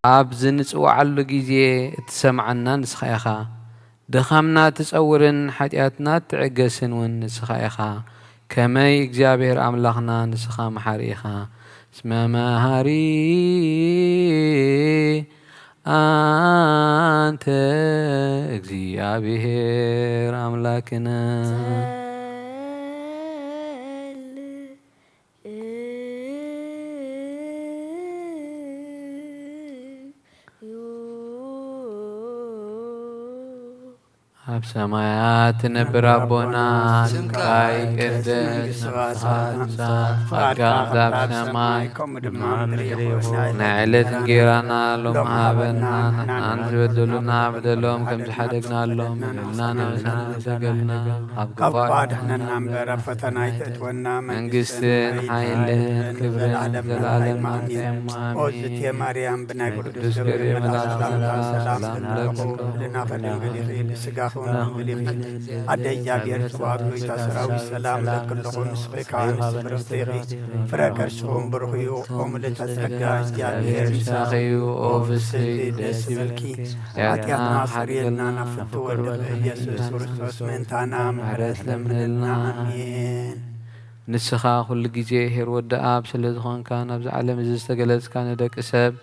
ኣብ ዝንጽውዓሉ ግዜ እትሰምዓና ንስኻ ኢኻ። ድኻምና እትጸውርን ሓጢኣትና እትዕገስን እውን ንስኻ ኢኻ። ከመይ እግዚኣብሔር ኣምላኽና ንስኻ መሓሪ ኢኻ። እስመ መሃሪ ኣንተ እግዚኣብሔር ኣምላክነ። ኣብ ሰማያት ትነብር ኣቦና፣ ስምካ ይቀደስ፣ መንግስትኻ ትምጻእ፣ ፍቓድካ ከምቲ ኣብ ሰማይ ከምኡ ድማ ኣብ ምድሪ ይኹን። ናይ ዕለት እንጌራና ሎም ሃበና፣ ንሕናን ዝበደሉና በደሎም ከም ዝሓደግናሎም በደልና ነብስና ንሰገልና፣ ካብ ክፉእ ኣድሕነና እምበር ኣብ ፈተና ኣይተእትወና፣ መንግስትን ሓይልን ክብርን ንዘለዓለመ ዓለም ዓለም። ኣሜን። ኦዝቴ ማርያም ብናይ ቅዱስ ገብርኤል መልኣክ ሰላምታ ሰላም እብለኪ፣ ኩልና ከድንግል ኢኺ፣ ብስጋኺ እውን ድንግል ኢኺ። ኣደ እግዚኣብሔር ጽባኦት ጎይታ ሰራዊት ሰላም እብለኪ ኣለኹ፣ ንስኺ ከኣ ኣንስቲ ብርኽቲ ኢኺ፣ ፍረ ከርስኺ እውን ብሩኽ እዩ። ኦ ምልዕተ ጸጋ እግዚኣብሔር ምሳኺ እዩ፣ ኦ ፍስሕቲ ደስ ይበልኪ፣ ሓጢኣትና ሓጢኣትና ስርየልና፣ ናብ ፍትው ወልድኺ ኢየሱስ ክርስቶስ ምእንታና ምሕረት ለምንልና። ኣሜን። ንስኻ ኩሉ ግዜ ኄር ወዲ ኣብ ስለ ዝኾንካ፣ ናብዚ ዓለም እዚ ዝተገለጽካ ንደቂ ሰብ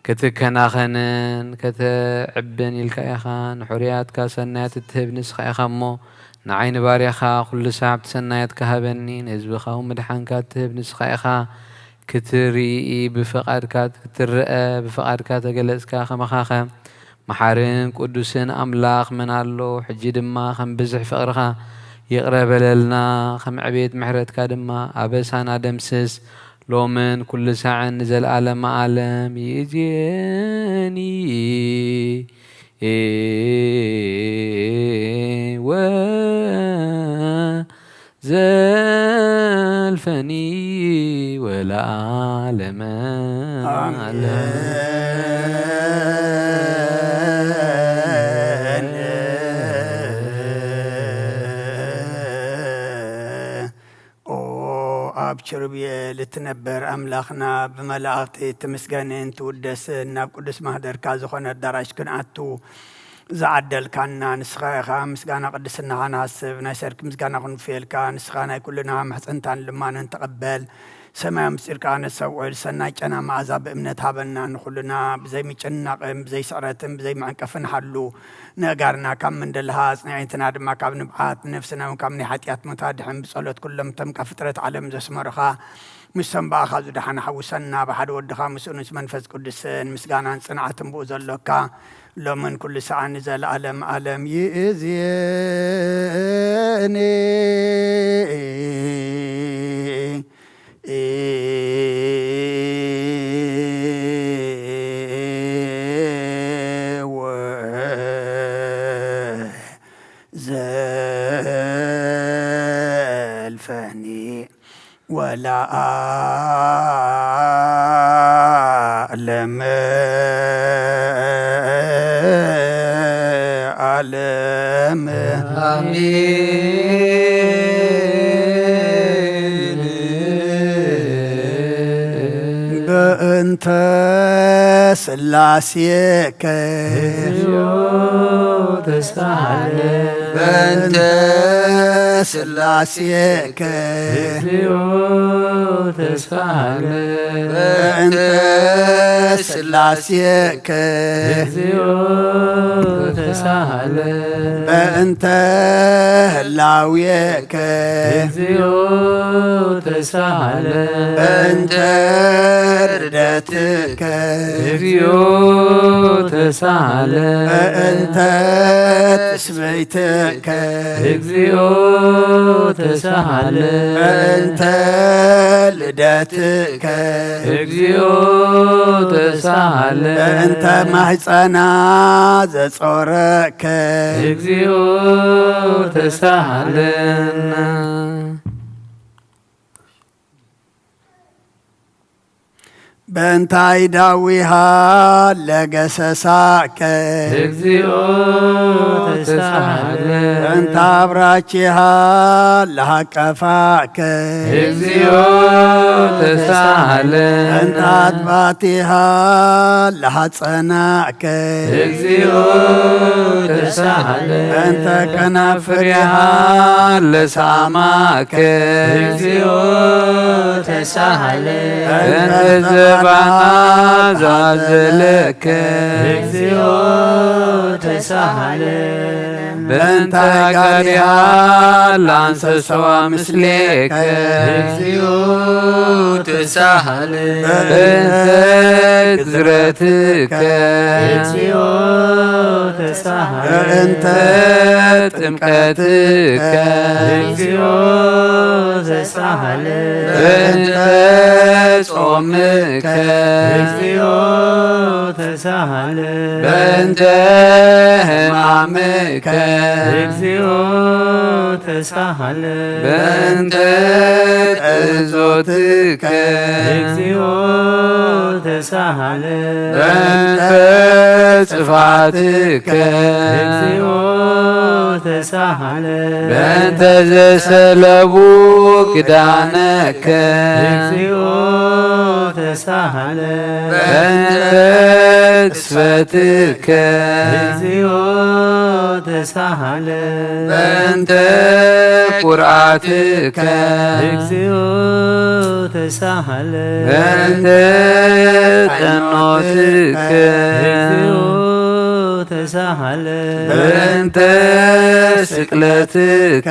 ክትከናኸንን ከተዕብን ኢልካ ኢኻ። ንሕሩያትካ ሰናያት እትህብ ንስኻ ኢኻ እሞ፣ ንዓይ ንባርያኻ ኩሉ ሳዕ ኣብቲ ሰናያትካ ሃበኒ፣ ንህዝብኻ እውን ምድሓንካ እትህብ ንስኻ ኢኻ። ክትርኢ ብፍቓድካ፣ ክትረአ ብፍቓድካ ተገለጽካ። ከማኻኸ መሓርን ቅዱስን ኣምላኽ መን ኣሎ? ሕጂ ድማ ከም ብዝሒ ፍቕርኻ ይቕረ በለልና፣ ከም ዕቤት ምሕረትካ ድማ ኣበሳና ደምስስ። ሎምን ኩሉ ሳዕን ንዘለኣለመ ዓለም ይእዜኒ ወዘልፈኒ ወለዓለመ ዓለም። ኣሜን። ኦ ኣብ ኪሩቤል እትነብር ኣምላኽና፣ ብመላእኽቲ ትምስገንን ትውደስን፣ ናብ ቅዱስ ማህደርካ ዝኾነ ኣዳራሽ ክንኣቱ ዝዓደልካና ንስኻ ኢኻ። ምስጋና ቅድስናኻ ንሃስብ፣ ናይ ሰርክ ምስጋና ክንውፍየልካ፣ ንስኻ ናይ ኩልና ምሕጽንታን ልማንን ተቐበል። ሰማያዊ ምስጢርካ ነሰውዕል፣ ሰናይ ጨና መኣዛ ብእምነት ሃበና። ንኹልና ብዘይ ምጭናቕን ብዘይ ስዕረትን ብዘይ መዕንቀፍን ሓሉ። ነእጋርና ካብ መንደልሃ ኣጽንዒትና ድማ ካብ ንብዓት፣ ንነፍስና እውን ካብ ናይ ሓጢኣት ሞት ኣድሕን። ብጸሎት ኩሎም እቶም ካብ ፍጥረት ዓለም ዘስመሩኻ፣ ምስቶም ብኣኻ ዝደሓኑ ሓውሰና። ብሓደ ወድኻ ምስኡ ምስ መንፈስ ቅዱስን ምስጋናን ጽንዓትን ብኡ ዘሎካ፣ ሎምን ኩሉ ሰዓን ንዘለኣለም ዓለም ይእዜኒ። ወዘልፈኒ ወለዓለም ዓለም። ኣሜን። በእንተ ስላሴከ እግዚኦ ተሳሃለ። በእንተ ስላሴከ እግዚኦ ተሳሃለ። በእንተ ስላሴከ እግዚኦ ተሳሃለ። በእንተ ህላዌከ እግዚኦ ተሳሃለ። በእንተ ርደትከ እግዚኦ ተሳሃለ። በእንተ ትስብእትከ እግዚኦ ተሳሃለ። በእንተ ልደትከ እግዚኦ ተሳሃለ። በእንተ ማህፀና ዘጾረከ እግዚኦ ተሳሃለና። በእንታይ ዳዊሃ ለገሰሳከ? እግዚኦ ተሳሃለ። በእንታ አብራቺሃ ለሃቀፋከ? እግዚኦ ተሳሃለ። በእንታ አጥባቲሃ ለሃጸናከ? እግዚኦ ተሳሃለ። በእንተ ከናፍሪሃ ለሳማከ? እግዚኦ ተሳሃለ። በእንተ በእንተ ዘባና ዛዘለከ? እግዚኦ ተሳሃለ። በእንተ ጋሪሃ ለአንሰሰዋ ምስሌከ? እግዚኦ ተሳሃለ። በእንተ ግዝረትከ? እግዚኦ ተሳሃለ። በእንተ ጥምቀትከ? እግዚኦ ተሳሃለ። በእንተ ጾምከ? እግዚኦ ተሳሃለ። በእንተ ሕማምከ? እግዚኦ ተሳሃለ። በእንተ ጥዞትከ? እግዚኦ ተሳሃለ። በእንተ ጽፋትከ? እግዚኦ ተሳሃለ። በእንተ ዘሰለቡ ግዳነከ? እግዚኦ ተሳሃለ። በእንተ ቅስፈትከ? እግዚኦ ተሳሃለ። በእንተ ቁርዓትከ? እግዚኦ ተሳሃለ። በእንተ ጠኖትከ? እግዚኦ ተሳሃለ። በእንተ ስቅለትከ?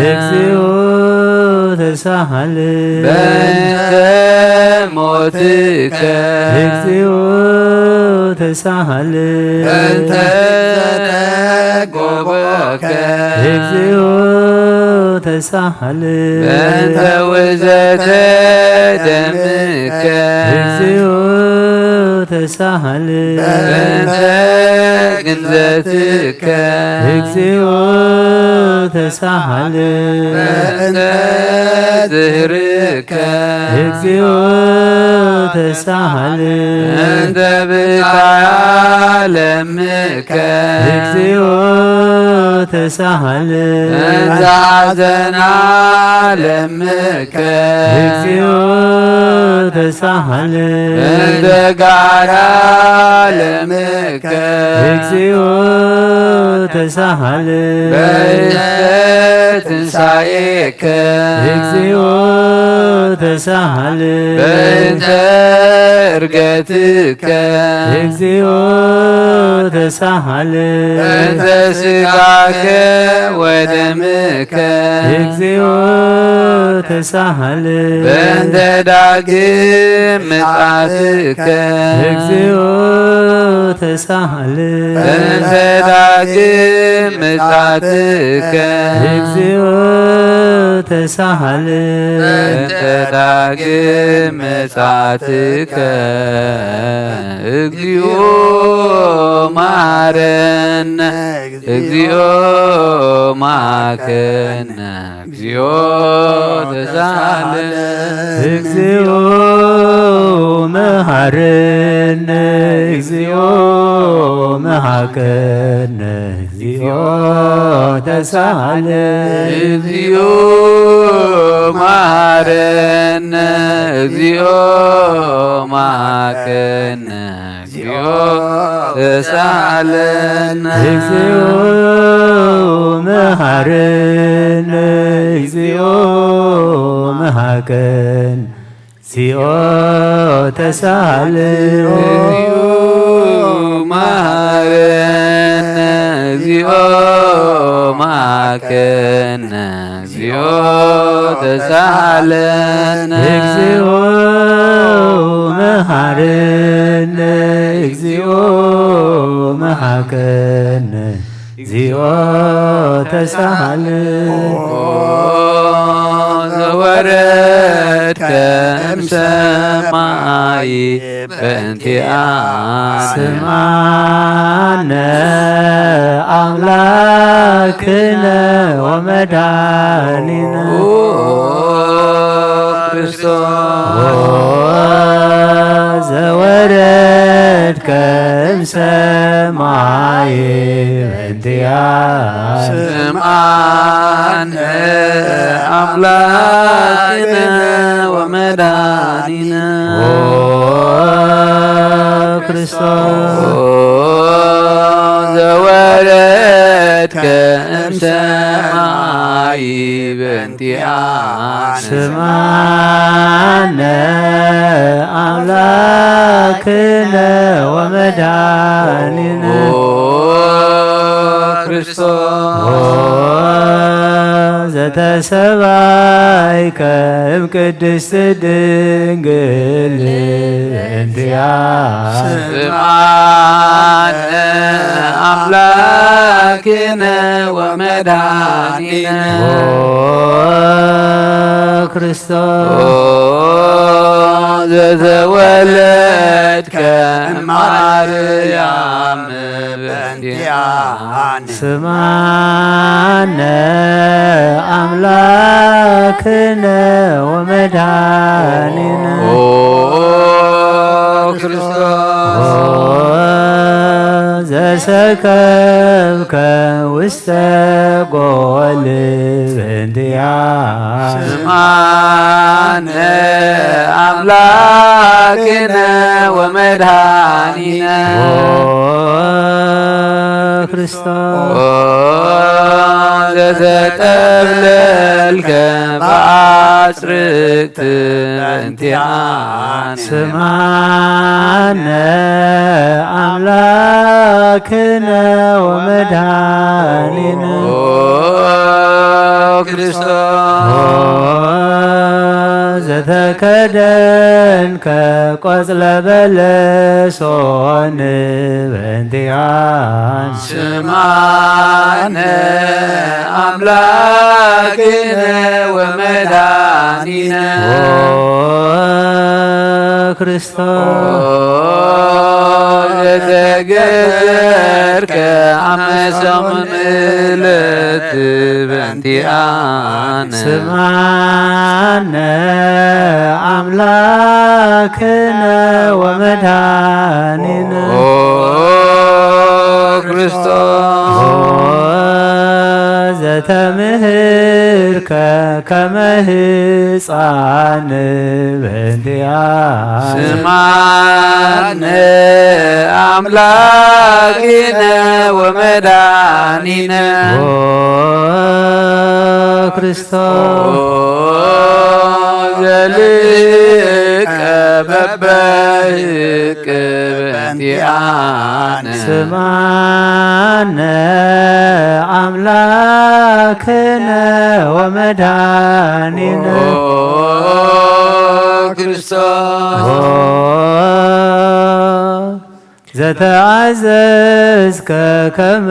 እግዚኦ ተሳሃለ። በእንተ ሞትከ? እግዚኦ ተሳሃለ። በእንተ ዘተጎቦከ? እግዚኦ ተሳሃለ። በእንተ ውዘተ ደምከ? እግዚኦ ተሳሃለ። በእንተ ግንዘትከ? እግዚኦ ተሳሃለ። በእንተ ዝህርከ? እግዚኦ ተሳሃለ። እንተ ብጻያ ለምከ? እግዚኦ ተሳሃለ። እንተ ሐዘና ለምከ? እግዚኦ ተሳሃለ። እንተ ጋራ ለምከ? እግዚኦ ተሳሃለ። በእንተ ትንሳኤከ? እግዚኦ ተሳሃለ። በእንተ እርገትከ? እግዚኦ ተሳሃለ። በእንተ ስጋከ ወደምከ? እግዚኦ ተሳሃለ። በእንተ ዳግም ምጽኣትከ? እግዚኦ ተሳሃለ። በእንተ ዳግም ምጽኣትከ? እግዚኦ ተሳሃለ። በእንተ ዳግም ምጽኣትከ? እግዚኦ መሐረነ፣ እግዚኦ መሐረነ፣ እግዚኦ ተሳሃለ። እግዚኦ መሐረነ፣ እግዚኦ መሐረነ፣ እግዚኦ ተሳሃለ። እግዚኦ መሐረነ፣ እግዚኦ መሐረነ፣ እግዚኦ ተሳሃለነ። እግዚኦ መሐረነ፣ እግዚኦ መሐረነ፣ እግዚኦ ተሳሃለ። እግዚኦ መሐረነ፣ እግዚኦ መሐረነ፣ እግዚኦ ተሳሃለነ። እግዚኦ መሐረነ፣ እግዚኦ መሐረነ፣ እግዚኦ ተሳሃለ። ኦ ዘወረድከ እምሰማይ በእንቲኣነ። ስምዓነ ኣምላክነ ወመድኃኒነ። ኦ ክርስቶስ ዘወረድከ እምሰማይ በእንቲኣነ። ስምዓነ ኣምላክነ ወመድኃኒነ። ኦ ክርስቶስ። ኦ ዘወረድከ እምሰማይ በእንቲኣነ። ስምዓነ ኣምላክነ ወመድኃኒነ። ኦ ክርስቶስ። ኦ ዘተሰባይከ እምቅድስት ድንግል በእንቲኣነ። ስምዓነ ኣምላክነ ወመድኃኒነ። ኦ ክርስቶስ። ኦ ዘተወለድከ እማርያም በእንቲኣነ። ስምዓነ ኣምላክነ ወመድኃኒነ። ኦ ክርስቶስ። ኦ ዘሰከብከ ውስተ ጎል በእንቲኣነ። ስምዓነ ኣምላክነ ወመድኃኒነ። ኦ ክርስቶስ። ኦ ዘተጠብለልከ በአጽርቅት በእንቲኣነ። ስምዓነ ኣምላክነ ወመድኃኒነ። ኦ ክርስቶስ። ኦ ዘተከደንከ ቆጽለ በለሶን በእንቲኣነ። ስምዓነ ኣምላክነ ወመድኃኒነ። ኦ ክርስቶስ። ኦ ዘተገበርከ ኣመ ሰሙን ዕለት በእንቲኣነ። ስምዓነ ኣምላክነ ወመድኃኒነ። ኦ ክርስቶስ። ኦ ዘተምህርከ ከመ ህፃን በእንቲኣነ። ስምዓነ ኣምላክነ ወመድኃኒነ። ኦ ክርስቶስ። ኦ ዘልቀ በበህቅ በእንቲኣነ። ስምዓነ ኣምላክነ ወመድኃኒነ። ኦ ክርስቶስ። ኦ ዘተኣዘዝከ ከመ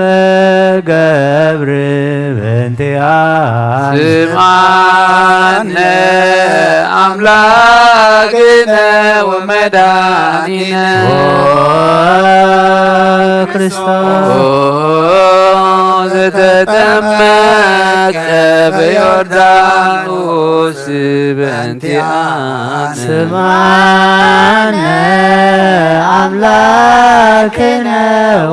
ገብር በእንቲኣነ። ስምዓነ ኣምላክነ ወመድኃኒነ። ኦ ክርስቶስ። ኦ ዘተጠመቀ በዮርዳኖስ በእንቲኣነ። ስምዓነ ኣምላክነ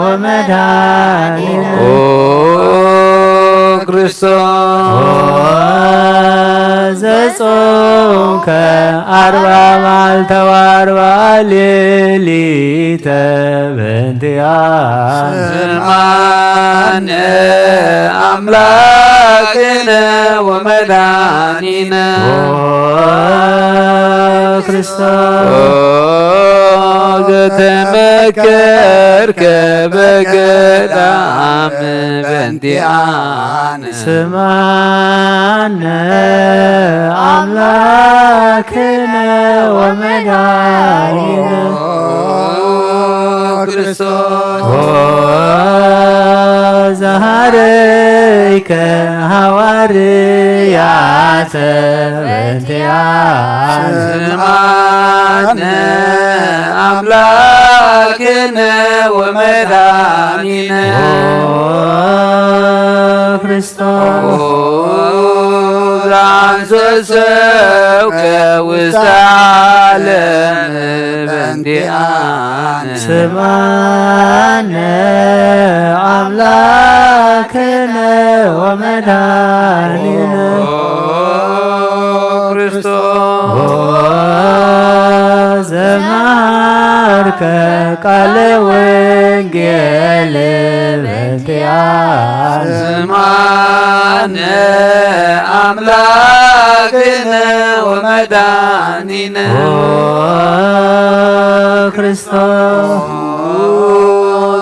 ወመድኃኒነ። ኦ ክርስቶስ። ኦ ዘጾምከ ኣርባ መዓልተ ወኣርባ ሌሊተ በእንቲኣነ። ስምዓነ ኣምላክነ ወመድኃኒነ። ኦ ክርስቶስ። ኦ ዘተመከርከ በገዳም በእንቲኣነ። ስምዓነ ኣምላክነ ወመድኃኒነ። ኦ ክርስቶስ። ኦ ዘሃረይከ ሃዋርያተ በእንቲኣነ። ስምዓነ ኣምላክነ ወመድኃኒነ። ኦ ክርስቶስ። ኦ ዘአንሰሰውከ ውስተ ዓለም በእንቲኣነ። ስምዓነ ኣምላክነ ወመድኃኒነ። ኦ ክርስቶስ። ኦ ዘመሃርከ ቃለ ወንጌል በእንቲኣነ። ስምዓነ ኣምላክነ ወመድኃኒነ። ኦ ክርስቶስ።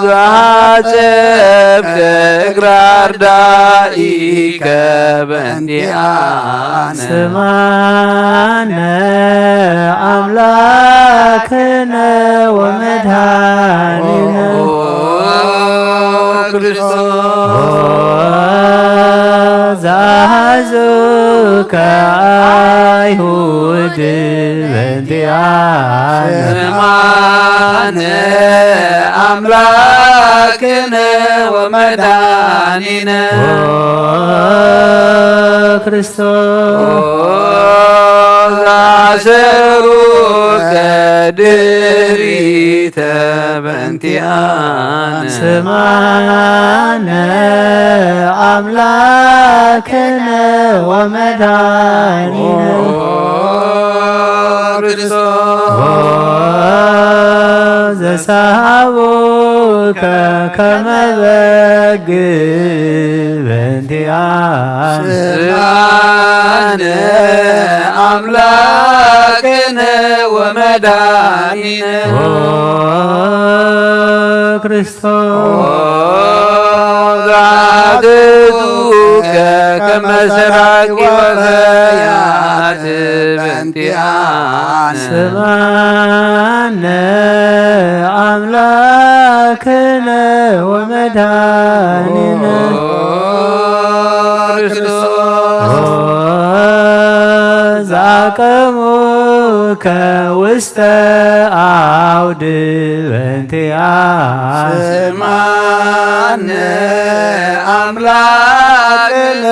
ዘሃጸብከ እግራ ርዳኢከ በእንቲኣነ። ስምዓነ ኣምላክነ ወመድኃኒነ። ኦ ክርስቶስ። ኦ ዘሃዙከ ኣይሁድ በእንቲኣነ። ስምዓነ ኣምላክነ ወመድኃኒነ። ኦ ክርስቶስ። ኦ ዘኣሰሩከ ድሪተ በእንቲኣነ። ስምዓነ ኣምላክነ ወመድኃኒነ። ኦ ክርስቶስ። ኦ ዘሰሃቡከ ከመ በግ በእንቲኣነ። ስምዓነ ኣምላክነ ወመድኃኒነ። ኦ ክርስቶስ። ኦ ዘአትቱከ ከመ ሰራቂ ወፈያት በእንቲኣነ። ስምዓነ ኣምላክነ ወመድኃኒነ። ኦ ክርስቶስ። ኦ ዘአቀሙከ ውስተ አውድ በእንቲኣነ። ስምዓነ ኣምላክነ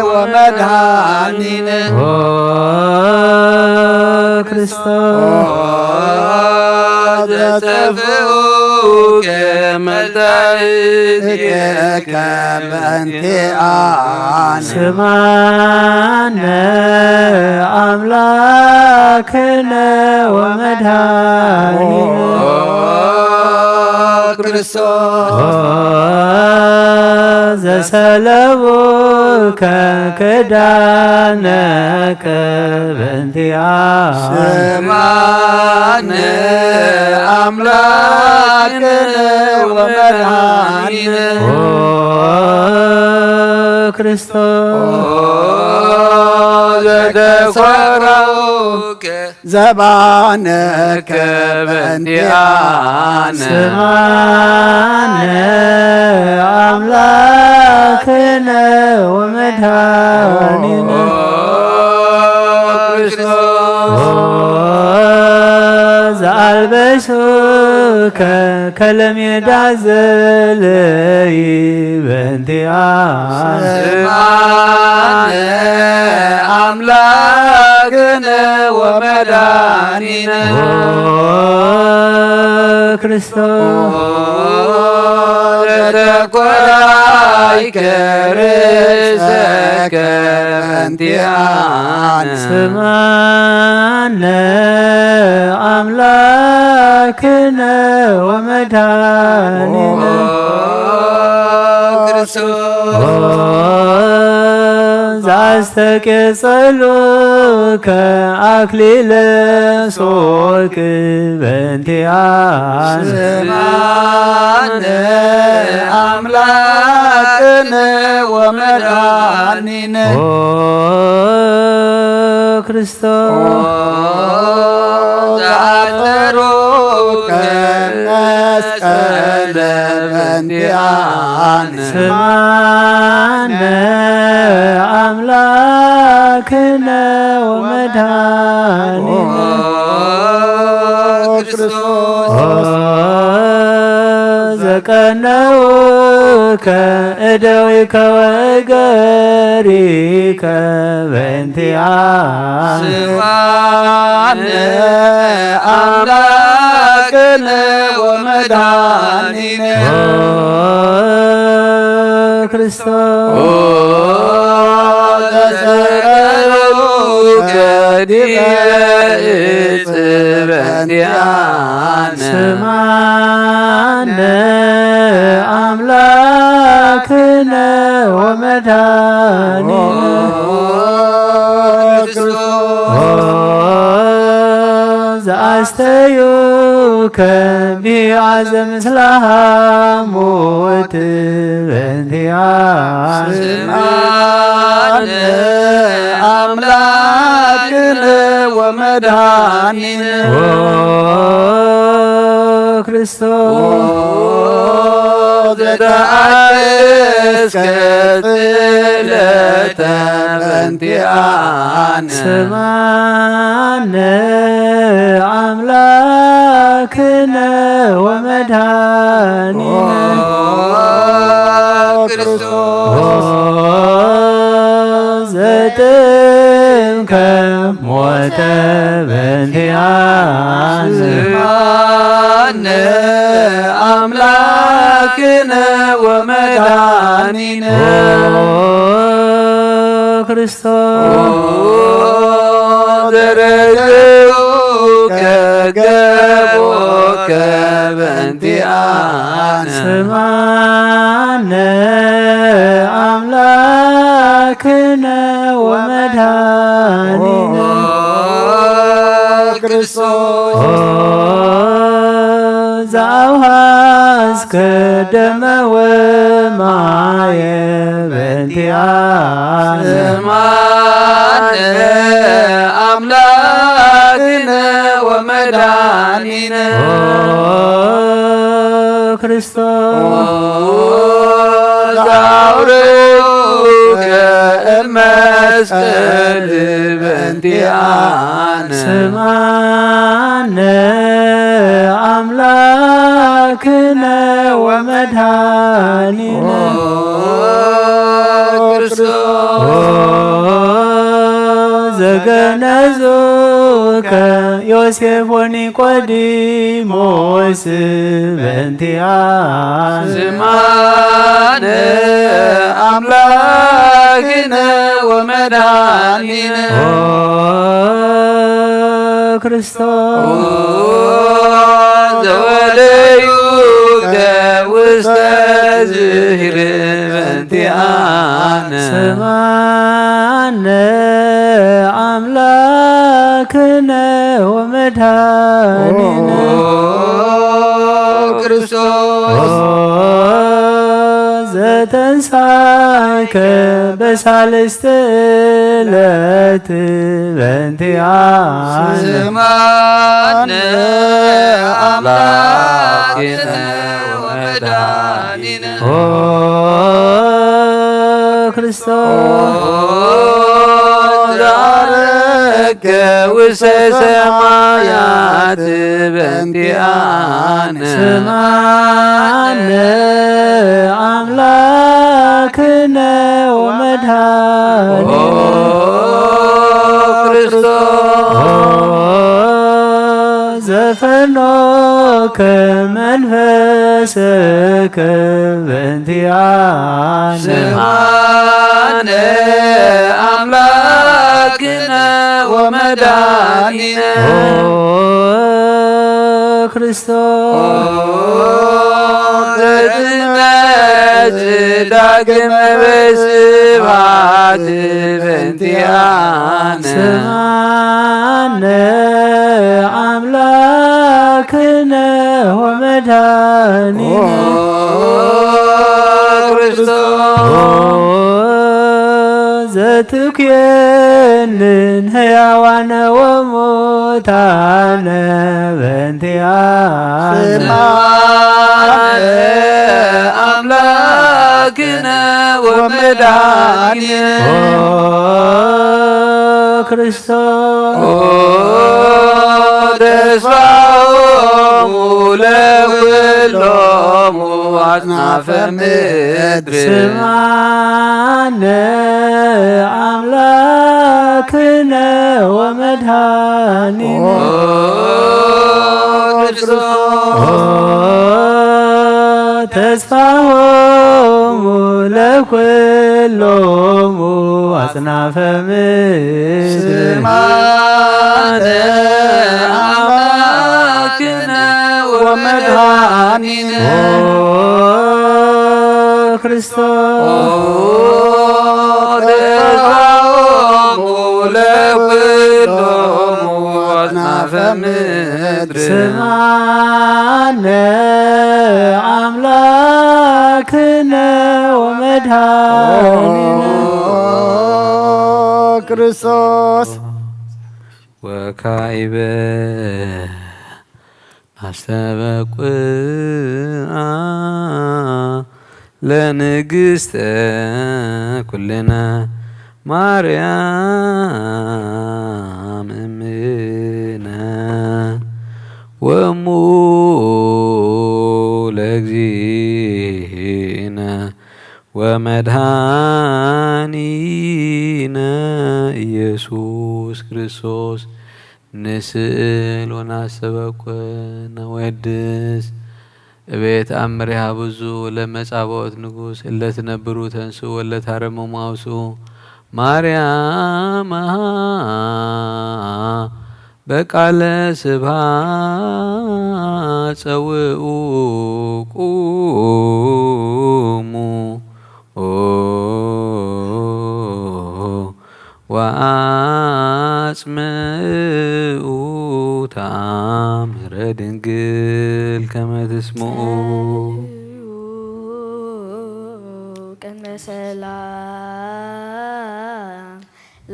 ወመድኃኒነ። ኦ ክርስቶስ። ኦ ዘጠፍኡከ መላእክቲከ በእንቲኣነ። ስምዓነ ኣምላክነ ወመድኃኒነ። ኦ ክርስቶስ። ኦ ዘሰለቡከ ክዳነከ በእንቲኣነ። ስምዓነ ኣምላክነ ወመድኃኒነ። ኦ ክርስቶስ። ኦ ዘተኮረውከ ዘባነከ በእንቲኣነ። ስምዓነ ኣምላክነ ወመድኃኒነ። ኦ ክርስቶስ። ኦ ዘአልበሱከ ከለሜዳ ዘለይ በእንቲኣነ። ስምዓነ ኣምላክነ ወመድኃኒነ። ኦ ክርስቶስ። ኦ ዘተኮራይከ ርእሰከ በእንቲኣነ። ስምዓነ ኣምላክነ ወመድኃኒነ። ኦ ክርስቶስ። ኦ ዘአስተቄጸሉከ አክሊለ ሶክ በእንቲኣነ። ስምዓነ ኣምላክነ ወመድኃኒነ። ኦ ክርስቶስ። ኦ ዘአጠሩከ መስቀለ በእንቲኣነ። ስምዓነ ኣምላክነ ወመድኃኒነ። ኦ ክርስቶስ። ኦ ዘቀነው ከእደዊከ ወእገሪከ በእንቲኣ ስማነ ኣምላክነ ወመድኃኒነ ኦ ክርስቶስ ኦ ዘሰቀሉከ ዲበ እጽ በእንቲኣነ ስማነ ኣምላክነ ወመድኃኒነ ኦ ክርስቶስ ኦ ዘኣስተዩከ ቢዐዘ ምስለ ሐሞት በእንቲኣ ስማነ ኣምላክነ ወመድኃኒነ ኦ ክርስቶስ ኦ ዘተኣገስከ ጽለተ በእንቲኣነ ስማነ ኣምላክነ ወመድኃኒነ ኦ ክርስቶስ ኦ ዘጥምከ ሞተ በእንቲኣነ ስማነ ኣምላክነ ወመድኃኒነ ኦ ክርስቶስ ኦ ዘረገው ከገቦከ በእንቲኣነ ስማነ ኣምላክነ ወመድኃኒነ ኦ ክርስቶስ ኦ ዘኣውሃስከ ደመ ወማየ በእንቲኣነ ስማነ ኣምላክነ ወመድኃኒነ ኦ ክርስቶስ ኦ ዘአውረድከ እመስቀል በእንቲኣነ ስማነ ኣምላክነ ወመድኃኒነ ኦ ክርስቶስ ኦ ዘገነዙከ ዮሴፍ ወኒቆዲሞስ በእንቲኣነ ስማነ ኣምላክነ ወመድኃኒነ ኦ ክርስቶስ ኦ ዘወደዩከ ውስተ ዝህር በእንቲኣነ ስማነ ኣምላክነ ወመድኃኒነ ኦ ክርስቶስ ኦ ዘተንሳይከ በሳልስት ዕለት በእንቲኣነ ስማነ ኣምላክነ ወመድኃኒነ ኦ ክርስቶስ ኦ ዘዐረግከ ውስተ ሰማያት በእንቲኣነ ስማነ ኣምላክነ ወመድኃኒነ ኦ ክርስቶስ ኦ ዘፈኖከ መንፈስከ በእንቲኣነ ስማነ ኣምላክነ ወመድኃኒነ ኦ ክርስቶስ ኦ ዘትመጽእ ዳግመ በስብሐት በእንቲኣነ ስማነ ኣምላክነ ወመድኃኒነ ኦ ክርስቶስ ኦ ዘትኩየንን ሕያዋነ ወሙታነ በእንቲኣነ ስማነ ኣምላክነ ወመድኃኒነ ኦ ክርስቶስ ኦ ተስፋሆሙ ለኩሎሙ አጽናፈ ምድር። ስምዓነ አምላክነ ወመድኃኒነ። ኦ ክርስቶስ። ኦ ተስፋሆሙ ለኩሎሙ አጽናፈ ምድር። ስምዓነ አምላክነ ወመድኃኒነ። ኦ ክርስቶስ። ኦ ተስፋሆሙ ለኩሎሙ አጽናፈ ምድር። ስምዓነ አምላክነ ወመድኃኒነ። ኦ ክርስቶስ። ወካዕበ አስተበቁዓ ለንግሥተ ኩልነ ማርያም እምነ ወሙ ለእግዚእነ ወመድኃኒነ ኢየሱስ ክርስቶስ። ንስእል ወናስተበቁ ነወድስ። እቤት አምሪሃ ብዙ ለመጻብኦት ንጉስ እለትነብሩ ተንሱ ወለታረሙ ማውሱ ማርያም አሃ በቃለ ስብሃ ጸውኡ ቁሙ ኦ ወአጽምኡ ተአምረ ድንግል ከመ ትስምኡ። ቅድመ ሰላም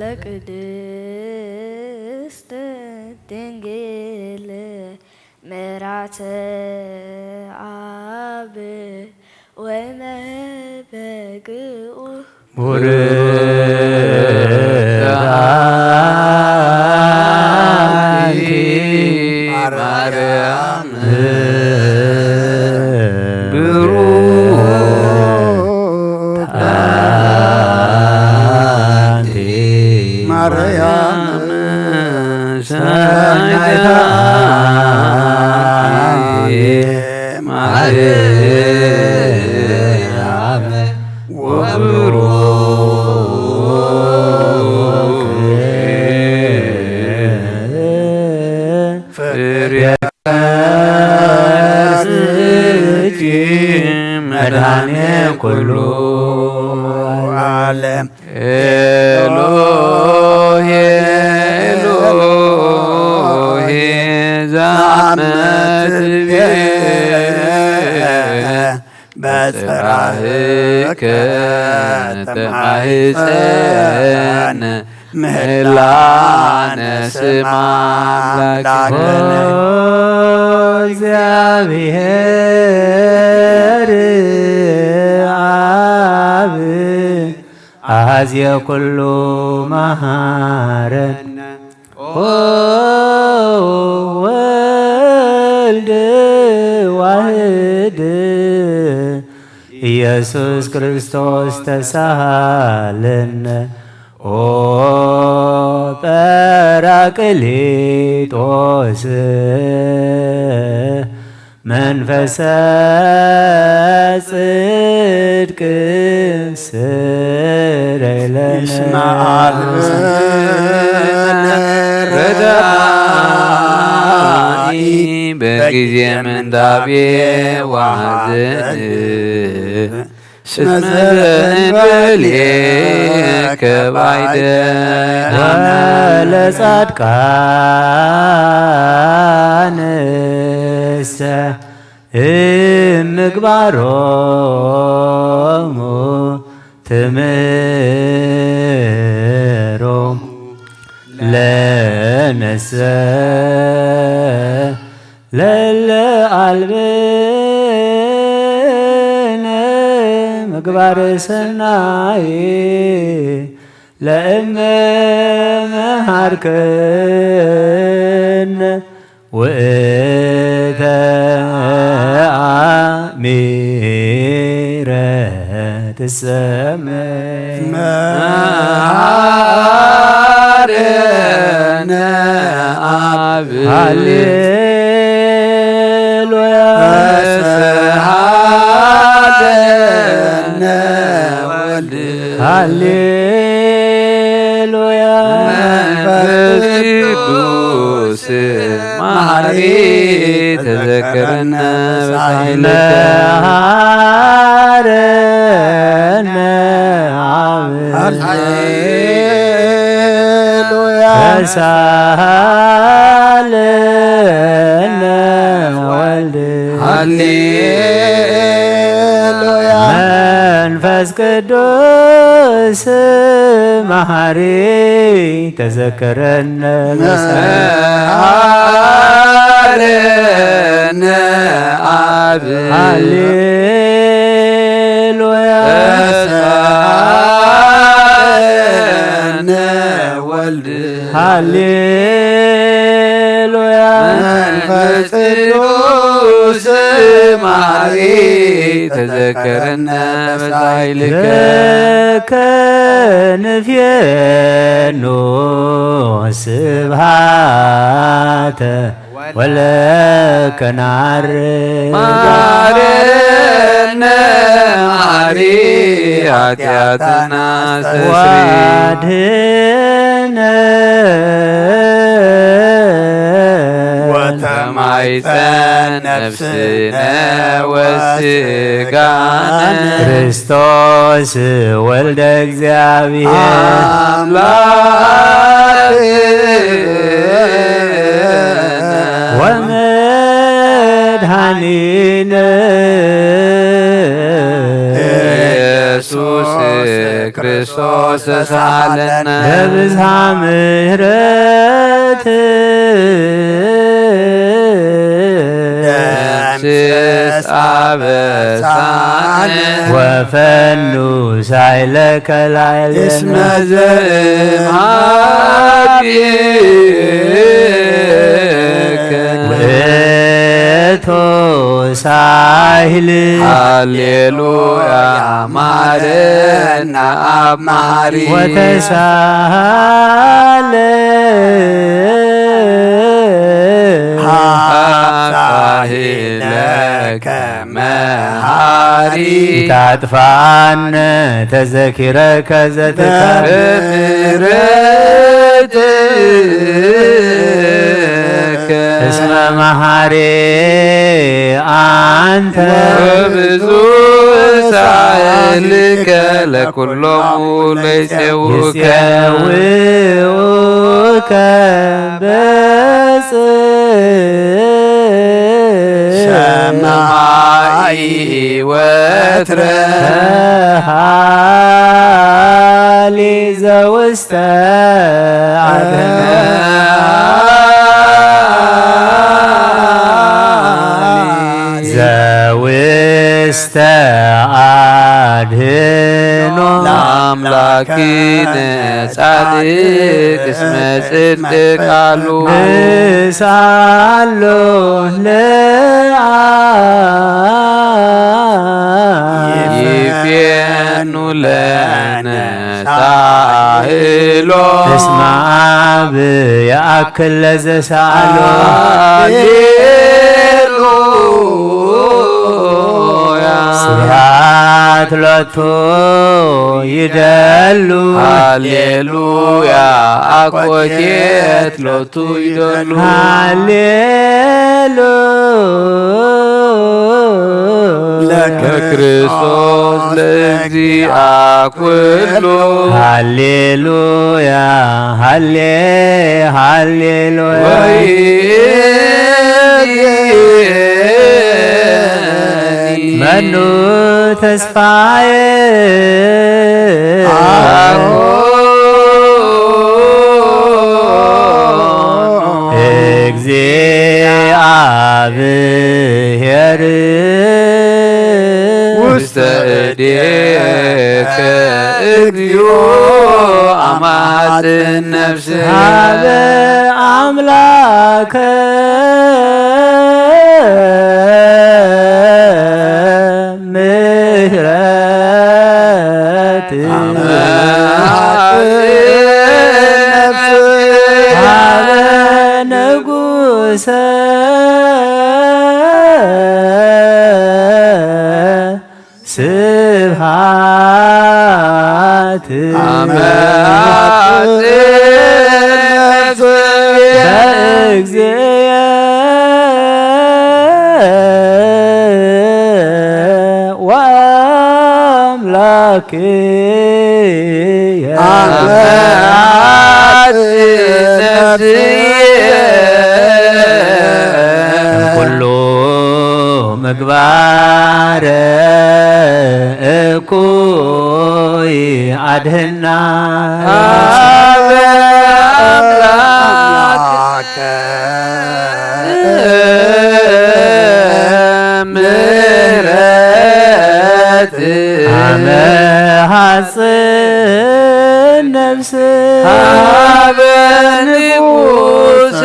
ለቅድስት ድንግል ምራተ አብ ወመበግኡ። ቡርክት አንቲ ማርያም ብሩክ አንቲ ማርያም ሰናይታ አንቲ ማርያም ወብሩክ ፍሬ ከርስኪ መድኃኔ ኩሉ ዓለም። ኤሎሄ ኤሎሄ ዛመትቤ በጽራህከ ተማህፀነ ምህላነ ስማ አምላክነ። ኦ እግዚአብሔር አብ አዜ ኩሉ መሐረነ። ኦ ወልድ ዋህድ ኢየሱስ ክርስቶስ ተሳሃለነ። ኦ ጳራቅሊጦስ መንፈሰ ጽድቅ ስረይ ለነ። ይስማዕ ረዳኢ በጊዜ ምንዳቤ ወሐዘን። እስመ ዘእንበሌከ ባይደ ወለጻድቃንሰ እምግባሮሙ ትምህሮሙ ለነሰ ለለ አልብነ ምግባር ሰናይ ለእመ መሃርክነ ውእተ አሚ ትሰመይ መሃረነ ኣብ ሃሌሉያ ተሰሃለነ ወልድ ሃሌሉያ መንፈስ ቅዱስ መሐሪ ተዘከረነ በሳይልከ መሃረነ አብ ሃሌሉያ ተሳሃለነ ወልድ ሃሌሉያ መንፈስ ቅዱስ መሐሪ ተዘከረነ መሃረነ አብ ሃሌሉያ ተሳሃለነ ወልድ ሃሌሉያ መንፈስ ቅዱስ መሐሪ ተዘከረነ በሳይልከ ለከ ንፌኑ ስብሃተ ወለከ ናርግ ማረነ መሐሪ ኃጢአትና አስተስሪ ዋድህነ ወተማይፀን ነፍስነ ወስጋነ ክርስቶስ ወልደ እግዚኣብሔር አምላክ ወመድኃኒነ ኢየሱስ ክርስቶስ ተሳለነ በብዝሃ ምሕረት ደምስስ አበሳነ ወፈኑ ሳይለከ ላዕሌነ እስመ ዘእምሃቤከ ውእቱ ሳይል ሃሌሉያ ማረና አብ መሐሪ ወተሳለ አሳሂለከ መሐሪ ኢታጥፋነ ተዘኪረከ ዘትከ በምሕረትከ እስመ መሐሪ አንተ ወብዙ ሳህልከ ለኩሎሙ ለይጼውከ ይጼውከ በጽ ሰማይ ወትረ ተሃሊ ዘውስተ አድህኖ ዘውስተ አድህኖ ለአምላኪነ ጻድቅ እስመ ጽድቅ ቃሉ ንሳሎ ለአ ይፌኑ ለነ ሳህሎ እስመ አብ የአክል ለዘሳሎ ሃሌሉያ ስብሐት ሎቱ ይደሉ ሃሌሉያ አኮቴት ሎቱ ይደሉ ሃሌሉያ ለክርስቶስ ለእግዚአ ኩሉ ሃሌሉያ ሃሌ ሃሌሉያ ወይእዜኒ መኑ ተስፋዬ አኮ እግዚአብሔር ውስተ እዴከ እግዚኦ አማጽን ነፍስየ ሀበ አምላከ ምሕረት አመ ሀበ ንጉሰ ስብሐት። አመ በእግዚእ ወአምላክየ አመ ሀበ ነፍስየ ኩሉ ምግባረ እኩይ አድህና። አበ አምላክ ምሕረት አመ ሐጽን ነፍስ ሀበ ንጉሰ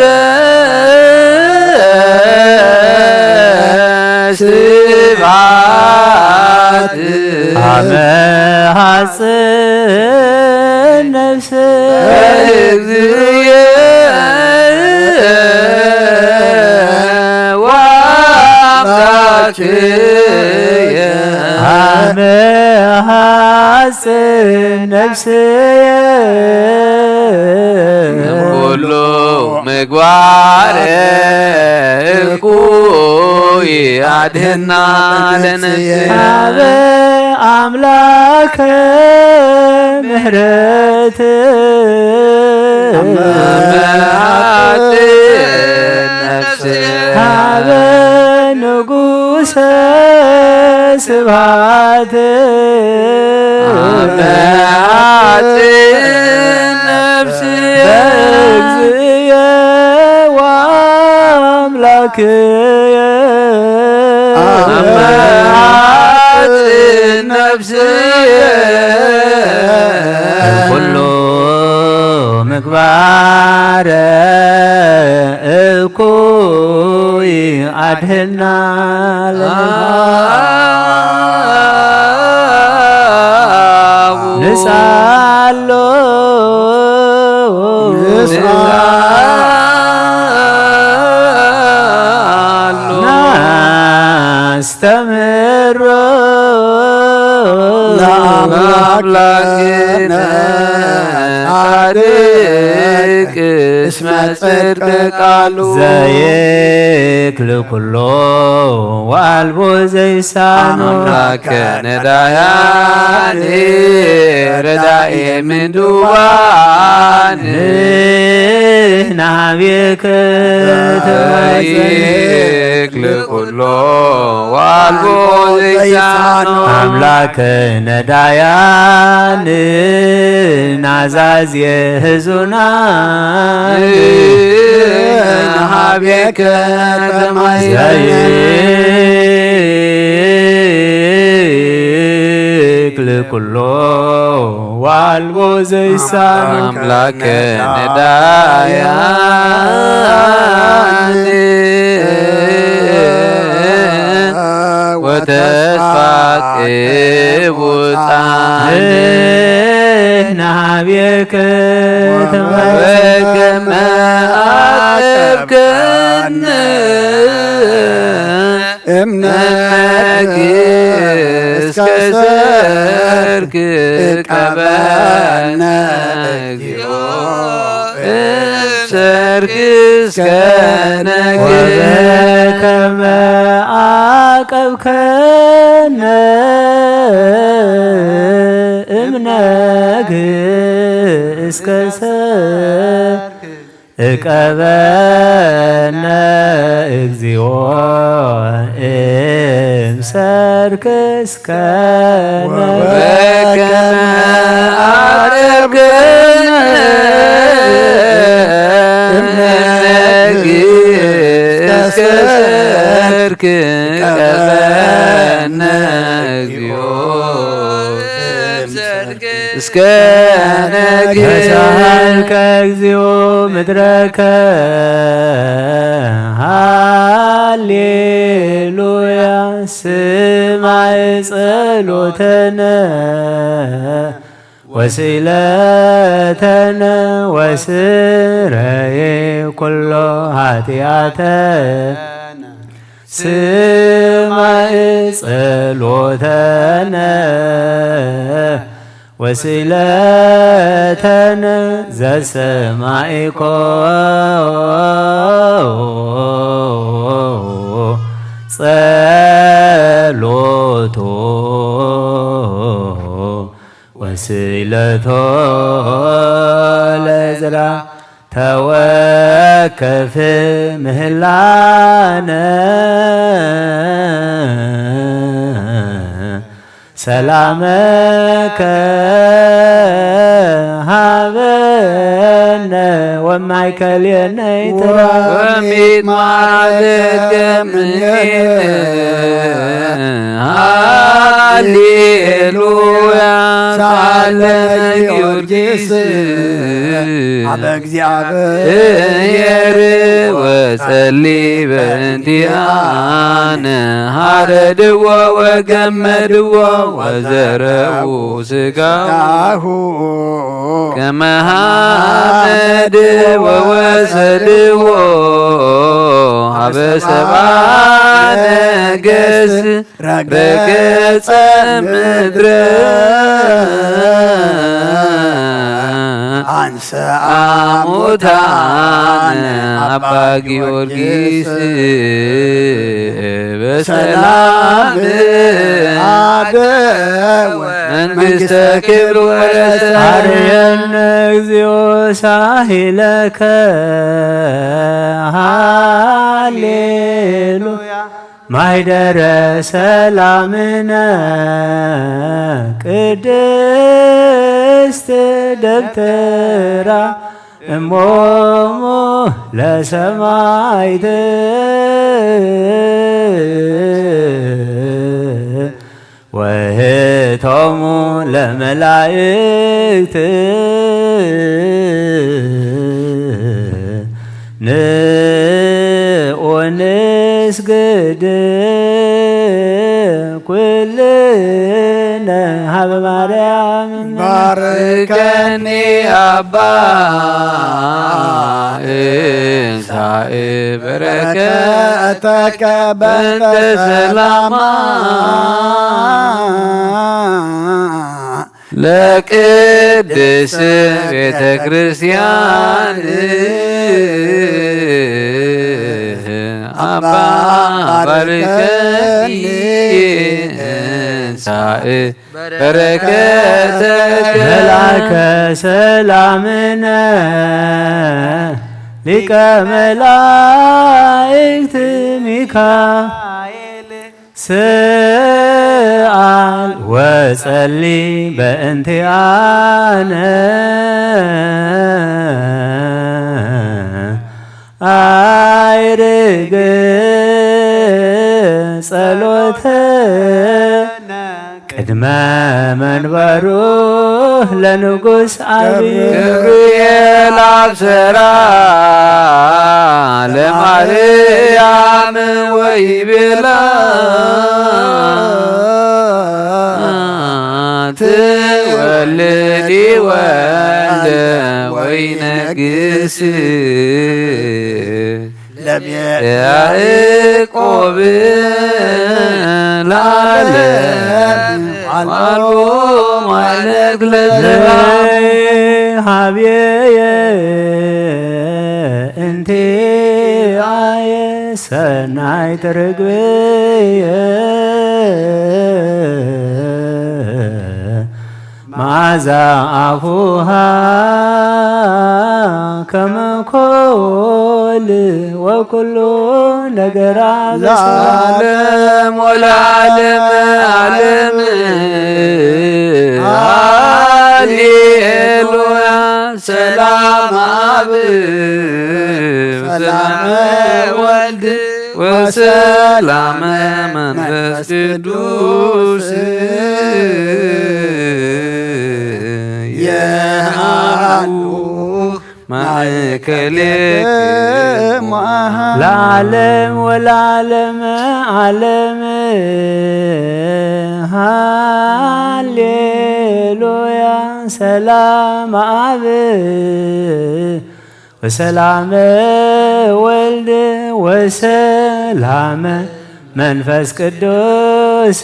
ስብሐት። አመ ሐጽን ነፍስ እግዚእ ወአምላክየ አመ ሐጽን ነፍስየ ኩሉ ምግባር እኩይ አድህና ለነፍስየ። ሀበ አምላከ ምሕረት አመ ሐጽን ነፍስየ ሀበ ንጉሰ ስብሐት አመ ሐጽን ነፍስየ በእግዚእየ ወአምላክየ አመ ሐጽን ነፍስየ ኩሉ ምግባረ እኩይ አድህና ለነ። ንስአሎ ንስአሎ ናስተምሮ ለአምላክነ ጻድቅ እስመ ጽድቅ ቃሉ ዘይክል ኩሎ ወአልቦ ዘይሳኖ አምላከ ነዳያን ረዳኤ ምንዱባን ንህና ሀቤከ ተማጸን ዘይክል ኩሎ ወአልቦ ዘይሳኖ አምላከ ነዳያን ናዛዝየ ህዙናን ሀቤከ ተማይዘን ዘይክል ኩሎ ዋልቦ ዘይሳኖ አምላከ ነዳያን ወተስፋ ቅቡጻን ናቤከ ተመልሰ ወከመ አቅረብከነ እምነትከ እስከ ሰርክ ቀበነ እግዚኦ እምሰርክ እስከ ነግህ ወበከመ አቀብከነ እምነግህ እስከ ሰርክ እቀበነ እግዚኦ እምሰርክ እስከ ወበከመ አቅረብከነ እምነግህ እስከ ሰርክ እቀበነ እግዚኦ እስከ ነግህ ተሳሃልከ እግዚኦ ምድረከ ሃሌሉያ ስማይ ጸሎተነ ወስእለተነ ወስረየ ኩሎ ኃጢአተነ። ስማዕ ጸሎተነ ወስእለተነ ዘሰማዕኮ ጸሎቶ ወስእለቶ ለዝራ ተወከፍ ምህላነ ሰላመከ ሃበነ ወማይከልየነ ይትራ ወሚት ማዕረገ ምኔነ። ሃሌሉያ ሳለ ጊዮርጊስ አበ እግዚአብሔር ወጸሊ በእንቲአነ። ሃረድዎ ወገመድዎ ወዘረው ስጋሁ ከመ ሐመድ ወወሰድዎ ሀበ ሰብአ ነገስ ረገጸ ምድረ አንሰአ ሙታነ አባ ጊዮርጊስ በሰላም አደወ መንግስተ ክብር ወረሰ። አርየነ እግዚኦ ሳሂለከ ሃሌሉያ ማይደረ ሰላምነ ቅድስት ደብተራ እሞሙ ለሰማይት ወህቶሙ ለመላእክት ንዑ ንስግድ ኩልነ ሀበ ማርያም። ባርከኒ አባ እንሳኤ በረከተከ በእንተ ሰላማ ለቅድስ ቤተ ክርስቲያን አባ ባርከኒ እንሳእ በረከተ መልአከ ሰላምነ ሊቀ መላእክት ሚካኤል ስአል ወጸሊ በእንቲአነ አይርግ ጸሎተ ቅድመ መንበሩ ለንጉስ አብይ። ገብርኤል አብሰራ ለማርያም ወይቤላ ትወልዲ ወልደ ወይነግስ ለቤተ ያዕቆብ ለዓለም አልቦ ማዕረግ ለዘላለም። ሀብየየ እንቲአየ ሰናይት ርግብየ መዓዛ አፉሃ ከመ ኮል ወኩሉ ነገራ ለዓለም ወለዓለመ ዓለም። ሃሌሉያ ሰላም አብ ሰላም ወልድ ወሰላመ መንፈስ ቅዱስ የሃሉ ማእከሌክሙ ለዓለም ወለዓለመ ዓለም። ሃሌሉያ ሰላም ኣብ ወሰላመ ወልድ ወሰላመ መንፈስ ቅዱስ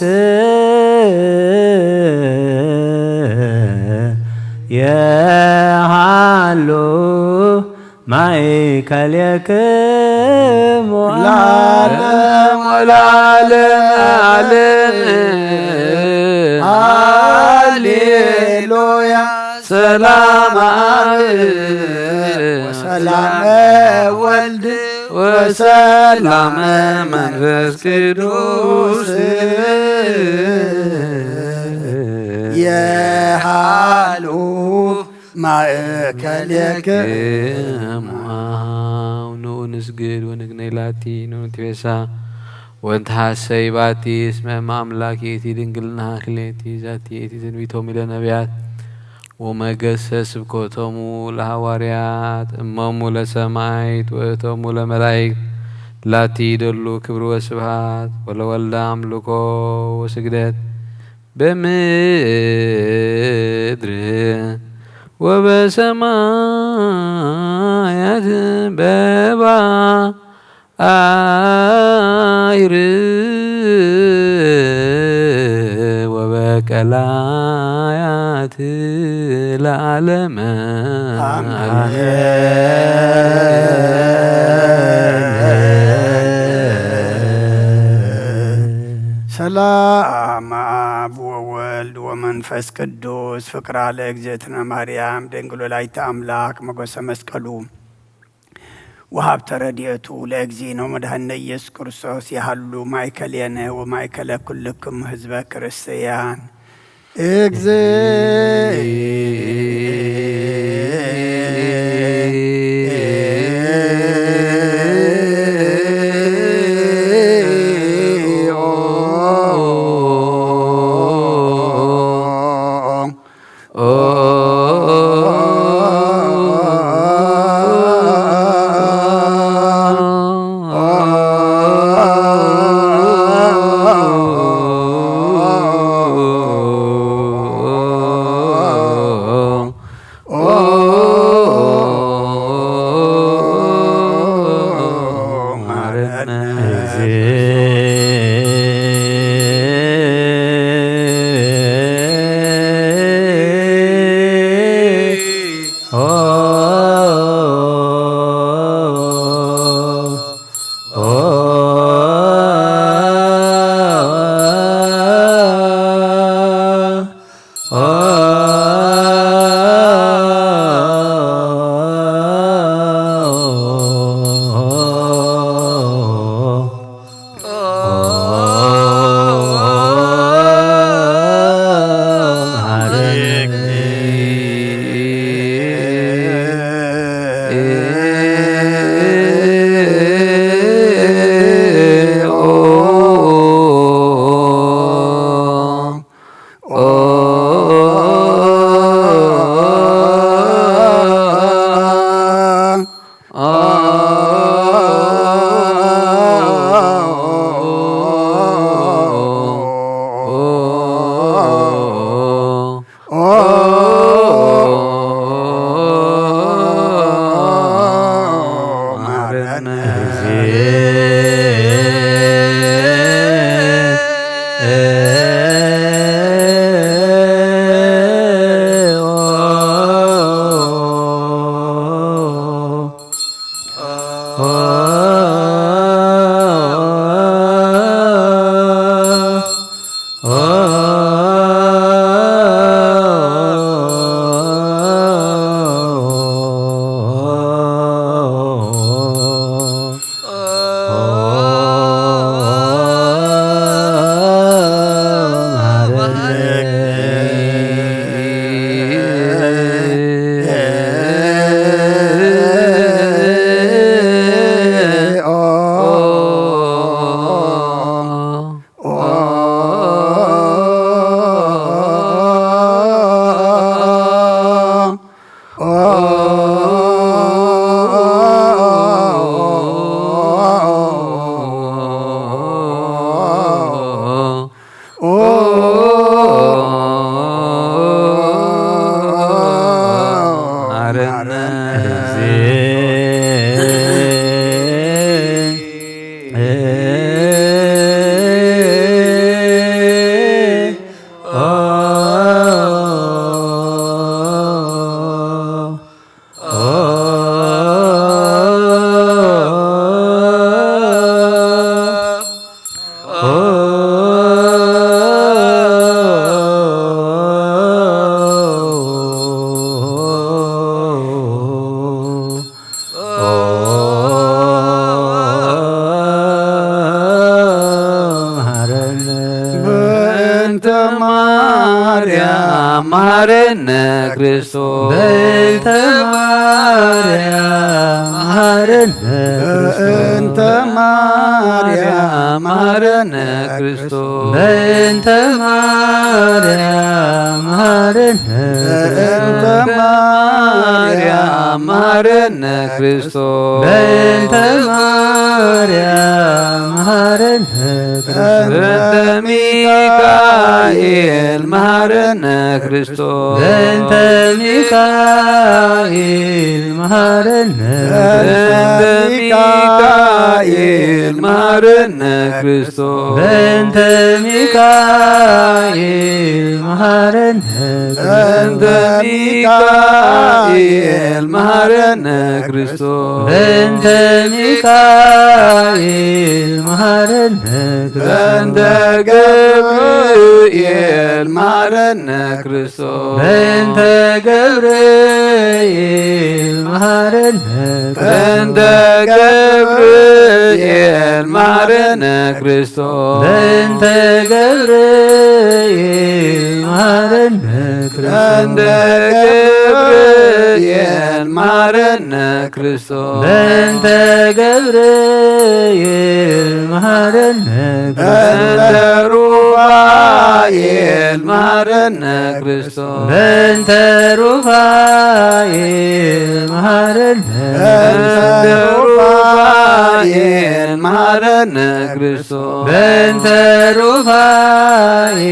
የሃሉ ማእከሌክሙ ለዓለም ወለዓለም ዓለም። ሃሌሉያ ሰላም አብ ወሰላም ወልድ ወሰላም መንፈስ ቅዱስ የሃሉ ማእከሌክሙ። ንዑ ንስግድ ወንግነይ ላቲ ንዑ ንትቤሳ ወንትሓሰይ ባቲ እስመ እመ አምላክ ይእቲ ድንግልና ክሌቲ ዛቲ ይእቲ ትንቢቶም ኢለ ነቢያት ወመገሰ ስብከቶሙ ለሐዋርያት እሞሙ ለሰማይት ወእቶሙ ለመላእክት ላቲ ይደሉ ክብር ወስብሃት ወለወልደ አምልኮ ወስግደት በምድር ወበሰማያት በባይር ወበቀላያት ለዓለመ አሜን። ሰላም አብ ወወልድ ወመንፈስ ቅዱስ ፍቅራ ለእግዝእትነ ማርያም ድንግል ወላዲተ አምላክ ሞገሰ መስቀሉ ወሀብተ ረድኤቱ ለእግዚእነ ወመድኃኒነ ኢየሱስ ክርስቶስ የሃሉ ማእከሌነ ወማእከለ ኩልክሙ ህዝበ ክርስቲያን። መሃረነ ክርስቶስ። በእንተ ማርያም መሃረነ ክርስቶስ። በእንተ ማርያም መሃረነ ክርስቶስ። በእንተ ማርያም መሃረነ። በእንተ ማርያም መሃረነ ክርስቶስ። በእንተ ማርያም መሃረነ። በእንተ ሚካኤል መሃረነ ክርስቶስ። በእንተ ሚካኤል መሃረነ። በእንተ ሚካኤል መሃረነ ክርስቶስ። በእንተ ሚካኤል መሃረነ። በእንተ ሚካኤል መሃረነ ክርስቶስ። በእንተ ሚካኤል መሃረነ። በእንተ ገብርኤል መሃረነ ክርስቶስ። በእንተ ገብርኤል መሃረነ። በእንተ ገብርኤል መሃረነ ክርስቶስ። በእንተ ገብርኤል መሃረነ። በእንተ ገብርኤል መሃረነ ክርስቶስ። በእንተ ገብርኤል መሃረነ። በእንተ ሩፋኤል መሃረነ ክርስቶስ። በእንተ ሩፋኤል መሃረነ። በእንተ ሩፋኤል መሃረነ ክርስቶስ። በእንተ ሩፋኤል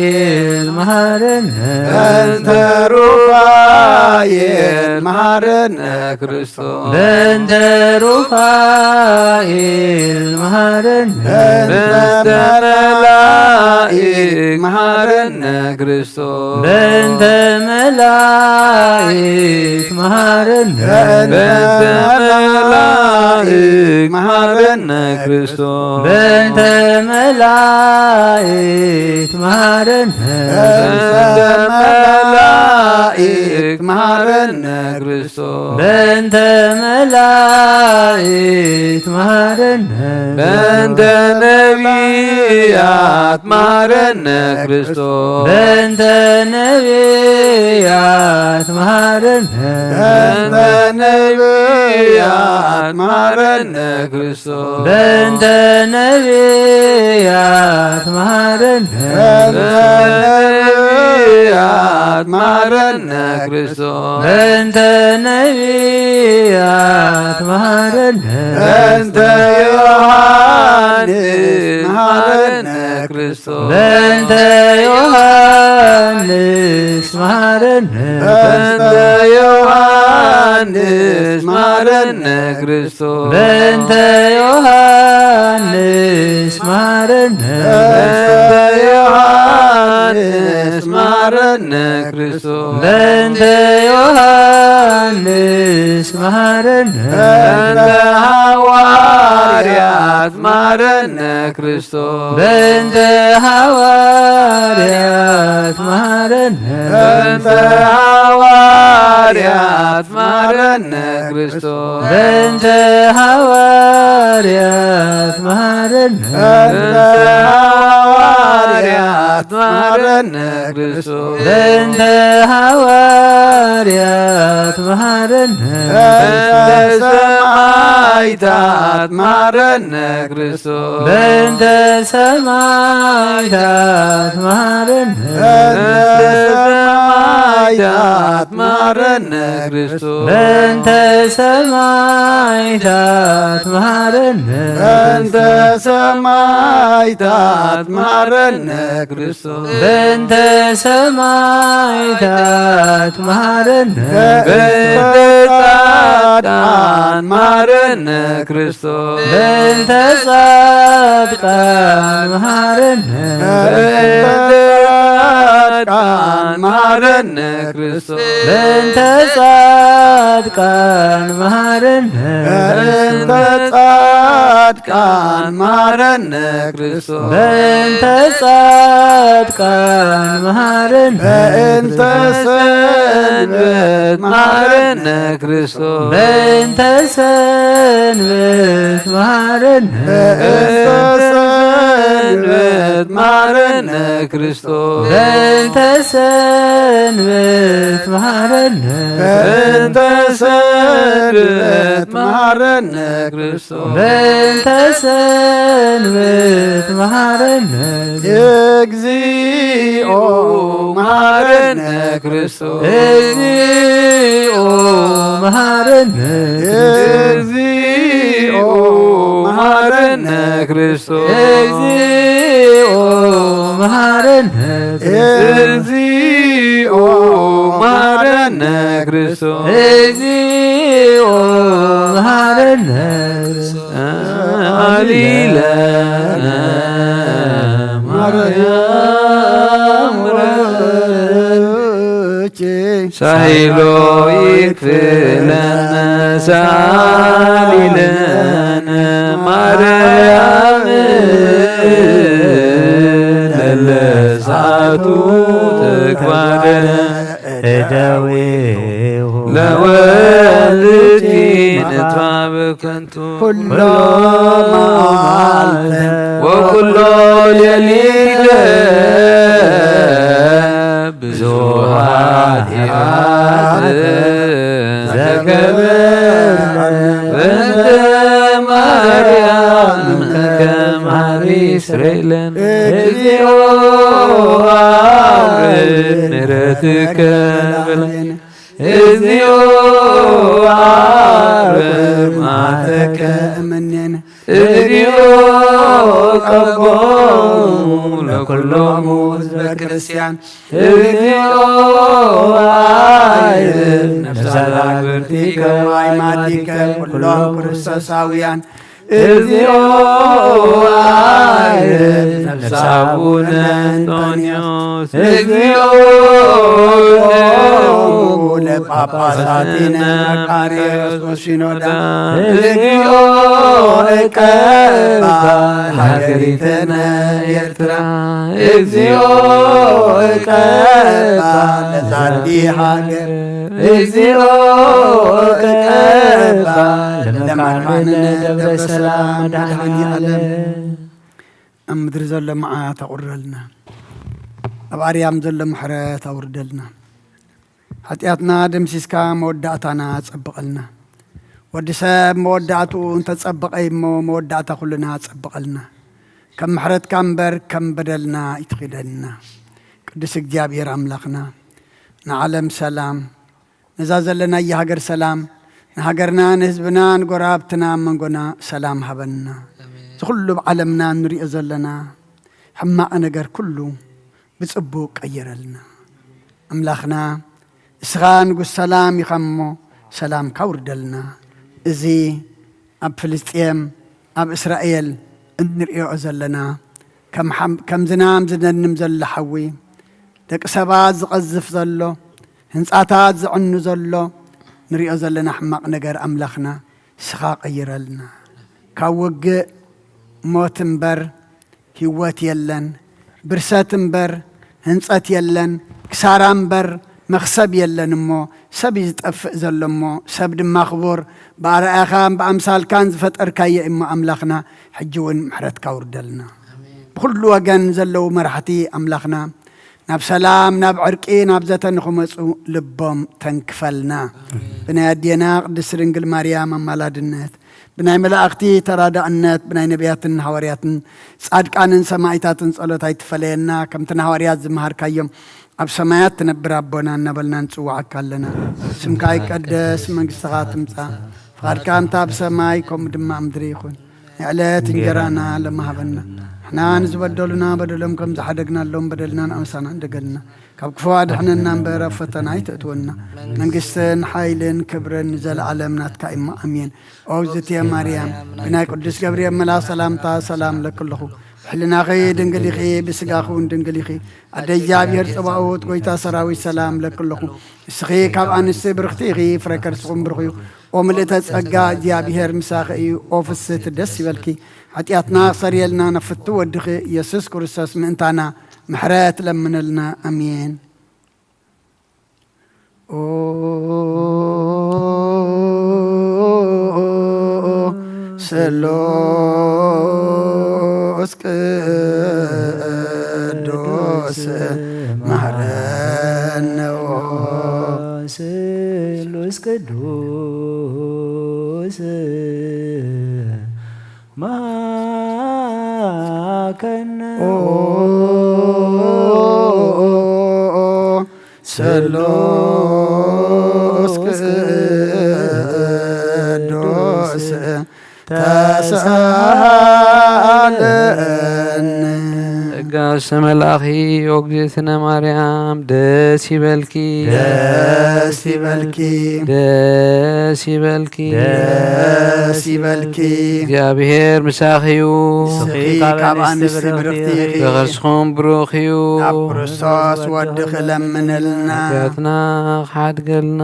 መሃረነ። በእንተ ሩፋኤል መሃረነ ክርስቶስ። በእንተ ሩፋኤል መሃረነ። በእንተ መላእክት መሃረነ ክርስቶስ። በእንተ መላእክት መሃረነ። በእንተ መላእክት መሃረነ ክርስቶስ። በእንተ መላእክት መሃረነ። በእንተ መላእክት መሃረነ ክርስቶስ። በእንተ መላእክት መሃረነ። በእንተ ነቢያት መሃረነ ክርስቶስ። በእንተ ነቢያት መሃረነ። በእንተ ነቢያት መሃረነ ክርስቶስ። በእንተ ነቢያት መሃረነ። በእንተ ነቢያት መሃረነ ክርስቶስ። በእንተ ነቢያት መሃረነ። በእንተ ዮሐንስ መሃረነ ክርስቶስ። በእንተ ዮሐንስ መሃረነ። በእንተ ዮሐንስ መሃረነ ክርስቶስ። በእንተ ዮሐንስ መሃረነ። በእንተ ዮሐንስ መሃረነ ክርስቶስ። በእንተ ዮሐንስ መሃረነ። በእንተ ሐዋርያት መሃረነ ክርስቶስ። በእንተ ሐዋርያት መሃረነ። በእንተ ሐዋርያት መሃረነ ክርስቶስ። በእንተ ሐዋርያት መሃረነ። በእንተ ሐዋርያት መሃረነ ክርስቶስ። በእንተ ሐዋርያት መሃረነ። በእንተ ሰማዕታት መሃረነ ክርስቶስ። በእንተ ሰማዕታት መሃረነ። በእንተ ሰማዕታት መሃረነ ክርስቶስ። በእንተ ሰማዕታት መሃረነ። በእንተ ሰማዕታት መሃረነ ክርስቶስ። በእንተ ሰማዕታት መሃረነ። በእንተ ጻድቃን መሃረነ ክርስቶስ። በእንተ ጻድቃን መሃረነ። በእንተ ጻድቃን መሃረነ ክርስቶስ። በእንተ ጻድቃን መሃረነ። በእንተ ጻድቃን መሃረነ ክርስቶስ። በእንተ ጻድቃን መሃረነ። በእንተ ሰ ሰንበት መሃረነ ክርስቶስ። በእንተ ሰንበት መሃረነ። በእንተ ሰንበት መሃረነ ክርስቶስ። በእንተ ሰንበት መሃረነ። በእንተ ሰንበት መሃረነ ክርስቶስ። በእንተ ሰንበት መሃረነ። እግዚኦ መሃረነ ክርስቶስ። እግዚኦ መሃረነ። እግዚኦ መሃረነ ክርስቶስ። እግዚኦ መሃረነ። እግዚኦ መሃረነ ክርስቶስ። እግዚኦ መሃረነ። አሊለነ ማርያም ወረኪ። ሳይሎ ይክፍለነ ሳሊለነ ማርያም ለለሳቱ ተግባረነ እደዊሁ ለወልድኪ ንትባብ ከንቱ ኩሎ መዓልተ ወኩሎ ሌሊተ ብዙሃት ኃጢአት ዘገብር በእንተ ማርያም ከማሪ ስሬለን እግዚኦ አብርህ ምሕረትከ በለን። እግዚኦ አብርህ መዓተከ እምኔነ። እግዚኦ ቀቦሙ ለኩሎሙ ህዝበ ክርስቲያን። እግዚኦ አይርፍ ነፍሳት አግብርቲከ ወአይማቲከ ኩሎም ክርስቶሳውያን። እግዚኦ አይርፍ ነፍሰ አቡነ እንጦንዮስ። እግዚኦ ለጳጳሳቲነ መቃርዮስ ወሲኖዳ። እግዚኦ እቀባ ለሀገሪትነ ኤርትራ። እግዚኦ እቀባ ለዛቲ ሀገር። እግዚኦ እቀባ ለመካንነ ደብረ ሰላም መድኃኔ ዓለም። ኣብ ምድሪ ዘሎ መዓት ኣቑርረልና፣ ኣብ ኣርያም ዘሎ ምሕረት ኣውርደልና። ሓጢኣትና ደምሲስካ መወዳእታና ጸብቐልና። ወዲ ሰብ መወዳእትኡ እንተጸበቐ እሞ መወዳእታ ኩልና ጸብቐልና። ከም ምሕረትካ እምበር ከም በደልና ይትኺደልና። ቅዱስ እግዚኣብሔር ኣምላኽና ንዓለም ሰላም፣ ነዛ ዘለናያ ሃገር ሰላም፣ ንሃገርና ንህዝብና ንጎረባብትና ኣብ መንጎና ሰላም ሃበና። እዚ ኩሉ ኣብ ዓለምና እንሪኦ ዘለና ሕማቕ ነገር ኩሉ ብጽቡቕ ቀይረልና። ኣምላኽና እስኻ ንጉስ ሰላም ኢኻ እሞ ሰላምካ ኣውርደልና። እዚ ኣብ ፍልስጤም ኣብ እስራኤል እንርእዮ ዘለና ከም ሓም-፣ ከም ዝናም ዝደንም ዘሎ ሓዊ፣ ደቂ ሰባት ዝቐዝፍ ዘሎ፣ ህንጻታት ዝዕኑ ዘሎ ንርእዮ ዘለና ሕማቕ ነገር ኣምላኽና እስኻ ቀይረልና። ካብ ውግእ ሞት እምበር ህይወት የለን፣ ብርሰት እምበር ህንጸት የለን፣ ክሳራ እምበር መኽሰብ የለን እሞ፣ ሰብ እዩ ዝጠፍእ ዘሎ እሞ፣ ሰብ ድማ ክቡር ብኣርኣያኻን ብኣምሳልካን ዝፈጠርካዮ እሞ ኣምላኽና፣ ሕጂ እውን ምሕረትካ ኣውርደልና። ብኹሉ ወገን ዘለዉ መራሕቲ ኣምላኽና፣ ናብ ሰላም፣ ናብ ዕርቂ፣ ናብ ዘተ ንኽመጹ ልቦም ተንክፈልና። ብናይ ኣዴና ቅድስት ድንግል ማርያም ኣማላድነት፣ ብናይ መላእኽቲ ተራዳእነት፣ ብናይ ነቢያትን ሃዋርያትን ጻድቃንን ሰማዕታትን ጸሎት ኣይትፈለየና። ከምቲ ንሃዋርያት ዝመሃርካዮም፣ ኣብ ሰማያት ትነብር ኣቦና እናበልና ንጽውዓካ ኣለና። ስምካ ይቀደስ፣ መንግስትኻ ትምጻእ፣ ፍቓድካ እንታ ኣብ ሰማይ ከምኡ ድማ ኣብ ምድሪ ይኹን። ንዕለት እንጀራና ለማሃበና። ንሕና ንዝበደሉና በደሎም ከም ዝሓደግናሎም በደልና ንኣምሳና እንደገልና። ካብ ክፉ ኣድሕነና እምበር ኣብ ፈተና ኣይተእትወና። መንግስትን ሓይልን ክብርን ንዘለዓለም ናትካ እሞ ኣሜን። ኦ እግዝእትየ ማርያም፣ ብናይ ቅዱስ ገብርኤል መልኣኽ ሰላምታ ሰላም ለኪ ኣለኹ። ብሕልናኺ ድንግል ኢኺ፣ ብስጋኺ እውን ድንግል ኢኺ። ኣደ እግዚኣብሔር ጸባኦት፣ ጎይታ ሰራዊት ሰላም ለኪ ኣለኹ። እስኺ ካብ ኣንስቲ ብርኽቲ ኢኺ፣ ፍረ ከርስኹም ብሩኽ እዩ። ኦ ምልእተ ጸጋ፣ እግዚኣብሔር ምሳኺ እዩ። ኦ ፍስህቲ ደስ ይበልኪ። ሓጢኣትና ክሰርየልና ነፍቱ ወድኺ ኢየሱስ ክርስቶስ ምእንታና ምሕረት ለምንልና። ኣሜን። ኦ ስሉስ ቅዱስ መሐረነ። ኦ ስሉስ ቅዱስ መሐረነ። ኦ ስሉስ ቅዱስ ተሳለነ። ጸጋ ዝተመልኣኺ ኦ እግዝእትነ ማርያም ደስ ይበልኪ። ደስ ይበልኪ። ደስ ይበልኪ። ደስ ይበልኪ። እግዚኣብሔር ምሳኺ እዩ። ንስኺ ካብ ኣንስቲ ብርኽቲ ኢኺ። ፍረ ከርስኹም ብሩኽ እዩ። ናብ ክርስቶስ ወድኺ ለምንልና። ሓጢኣትና ክሓድገልና።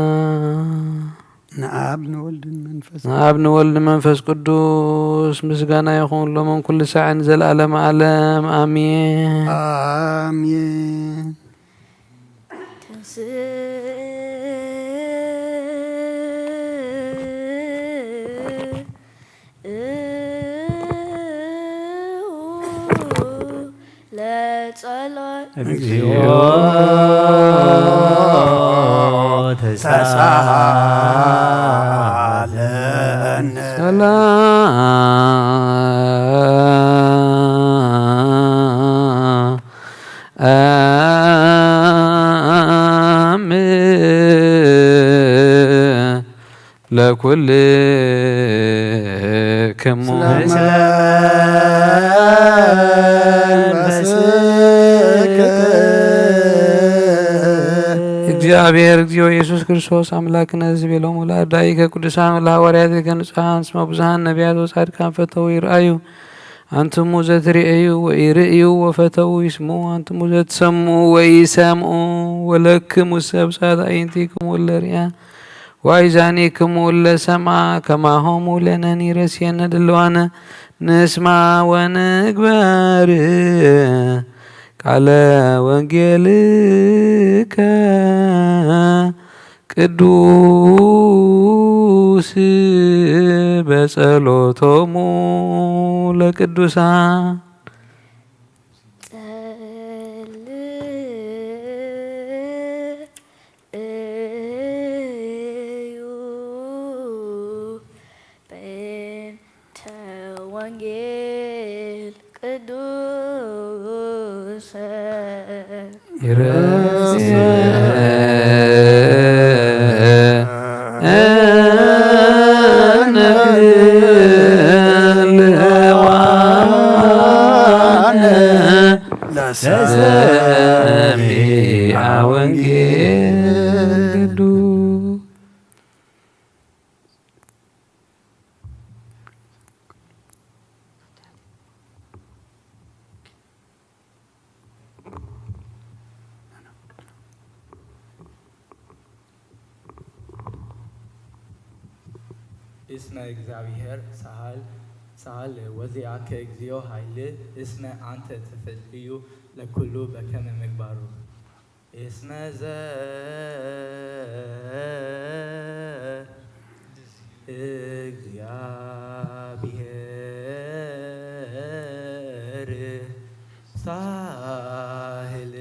ንኣብ ንወልድን መንፈስ ንኣብ ንወልድ መንፈስ ቅዱስ ምስጋና ይኹን ሎምን ኩሉ ሳዕን ዘልኣለም ኣለም ኣሜን። ኣሜን። ለጸሎት እግዚኦ ተሳሃለነ። ሰላም ለኩልክሙ ስለ መንፈስከ። እግዚኣብሔር እግዚኦ ኢየሱስ ክርስቶስ ኣምላክነ ዝበሎም ለኣርዳኢከ ቅዱሳን ለሃዋርያትከ ንጹሓን እስመ ብዙሃን ነቢያት ወጻድቃን ፈተው ይርኣዩ። ኣንትሙ ዘትርእዩ ወኢርእዩ ወፈተው ይስምዑ። ኣንትሙ ዘትሰምዑ ወኢሰምዑ። ወለክሙ ሰብ ሳት ኣዒንቲክሙ ለርእያ ወአእዛኒክሙ ለሰምዓ ከማሆሙ ለነኒ ረስየነ ድልዋነ ንስማ ወንግበር ቃለ ወንጌልከ ቅዱስ በጸሎቶሙ ለቅዱሳን። ጸልዩ በእንተ ወንጌል ቅዱስ። ይረስነ ለሰሚዐ ወንጌል ቅዱስ። እስመ እግዚአብሔር ሳህል ሳህል ወዚአከ እግዚኦ ኃይል እስመ አንተ ትፈልዩ ለኩሉ በከመ ምግባሩ። እስመ ዘ እግዚአብሔር ሳህል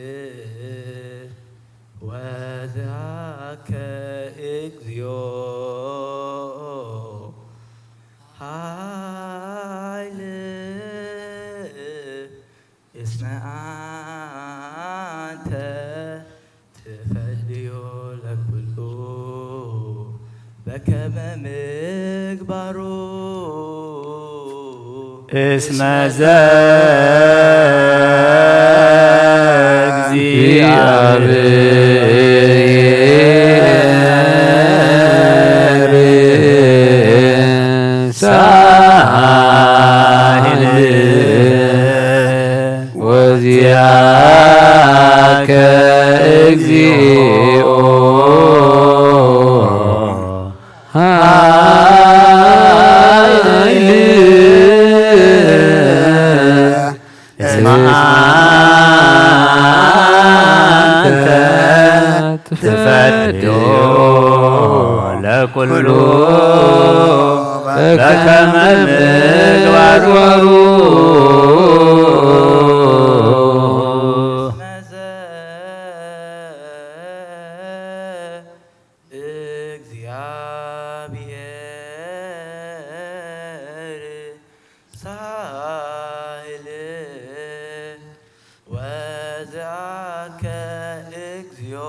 ወዛከ እግዚኦ ኃይል እስመ አንተ ትፈድዮ ለኩሉ በከመ ምግባሩ። እስመ ዘ እግዚአብሔር ሳህል ወዚአከ እግዚኦ ኃይል እስመ አንተ ለኩሉ በከመ ምግባሩ። እግዚአብሔር ሳህል ወዘአከ እግዚኦ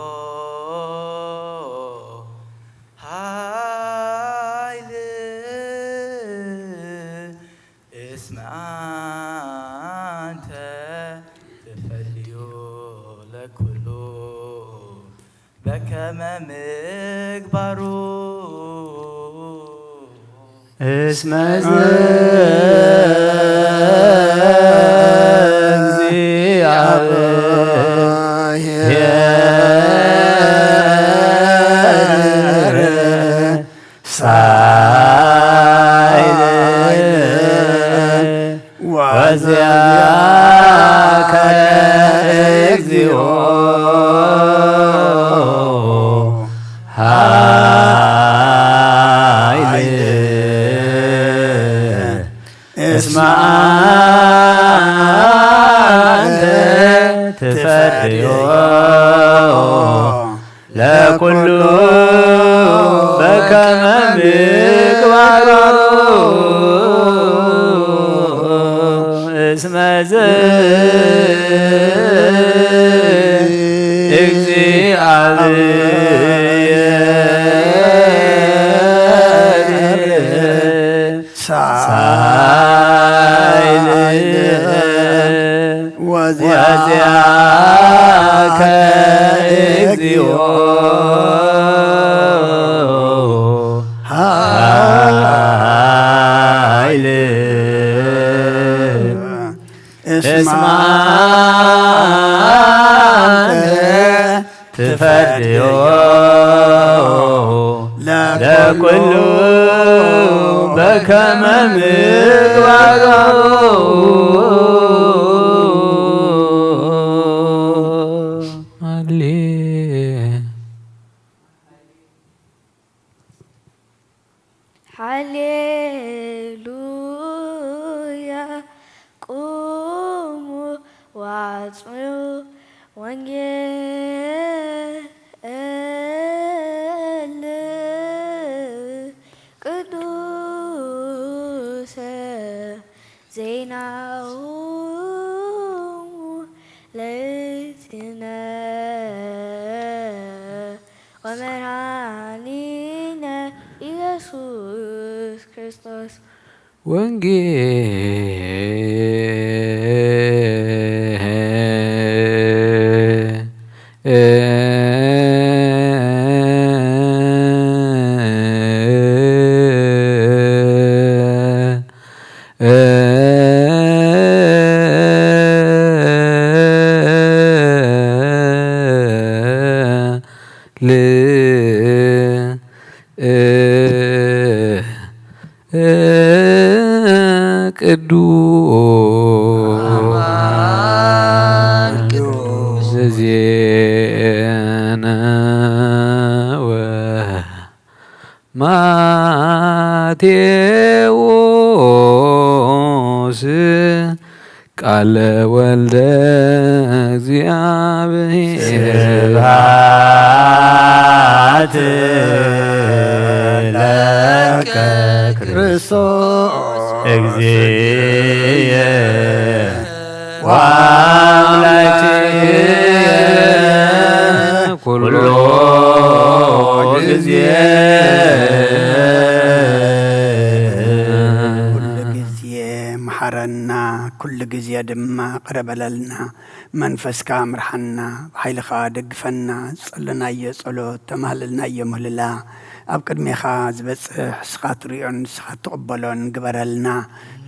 ኃይል እስመ አንተ ትፈልዮ ለኩሉ በከመ ምግባሩ። እስመ ዘእግዚአብሔር ሳይል ወዚአከ እግዚኦ ኃይል እስመ አንተ ትፈድዮ ለኩሉ በከመ ምግባሩ። እስመ ዘእግዚአብሔር ሳይል ወዚአከ እግዚኦ ኃይል እስመ አንተ ትፈድዮ ለኩሉ በከመ ምግባሩ። ሃሌሉያ። ቁሙ ወአጽምዑ ወንጌል ቅዱሰ ዜናሁ ለእግዚእነ ወመድኃኒነ ኢየሱስ ክርስቶስ። ወንጌል ቅዱስ ዘዜነወ ማቴዎስ ቃለ ወልደ እግዚአብሔር። ስብሐት ለከ ክርስቶስ እግዚእ ወአምላክየ ኩሎ ጊዜ። ኩሉ ግዜ መሓረና፣ ኩሉ ግዜ ድማ ቅረ በለልና። መንፈስካ ምርሓና፣ ብሓይልኻ ደግፈና። ዝጸለናዮ ጸሎት፣ ተማህለልናዮ ምህልላ ኣብ ቅድሜኻ ዝበጽሕ ንስኻ ትሪኦን ንስኻ ትቕበሎን ግበረልና።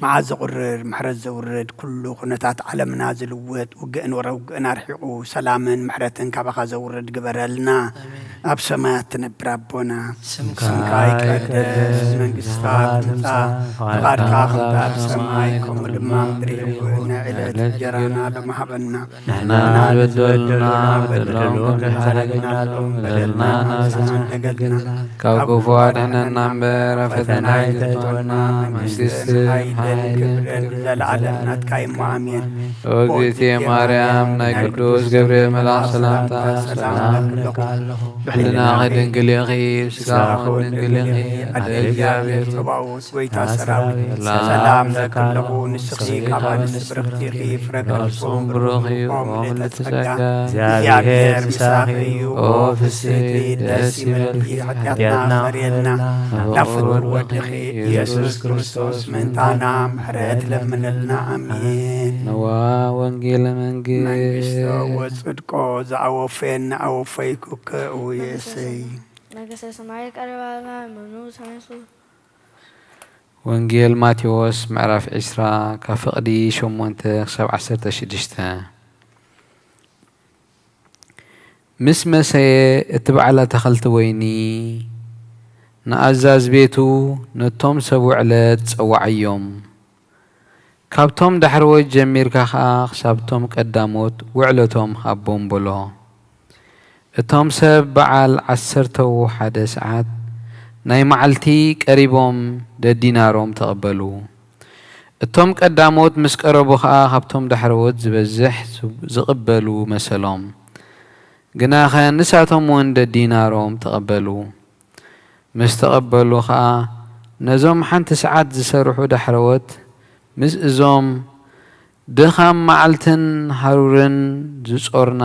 መዓት ዘቑርር፣ ምሕረት ዘውርድ፣ ኩሉ ኩነታት ዓለምና ዝልውጥ፣ ውግእን ወረ ውግእን ኣርሒቑ፣ ሰላምን ምሕረትን ካባኻ ዘውርድ ግበረልና። ኣሜን። ኣብ ሰማያት ትነብር ኣቦና፣ ስምካ ስምካ ይቀደስ፣ ይቀደስ፣ መንግስትኻ ትምጻእ፣ ትምጻእ፣ ፍቓድካ ፍቓድካ ከምታ ኣብ ከምታ ኣብ ሰማይ፣ ሰማይ፣ ከምኡ ከምኡ ድማ ኣብ ምድሪ ምድሪ ይኹን። ይኹን። ዕለት እንጀራና ሎሚ ሃበና። ንሕና ንበደሉና በደሎም ከም ዝሓለግናሎም በደልና ናብሳና እንደገልና ካብ ክፉ ኣድሕነና እምበር ኣብ ፈተና ኣይተእትወና። መንግስትን ሓይልን ክብርን ዘለዓለም ናትካ እሞ ኣሜን። ኦ እግዝእትየ ማርያም ናይ ቅዱስ ገብርኤል መልኣኽ ሰላምታ ሰላም እብለኪ ኣለኹ። ብሕልናኺ ድንግል ኢኺ፣ ብስጋኺ እውን ድንግል ኢኺ። ኣደ እግዚኣብሔር ጸባኦት ጎይታ ሰራዊት ሰላም እብለኪ ኣለኹ። ንስኺ ካብ ኣንስቲ ብርኽቲ ኢኺ፣ ፍረ ከርስኹም ብሩኽ እዩ። ኦ ምልዕተ ጸጋ እግዚኣብሔር ምሳኺ እዩ። ኦ ፍስሕቲ ደስ ይበልኪ። ኃጢአትና ሰረየልና፣ ናብ ፍቅር ወድኺ ኢየሱስ ክርስቶስ ምእንታና ምሕረት ለምንልና። ኣሜን። ነዋ ወንጌለ መንግስት መንግስቶ ወጽድቆ ዘኣወፈየና ኣወፈይኩከ እውየሰይ። ነገሰ ሰማይ ቀረባልና መኑ ሳይንሱ። ወንጌል ማቴዎስ ምዕራፍ ዕስራ ካብ ፍቕዲ ሸሞንተ ክሳብ ዓሰርተ ሽዱሽተ። ምስ መሰየ እቲ በዓል ኣታኽልቲ ወይኒ ንኣዛዝ ቤቱ ነቶም ሰብ ውዕለት ጸዋዓዮም። ካብቶም ዳሕረዎት ጀሚርካ ኸኣ ክሳብቶም ቀዳሞት ውዕለቶም ሃቦም በሎ። እቶም ሰብ በዓል ዓሰርተው ሓደ ሰዓት ናይ መዓልቲ ቀሪቦም ደዲናሮም ተቐበሉ። እቶም ቀዳሞት ምስ ቀረቡ ኸኣ ካብቶም ዳሕረዎት ዝበዝሕ ዝቕበሉ መሰሎም። ግናኸ ንሳቶም እውን ደዲናሮም ተቐበሉ። ምስ ተቐበሉ ኸኣ ነዞም ሓንቲ ሰዓት ዝሰርሑ ዳሕረዎት ምስ እዞም ድኻም መዓልትን ሃሩርን ዝጾርና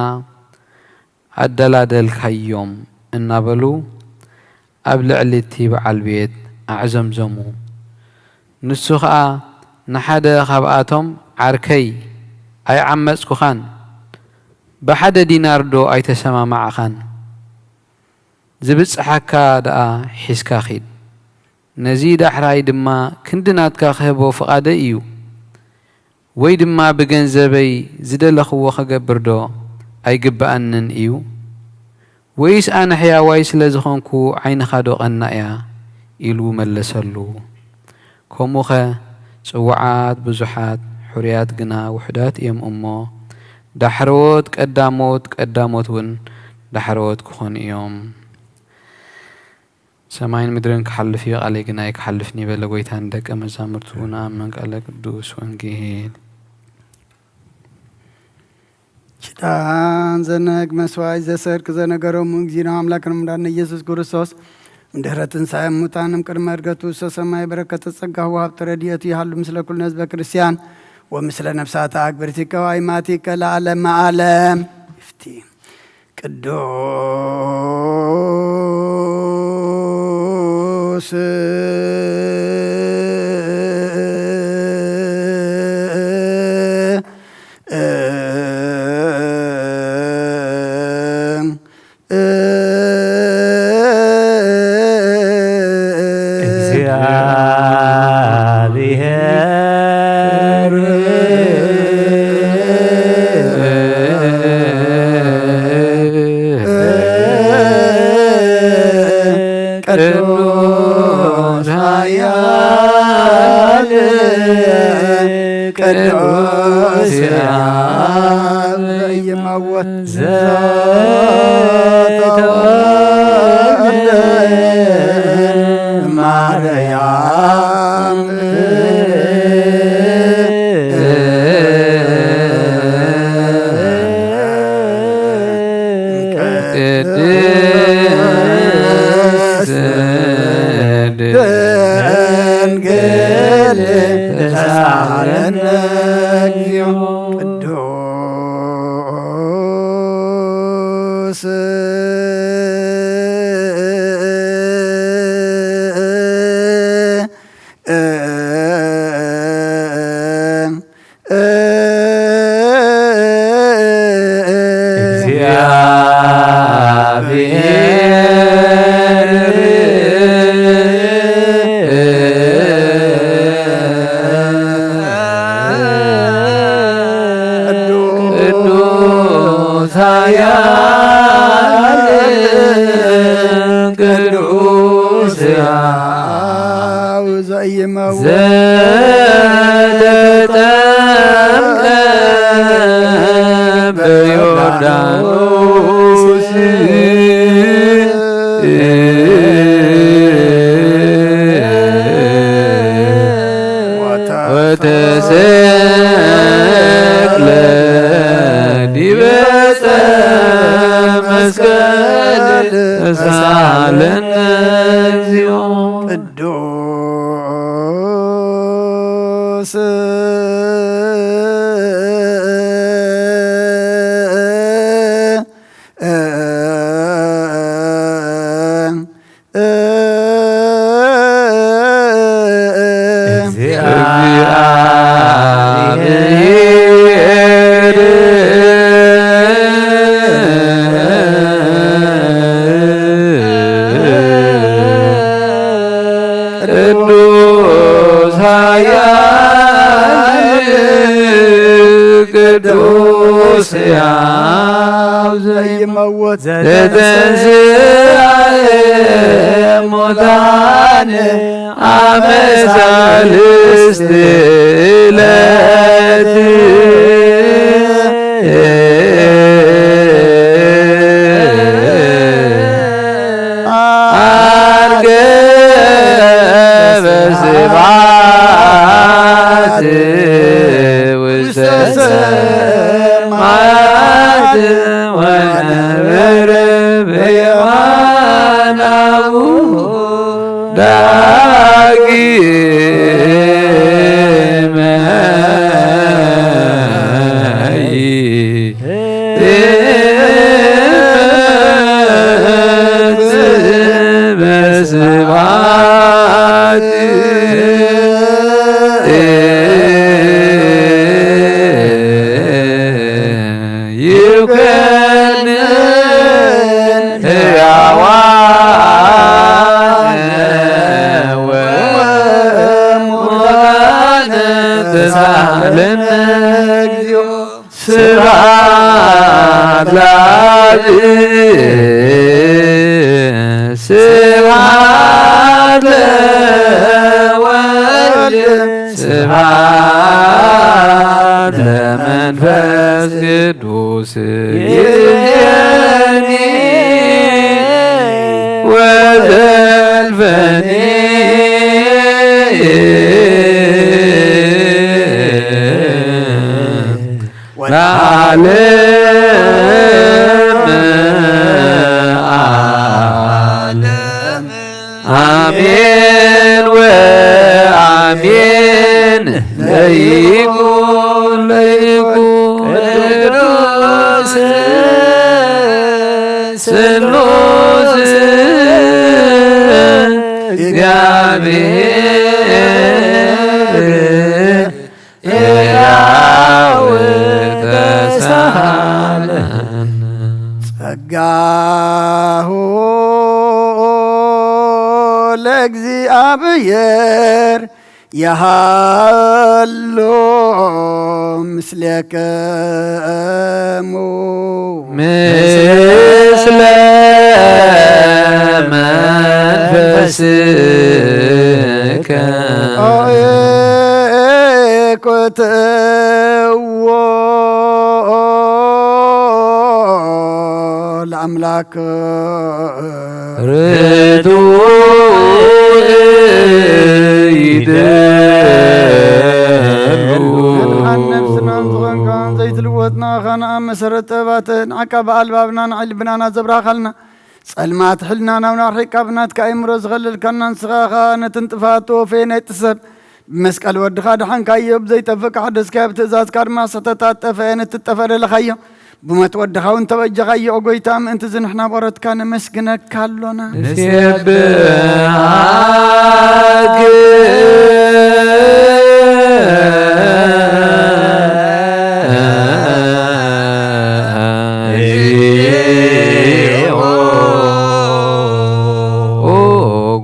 ኣደላደልካዮም እናበሉ ኣብ ልዕሊ እቲ በዓል ቤት ኣዕዘምዘሙ። ንሱ ኸኣ ንሓደ ኻብኣቶም ዓርከይ ኣይዓመጽኩኻን ብሓደ ዲናር ዶ ኣይተሰማማዕኻን? ዝብጽሓካ ደኣ ሒዝካ ኺድ። ነዚ ዳሕራይ ድማ ክንዲ ናትካ ክህቦ ፍቓደይ እዩ። ወይ ድማ ብገንዘበይ ዝደለኽዎ ኸገብር ዶ ኣይግብኣንን እዩ? ወይስ ኣነ ሕያዋይ ስለ ዝኾንኩ ዓይንኻ ዶ ቐናእያ? ኢሉ መለሰሉ። ከምኡኸ ጽዉዓት ብዙሓት ሕሩያት ግና ውሑዳት እዮም እሞ፣ ዳሕረዎት ቀዳሞት፣ ቀዳሞት እውን ዳሕረዎት ክኾኑ እዮም። ሰማይን ምድርን ክሓልፍ እዩ፣ ቃለይ ግና ኣይክሓልፍን እዩ በለ ጐይታ ንደቀ መዛሙርቱ። ንኣምን ቃለ ቅዱስ ወንጌል። ኪዳን ዘነግ መስዋዕት ዘሰርክ ዘነገሮሙ እግዚእነ አምላክነ መድኃኒነ ኢየሱስ ክርስቶስ እምድኅረ ትንሣኤ እሙታን እምቅድመ ዕርገቱ ውስተ ሰማይ በረከተ ጸጋሁ ወሀብተ ረድኤቱ ይሃሉ ምስለ ኩልነ ህዝበ ክርስቲያን ወምስለ ነፍሳተ አግብርቲከ ወአይማቲከ ለዓለመ ዓለም። ይፍቲ። ቅዱስ እግዚአብሔር ቅዱስ ኃያል ቅዱስ ያብ ይመውት ዘተወልደ ማርያም ቅድስት ድንግል ተሳሃለነ እግዚኦ። ቅዱስ እግዚአብሔር ቅዱስ ኃያል ቅዱስ ሕያው ዘኢይመውት ዘተጠምቀ ዳውስ ወተሰቅለ ዲበ ዕፀ መስቀል ተሳለነ እግዚኦ። ቅዱስ እግዚአብሔር ቅዱስ ኃያል ቅዱስ ሕያው ዘይመውት ዘተንሥአ እሙታን አመ ሣልስት ዕለት ዐርገ በስብሐት ውስተ ሰማያት ወነበረ በየማነ አቡሁ ዳግመ በስብሐት ይኩነን ሕያዋን ወሙታን ተሳሃለነ እግዚኦ። ስብሐት ለአብ ስብሐት ለወልድ ስብሐት ለመንፈስ ቅዱስ ይእዜኒ ወዘልፈኒ ለዓለመ ዓለም። አሜን ወአሜን። ለይኩን ለይኩን ቅዱስ ስሉስ እግዚአብሔር ሕያው ተሳሃለነ። ጸጋሁ ለእግዚአብሔር የሃሎ ምስሌክሙ። ምስለ መንፈስከ። አኮትዎ ለአምላክ። ርቱዕ ይደሉ። ነብስናን ዝኾንካን ዘይትልወጥ ንኣኻ ንኣብ መሰረት ጥበባት ንዓካ ብኣልባብና ንዓይ ልብናና ዘብራኻልና ጸልማት ሕልናና እውን ኣርሒቅካ ብናትካ ኣእምሮ ዝኸለልካና ንስኻ ኸኣ ነትን ጥፋት ተወፈየ ናይ ጥሰብ ብመስቀል ወድኻ ድሓንካዮ፣ ብዘይጠፍእ ካሕደስካዮ፣ ብትእዛዝካ ድማ ስሕተታት ጠፍአን እትጠፈ ደለኻዮ። ብሞት ወድኻ እውን ተበጀኻዮ። ኦ ጐይታ፣ ምእንቲ እዚ ንሕና ብቕረትካ ነመስግነካ ኣሎና። ንሴብሐካ እግዚኦ። ኦ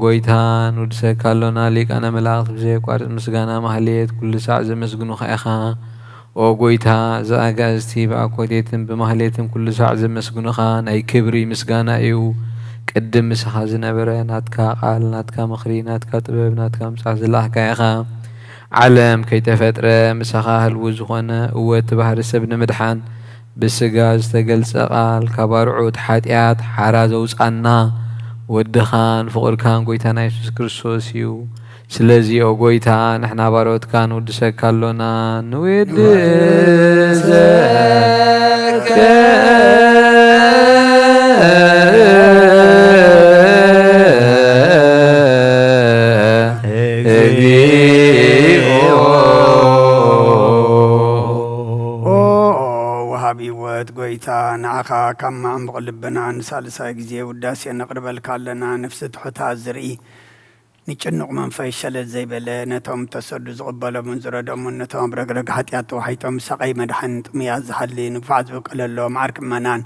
ጐይታ፣ ንውድሰካ ኣሎና። ሊቃነ መላእክት ብዘየቋርጽ ምስጋና ማህሌት ኩሉ ሳዕ ዘመስግኑኻ ኢኻ። ኦ ጐይታ፣ እዚ ኣጋእዝቲ ብኣኮቴትን ብማህሌትን ኩሉ ሳዕ ዘመስግኑኻ ናይ ክብሪ ምስጋና እዩ። ቅድም ምሳኻ ዝነበረ ናትካ ቃል፣ ናትካ ምኽሪ፣ ናትካ ጥበብ፣ ናትካ ምጻሕ ዝለኣኽካ ኢኻ። ዓለም ከይተፈጥረ ምሳኻ ህልዉ ዝኾነ፣ እወ እቲ ባህሪ ሰብ ንምድሓን ብስጋ ዝተገልጸ ቃል ካብ ኣርዑት ሓጢኣት ሓራ ዘውጻና ወድኻን ፍቑርካን ጎይታና የሱስ ክርስቶስ እዩ። ስለዚ ኦ ጎይታ፣ ንሕና ባሮትካ ንውድሰካ ኣሎና። ንውድሰከ እግዚኦ። ኦ ወሃቢ ህይወት ጎይታ፣ ንዓኻ ካብ መዓሙቕ ልብና ንሳልሳይ ግዜ ውዳሴ ነቕርበልካ ኣለና። ነፍሲ ትሑታት ዝርኢ፣ ንጭኑቕ መንፈስ ሸለል ዘይበለ፣ ነቶም ተሰዱ ዝቕበሎምን ዝረድኦምን፣ ነቶም ኣብ ረግረግ ሓጢኣት ተዋሒጦም ብሳቐይ መድሓኒ ጥሙያት ዝሓሊ፣ ንግፋዕ ዝብቀለሎም ዓርኪ ምእመናን፣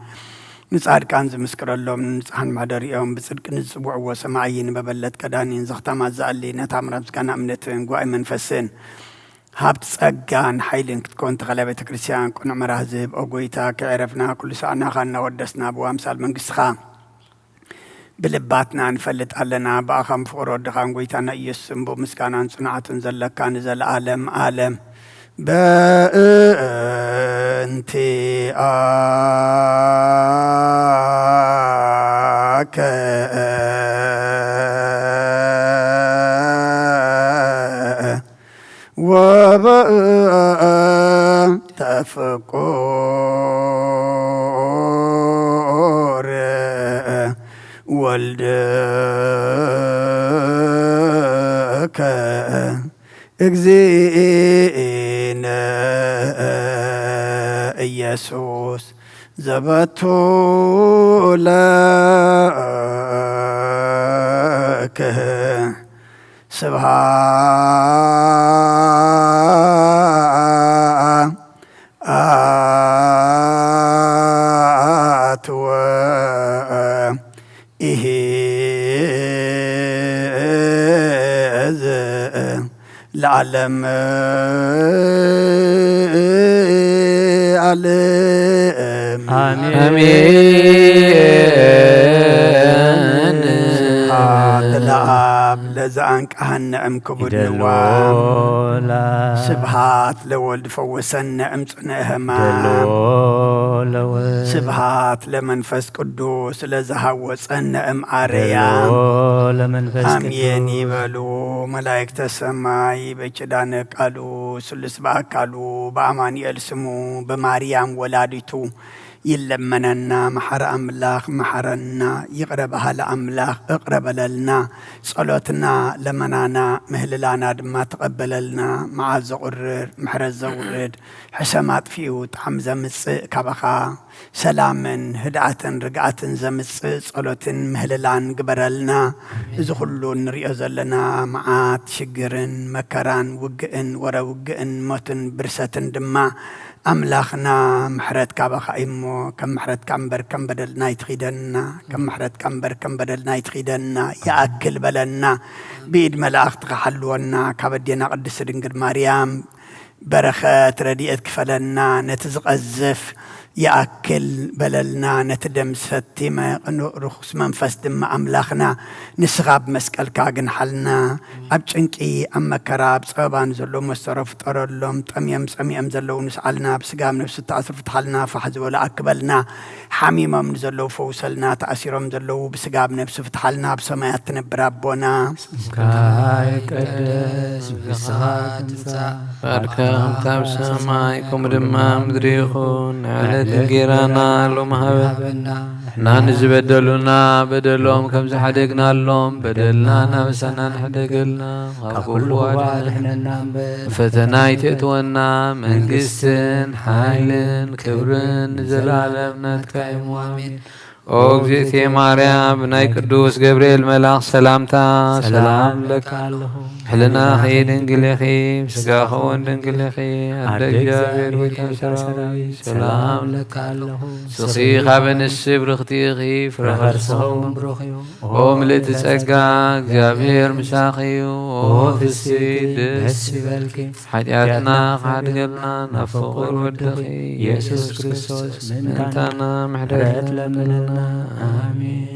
ንጻድቃን ዝምስክረሎም፣ ንንጹሓን መሕደሪኦም፣ ብጽድቂ ንዝጽውዕዎ ሰማዒ፣ ንመበለት ከዳኒን ዘኽታማት ዝኣሊ፣ ነታ ምራ ምስጋና እምነትን ጉባኤ መንፈስን፣ ሃብቲ ጸጋን ሓይልን ክትኮን ተኸለ ቤተ ክርስቲያን ቅኑዕ መራህ ዝህብ፣ ኦ ጎይታ፣ ከየዕረፍና ኩሉ ሳዕ ንኣኻ እናወደስና ብኣምሳል መንግስትኻ ብልባትና ንፈልጥ ኣለና። ብኣኻን ፍቕሪ ወድኻን ጎይታና ኢየሱስን ብኡ ምስጋናን ጽንዓትን ዘለካ ንዘለኣለም ኣለም። በእንቲኣከ ወበእንተ ፍቁር ወልድከ እግዚእነ ኢየሱስ ዘበቱ ለከ ስብሐት ወኢሂዝ ለዓለም ዓለም። ኣሜን። ስብሐት ለኣብ ለዘአንቀሐነ እምክቡድ ይደሎ ንዋም። ላ- ስብሐት ለወልድ ፈወሰነ እምጽንዕ ሕማም። ይደሎ ለወልድ። ስብሐት ለመንፈስ ቅዱስ ለዘሃወጸነ እምኣርያም። ይደሎ ለመንፈስ ቅዱስ። ኣሜን ይበሉ መላእክተ ሰማይ በኪዳነ ቃሉ ስሉስ በአካሉ በአማኑኤል ስሙ በማርያም ወላዲቱ ይለመነና። መሐሪ ኣምላኽ መሐረና፣ ይቕረ በሃሊ ኣምላኽ እቕረ በለልና። ጸሎትና ለመናና ምህልላና ድማ ተቐበለልና። መዓት ዘቑርር ምሕረት ዘውርድ ሕሰም ኣጥፊኡ ጣዕሚ ዘምጽእ ካባኻ ሰላምን ህድኣትን ርግኣትን ዘምጽእ ጸሎትን ምህልላን ግበረልና። እዚ ኩሉ እንሪኦ ዘለና መዓት ሽግርን መከራን ውግእን ወረ ውግእን ሞትን ብርሰትን ድማ ኣምላኽና ምሕረት ካባኻ እዩ እሞ፣ ከም ምሕረትካ እምበር ከም በደልና ኣይትኺደንና፣ ከም ምሕረትካ እምበር ከም በደልና ኣይትኺደንና፣ ይኣክል በለና። ብኢድ መላእኽትኻ ሓልወና፣ ካብ ኣዴና ቅድስቲ ድንግል ማርያም በረኸት ረድኤት ክፈለና፣ ነቲ ዝቐዝፍ ይኣክል በለልና፣ ነቲ ደም ሰቲመ ቅኑዕ ርኹስ መንፈስ ድማ ኣምላኽና ንስኻ ብመስቀልካ ግንሓልና። ኣብ ጭንቂ፣ ኣብ መከራ፣ ኣብ ጸበባ ንዘለዉ መስተሮ ፍጠረሎም። ጠምዮም ጸሚኦም ዘለዉ ንስዓልና። ብስጋ ኣብ ነፍሲ እተኣስሩ ፍትሓልና። ፋሕ ዝበሉ ኣክበልና። ሓሚሞም ንዘለዉ ፈውሰልና። ተኣሲሮም ዘለዉ ብስጋ ኣብ ነፍሲ ፍትሓልና። ኣብ ሰማያት ትነብር ኣቦና። ስምካ ይቀደስ፣ መንግስትኻ ትምጻእ፣ ፍቃድካ ከምታ ኣብ ሰማይ ከምኡ ድማ ኣብ ምድሪ ይኹን። ንዕለት እንጌራና ሎሚ ሃበና። ንሕና ንዝበደሉና በደሎም ከም ዝሓደግናሎም በደልና እናበሳና ንሕደገልና። ካብ ኩሉ ክፉእ ኣድሕነና እምበር። ፈተና ኣይተእትወና። መንግስትን ሓይልን ክብርን ንዘለኣለም ናትካ እዩ። ኣሜን። ኦ እግዝእትየ ማርያም፣ ብናይ ቅዱስ ገብርኤል መልኣኽ ሰላምታ ሰላም ሰላም እለካ ኣለኹ። ሕልናኺ ድንግል ኢኺ፣ ስጋኺ እውን ድንግል ኢኺ። ኣደ ኣደ እግዚኣብሔር እግዚኣብሔር ጎይታ ጎይታ ሰራዊት ሰራዊት፣ ሰላም ሰላም እለካ ኣለኹ። ንስኺ ካብ ኣንስቲ ብርኽቲ ኢኺ፣ ፍረ ፍረ ከርስኺ ከርስኺ እውን እውን ብሩኽ እዩ። ኦ ምልእቲ ጸጋ፣ እግዚኣብሔር ምሳኺ እዩ። ኦ ፍስሕቲ ፍስሕቲ ደስ ደስ ይበልኪ። ሓጢኣትና ክሓድገልና ናብ ፍቑር ወድኺ ኢየሱስ ክርስቶስ ምእንታና ምሕረት ለምንልና። ኣሜን።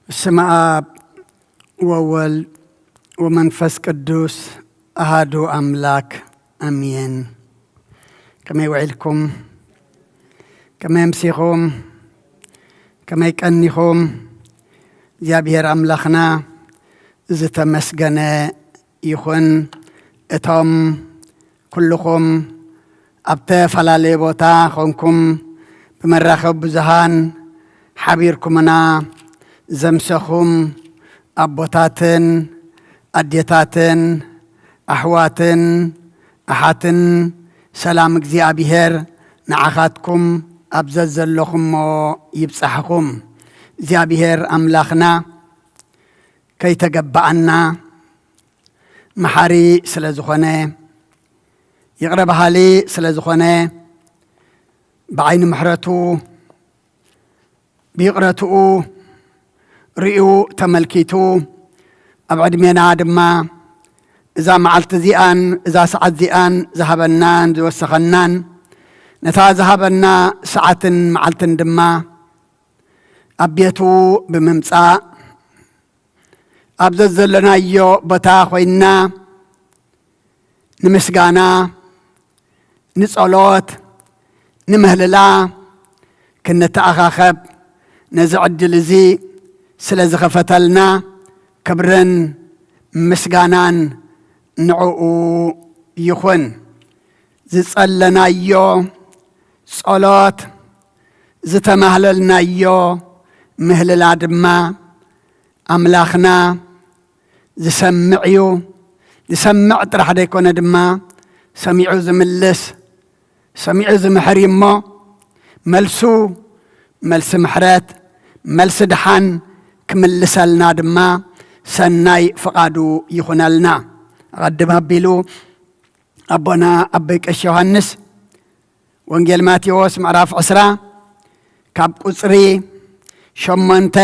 በስመ አብ ወወልድ ወመንፈስ ቅዱስ አሃዱ አምላክ አሜን። ከመይ ውዒልኩም? ከመይ ኣምሲኹም? ከመይ ቀኒኹም? እግዚኣብሔር ኣምላኽና ዝተመስገነ ይኹን። እቶም ኩልኹም ኣብ ተፈላለየ ቦታ ኾንኩም ብመራኸቢ ብዙሃን ሓቢርኩምና ዘምሰኹም ኣቦታትን ኣዴታትን ኣሕዋትን ኣሓትን፣ ሰላም እግዚኣብሔር ንዓኻትኩም ኣብ ዘዘለኹሞ ይብጻሕኹም። እግዚኣብሔር ኣምላኽና ከይተገባኣና መሓሪ ስለ ዝኾነ፣ ይቕረ በሃሊ ስለ ዝኾነ፣ ብዓይኒ ምሕረቱ፣ ብይቕረትኡ ርእዩ ተመልኪቱ፣ ኣብ ዕድሜና ድማ እዛ መዓልቲ እዚኣን እዛ ሰዓት እዚኣን ዝሃበናን ዝወሰኸናን፣ ነታ ዝሃበና ሰዓትን መዓልትን ድማ ኣብ ቤቱ ብምምጻእ፣ ኣብ ዘዘለናዮ ቦታ ኮይንና ንምስጋና፣ ንጸሎት፣ ንምህልላ ክንተኣኻኸብ ነዚ ዕድል እዚ ስለ ዝኸፈተልና ክብርን ምስጋናን ንዕኡ ይኹን። ዝጸለናዮ ጸሎት፣ ዝተማህለልናዮ ምህልላ ድማ ኣምላኽና ዝሰምዕ እዩ። ዝሰምዕ ጥራሕ ዘይኮነ ድማ ሰሚዑ ዝምልስ፣ ሰሚዑ ዝምሕር እዩ እሞ፣ መልሱ መልሲ ምሕረት፣ መልሲ ድሓን ክምልሰልና ድማ ሰናይ ፍቓዱ ይኹነልና። ኣቐድም ኣቢሉ ኣቦና ኣቦይ ቀሺ ዮሃንስ ወንጌል ማቴዎስ ምዕራፍ ዕስራ ካብ ቁጽሪ ሸሞንተ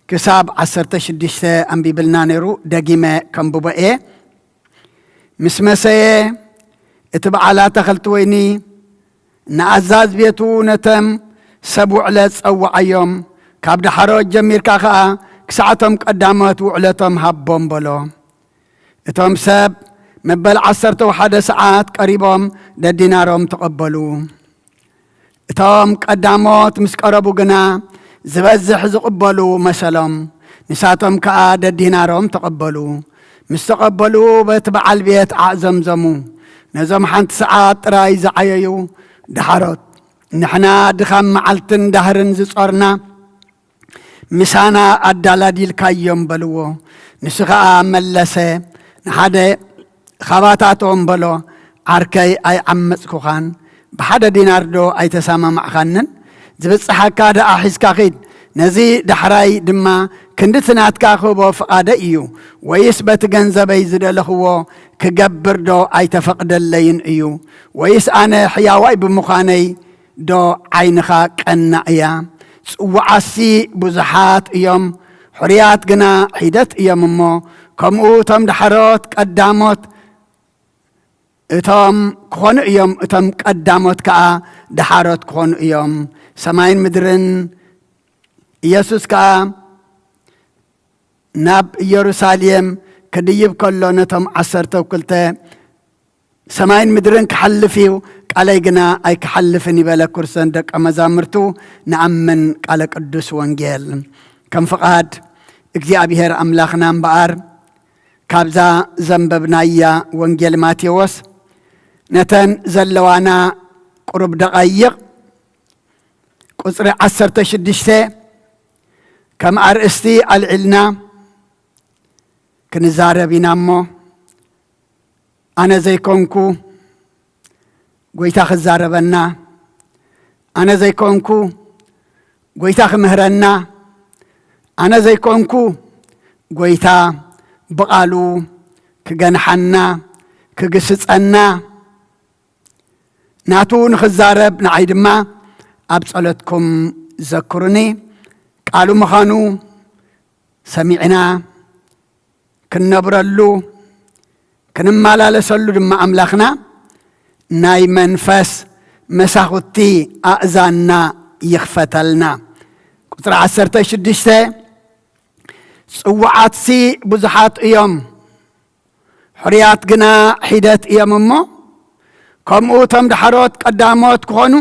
ክሳብ ዓሰርተ ሽዱሽተ ኣንቢብልና ነይሩ። ደጊመ ከንብቦ እየ። ምስ መሰየ እቲ በዓል ኣታኽልቲ ወይኒ ንኣዛዝ ቤቱ ነተም ሰብ ውዕለት ጸውዓዮም። ካብ ደሓሮት ጀሚርካ ኸኣ ክሳዕቶም ቀዳሞት ውዕለቶም ሃቦም በሎ። እቶም ሰብ መበል ዓሰርተ ወሓደ ሰዓት ቀሪቦም ደዲናሮም ተቐበሉ። እቶም ቀዳሞት ምስ ቀረቡ ግና ዝበዝሕ ዝቕበሉ መሰሎም። ንሳቶም ከኣ ደዲናሮም ተቐበሉ። ምስ ተቐበሉ በቲ በዓል ቤት ኣዕዘምዘሙ። ነዞም ሓንቲ ሰዓት ጥራይ ዝዓየዩ ደሓሮት፣ ንሕና ድኻም መዓልትን ዳህርን ዝጾርና ምሳና ኣዳላዲልካዮም በልዎ። ንሱ ኸኣ መለሰ፣ ንሓደ ኻባታቶም በሎ፣ ዓርከይ ኣይዓመጽኩኻን፣ ብሓደ ዲናር ዶ ኣይተሰማማዕኻንን? ዝብጽሓካ ደኣ ሒዝካ ኺድ፣ ነዚ ዳሕራይ ድማ ክንድቲ ናትካ ክህቦ ፍቓደይ እዩ። ወይስ በቲ ገንዘበይ ዝደለኽዎ ክገብር ዶ ኣይተፈቕደለይን እዩ? ወይስ ኣነ ሕያዋይ ብምዃነይ ዶ ዓይንኻ ቀና እያ? ጽውዓሲ ብዙሓት እዮም፣ ሕሩያት ግና ሒደት እዮም እሞ፣ ከምኡ እቶም ዳሕሮት ቀዳሞት እቶም ክኾኑ እዮም፣ እቶም ቀዳሞት ከኣ ዳሓሮት ክኾኑ እዮም። ሰማይን ምድርን፣ ኢየሱስ ከኣ ናብ ኢየሩሳሌም ክድይብ ከሎ ነቶም ዓሰርተ ክልተ፣ ሰማይን ምድርን ክሓልፍ እዩ፣ ቃለይ ግና ኣይክሓልፍን እዩ በለ። ክርሰን ደቀ መዛሙርቱ ንኣምን ቃለ ቅዱስ ወንጌል። ከም ፍቓድ እግዚኣብሔር ኣምላኽና እምበኣር፣ ካብዛ ዘንበብናያ ወንጌል ማቴዎስ ነተን ዘለዋና ቁሩብ ደቓይቕ፣ ቁጽሪ ዓሰርተ ሽዱሽተ ከም ኣርእስቲ ኣልዒልና ክንዛረብ ኢና እሞ፣ ኣነ ዘይኮንኩ ጎይታ ክዛረበና፣ ኣነ ዘይኮንኩ ጎይታ ክምህረና፣ ኣነ ዘይኮንኩ ጎይታ ብቓሉ ክገንሓና፣ ክግስጸና፣ ናቱ ንኽዛረብ ንዓይ ድማ ኣብ ጸሎትኩም ዘክሩኒ። ቃሉ ምዃኑ ሰሚዕና ክንነብረሉ፣ ክንመላለሰሉ ድማ ኣምላኽና ናይ መንፈስ መሳኹቲ ኣእዛንና ይኽፈተልና። ቁጽሪ ዓሰርተ ሽዱሽተ፣ ጽዉዓትሲ ብዙሓት እዮም፣ ሕሩያት ግና ሒደት እዮም እሞ፣ ከምኡ እቶም ዳሕሮት ቀዳሞት ክኾኑ፣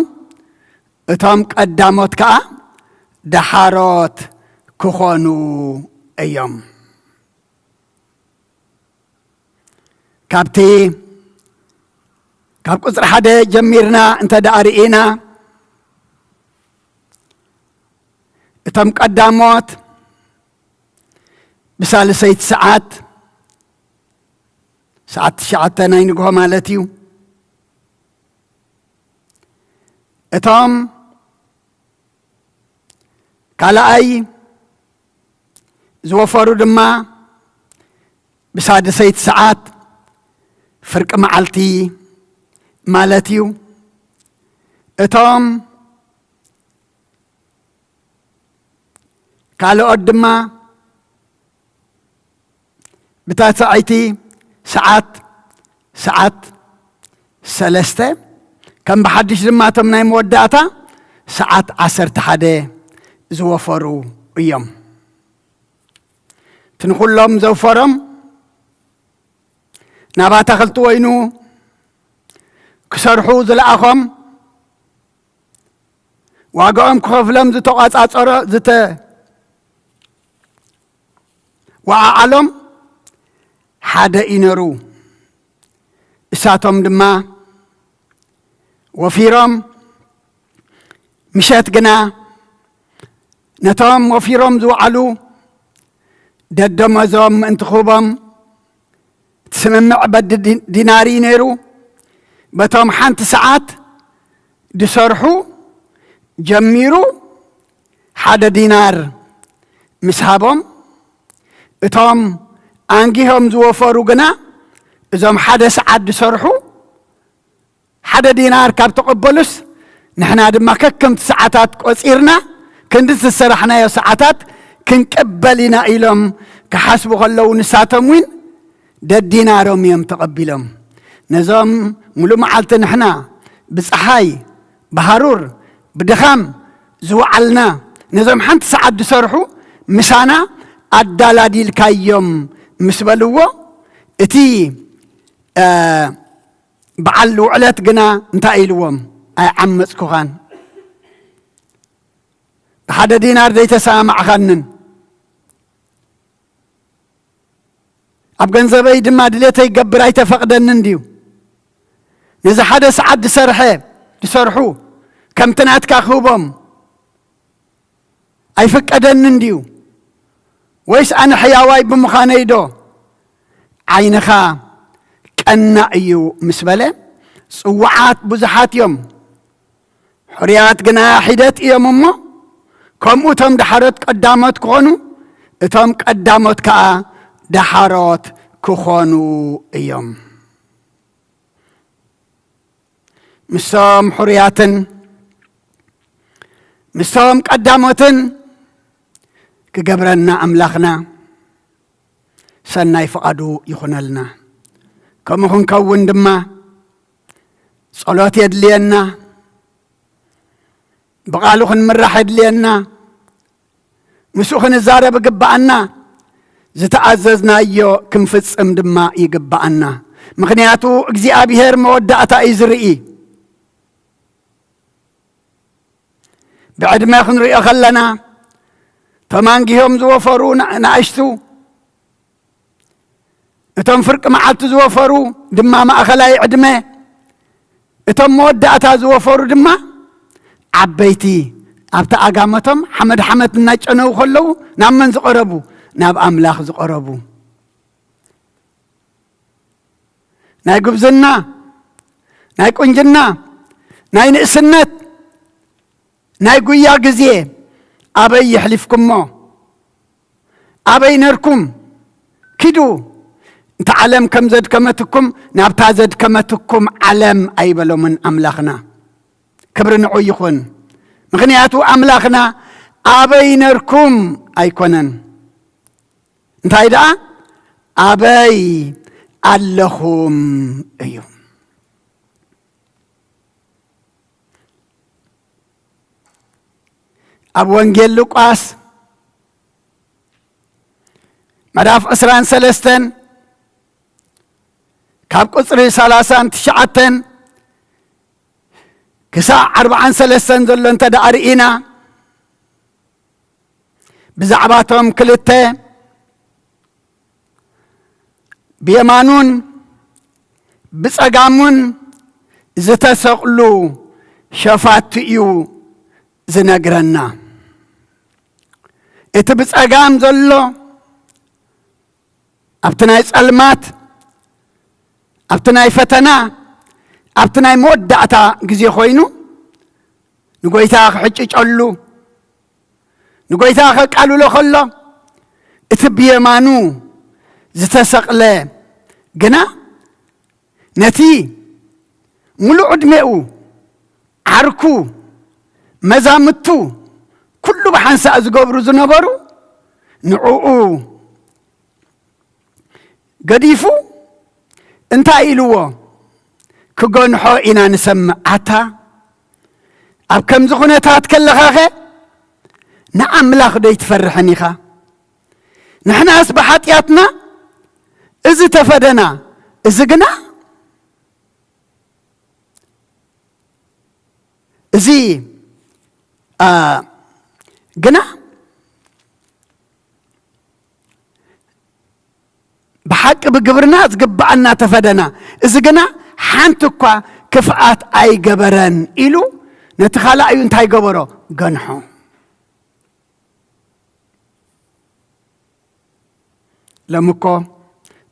እቶም ቀዳሞት ከኣ ዳሕሮት ክኾኑ እዮም። ካብቲ፣ ካብ ቁጽሪ ሓደ ጀሚርና እንተ ደኣ ርኢና፣ እቶም ቀዳሞት ብሳልሰይቲ ሰዓት፣ ሰዓት ትሽዓተ ናይ ንግሆ ማለት እዩ። እቶም ካልኣይ ዝወፈሩ ድማ ብሳድሰይቲ ሰዓት ፍርቂ መዓልቲ ማለት እዩ። እቶም ካልኦት ድማ ብታትሰዓይቲ ሰዓት፣ ሰዓት ሰለስተ፣ ከም ብሓድሽ ድማ እቶም ናይ መወዳእታ ሰዓት ዓሰርተ ሓደ ዝወፈሩ እዮም። እቲ ንኹሎም ዘውፈሮም፣ ናብ ኣታኽልቲ ወይኑ ክሰርሑ ዝለኣኾም፣ ዋጋኦም ክኸፍሎም ዝተቋጻጸሮ፣ ዝተወዓዓሎም ሓደ እዩ ነሩ። እሳቶም ድማ ወፊሮም፣ ምሸት ግና ነቶም ወፊሮም ዝወዓሉ ደደመዞም ምእንቲ ክህቦም፣ እቲ ስምምዕ በዲ ዲ-፣ ዲናር እዩ ነይሩ። በቶም ሓንቲ ሰዓት ዝሰርሑ ጀሚሩ ሓደ ዲናር ምስ ሃቦም፣ እቶም ኣንጊሆም ዝወፈሩ ግና፣ እዞም ሓደ ሰዓት ዝሰርሑ ሓደ ዲናር ካብ ተቐበሉስ፣ ንሕና ድማ ከከምቲ ሰዓታት ቆጺርና፣ ክንዲ ዝሰራሕናዮ ሰዓታት ክንቅበል ኢና ኢሎም ክሓስቡ ከለዉ፣ ንሳቶም እውን ደዲናሮም እዮም ተቐቢሎም። ነዞም ሙሉእ መዓልቲ ንሕና ብጸሓይ፣ ብሃሩር፣ ብድኻም ዝወዓልና፣ ነዞም ሓንቲ ሰዓት ዝሰርሑ ምሳና ኣዳላዲልካዮም ምስ በልዎ፣ እቲ፣ እ፣ በዓል ውዕለት ግና እንታይ ኢልዎም? ኣይዓመጽኩኻን። ብሓደ ዲናር ዘይተሰማማዕኻንን፣ ኣብ ገንዘበይ ድማ ድሌተይ ክገብር ኣይተፈቕደንን ድዩ? ነዚ ሓደ ሰዓት ዝሰርሐ፣ ዝሰርሑ ከምቲ ናትካ ክህቦም ኣይፍቀደንን ድዩ? ወይስ ኣነ ሕያዋይ ብምዃነይ ዶ? ዓይንኻ ቀናእ እዩ ምስ በለ፣ ጽዉዓት ብዙሓት እዮም፣ ሕሩያት ግና ሒደት እዮም እሞ፣ ከምኡ እቶም ዳሕሮት ቀዳሞት ክኾኑ፣ እቶም ቀዳሞት ከኣ ዳሕሮት ክኾኑ እዮም። ምስቶም ሕሩያትን ምስቶም ቀዳሞትን ክገብረና ኣምላኽና ሰናይ ፍቓዱ ይኹነልና። ከምኡ ክንከውን ድማ ጸሎት የድልየና፣ ብቓሉ ክንምራሕ የድልየና፣ ምስኡ ክንዛረብ ይግብኣና፣ ዝተኣዘዝናዮ ክንፍጽም ድማ ይግብኣና። ምኽንያቱ እግዚኣብሄር መወዳእታ እዩ ዝርኢ። ብዕድመ ክንሪኦ ከለና፣ እቶም ኣንጊሆም ዝወፈሩ ና-፣ ናእሽቱ፣ እቶም ፍርቂ መዓልቲ ዝወፈሩ ድማ ማእኸላይ ዕድመ፣ እቶም መወዳእታ ዝወፈሩ ድማ ዓበይቲ፣ ኣብቲ ኣጋመቶም ሓመድ ሓመድ እናጨነዉ ከለዉ ናብ መን ዝቐረቡ? ናብ ኣምላኽ ዝቐረቡ። ናይ ጉብዝና፣ ናይ ቁንጅና፣ ናይ ንእስነት፣ ናይ ጉያ ግዜ ኣበይ የሕሊፍኩሞ? ኣበይ ነርኩም? ኪዱ፣ እንተ ዓለም ከም ዘድከመትኩም፣ ናብታ ዘድከመትኩም ዓለም ኣይበሎምን ኣምላኽና። ክብሪ ንዑ ይኹን። ምኽንያቱ ኣምላኽና ኣበይ ነርኩም ኣይኮነን። እንታይ ደኣ? ኣበይ ኣለኹም እዩ። ኣብ ወንጌል ሉቃስ ምዕራፍ ዕስራን ሰለስተን ካብ ቁጽሪ ሰላሳን ትሽዓተን ክሳዕ ኣርብዓን ሰለስተን ዘሎ እንተ ደኣ ርኢና፣ ብዛዕባቶም ክልተ ብየማኑን ብጸጋሙን ዝተሰቕሉ ሸፋቱ እዩ ዝነግረና። እቲ ብጸጋም ዘሎ ኣብቲ ናይ ጸልማት፣ ኣብቲ ናይ ፈተና፣ ኣብቲ ናይ መወዳእታ ግዜ ኮይኑ ንጎይታ ክሕጭጨሉ፣ ንጎይታ ከቃልሎ ከሎ፣ እቲ ብየማኑ ዝተሰቕለ ግና ነቲ ሙሉእ ዕድሜኡ ዓርኩ፣ መዛምቱ፣ ኩሉ ብሓንሳእ ዝገብሩ ዝነበሩ ንዕኡ ገዲፉ እንታይ ኢልዎ? ክገንሖ ኢና ንሰምዕ። ኣታ ኣብ ከምዚ ኩነታት ከለኻኸ ንኣምላኽ ዶ ይትፈርሕን ኢኻ? ንሕናስ ብሓጢኣትና እዚ ተፈደና፣ እዚ ግና እዚ፣ አ፣ ግና ብሓቂ ብግብርና ዝግብኣና ተፈደና፣ እዚ ግና ሓንቲ እኳ ክፍኣት ኣይገበረን ኢሉ ነቲ ካልኣዩ እንታይ ገበሮ? ገንሖ። ሎሚ እኮ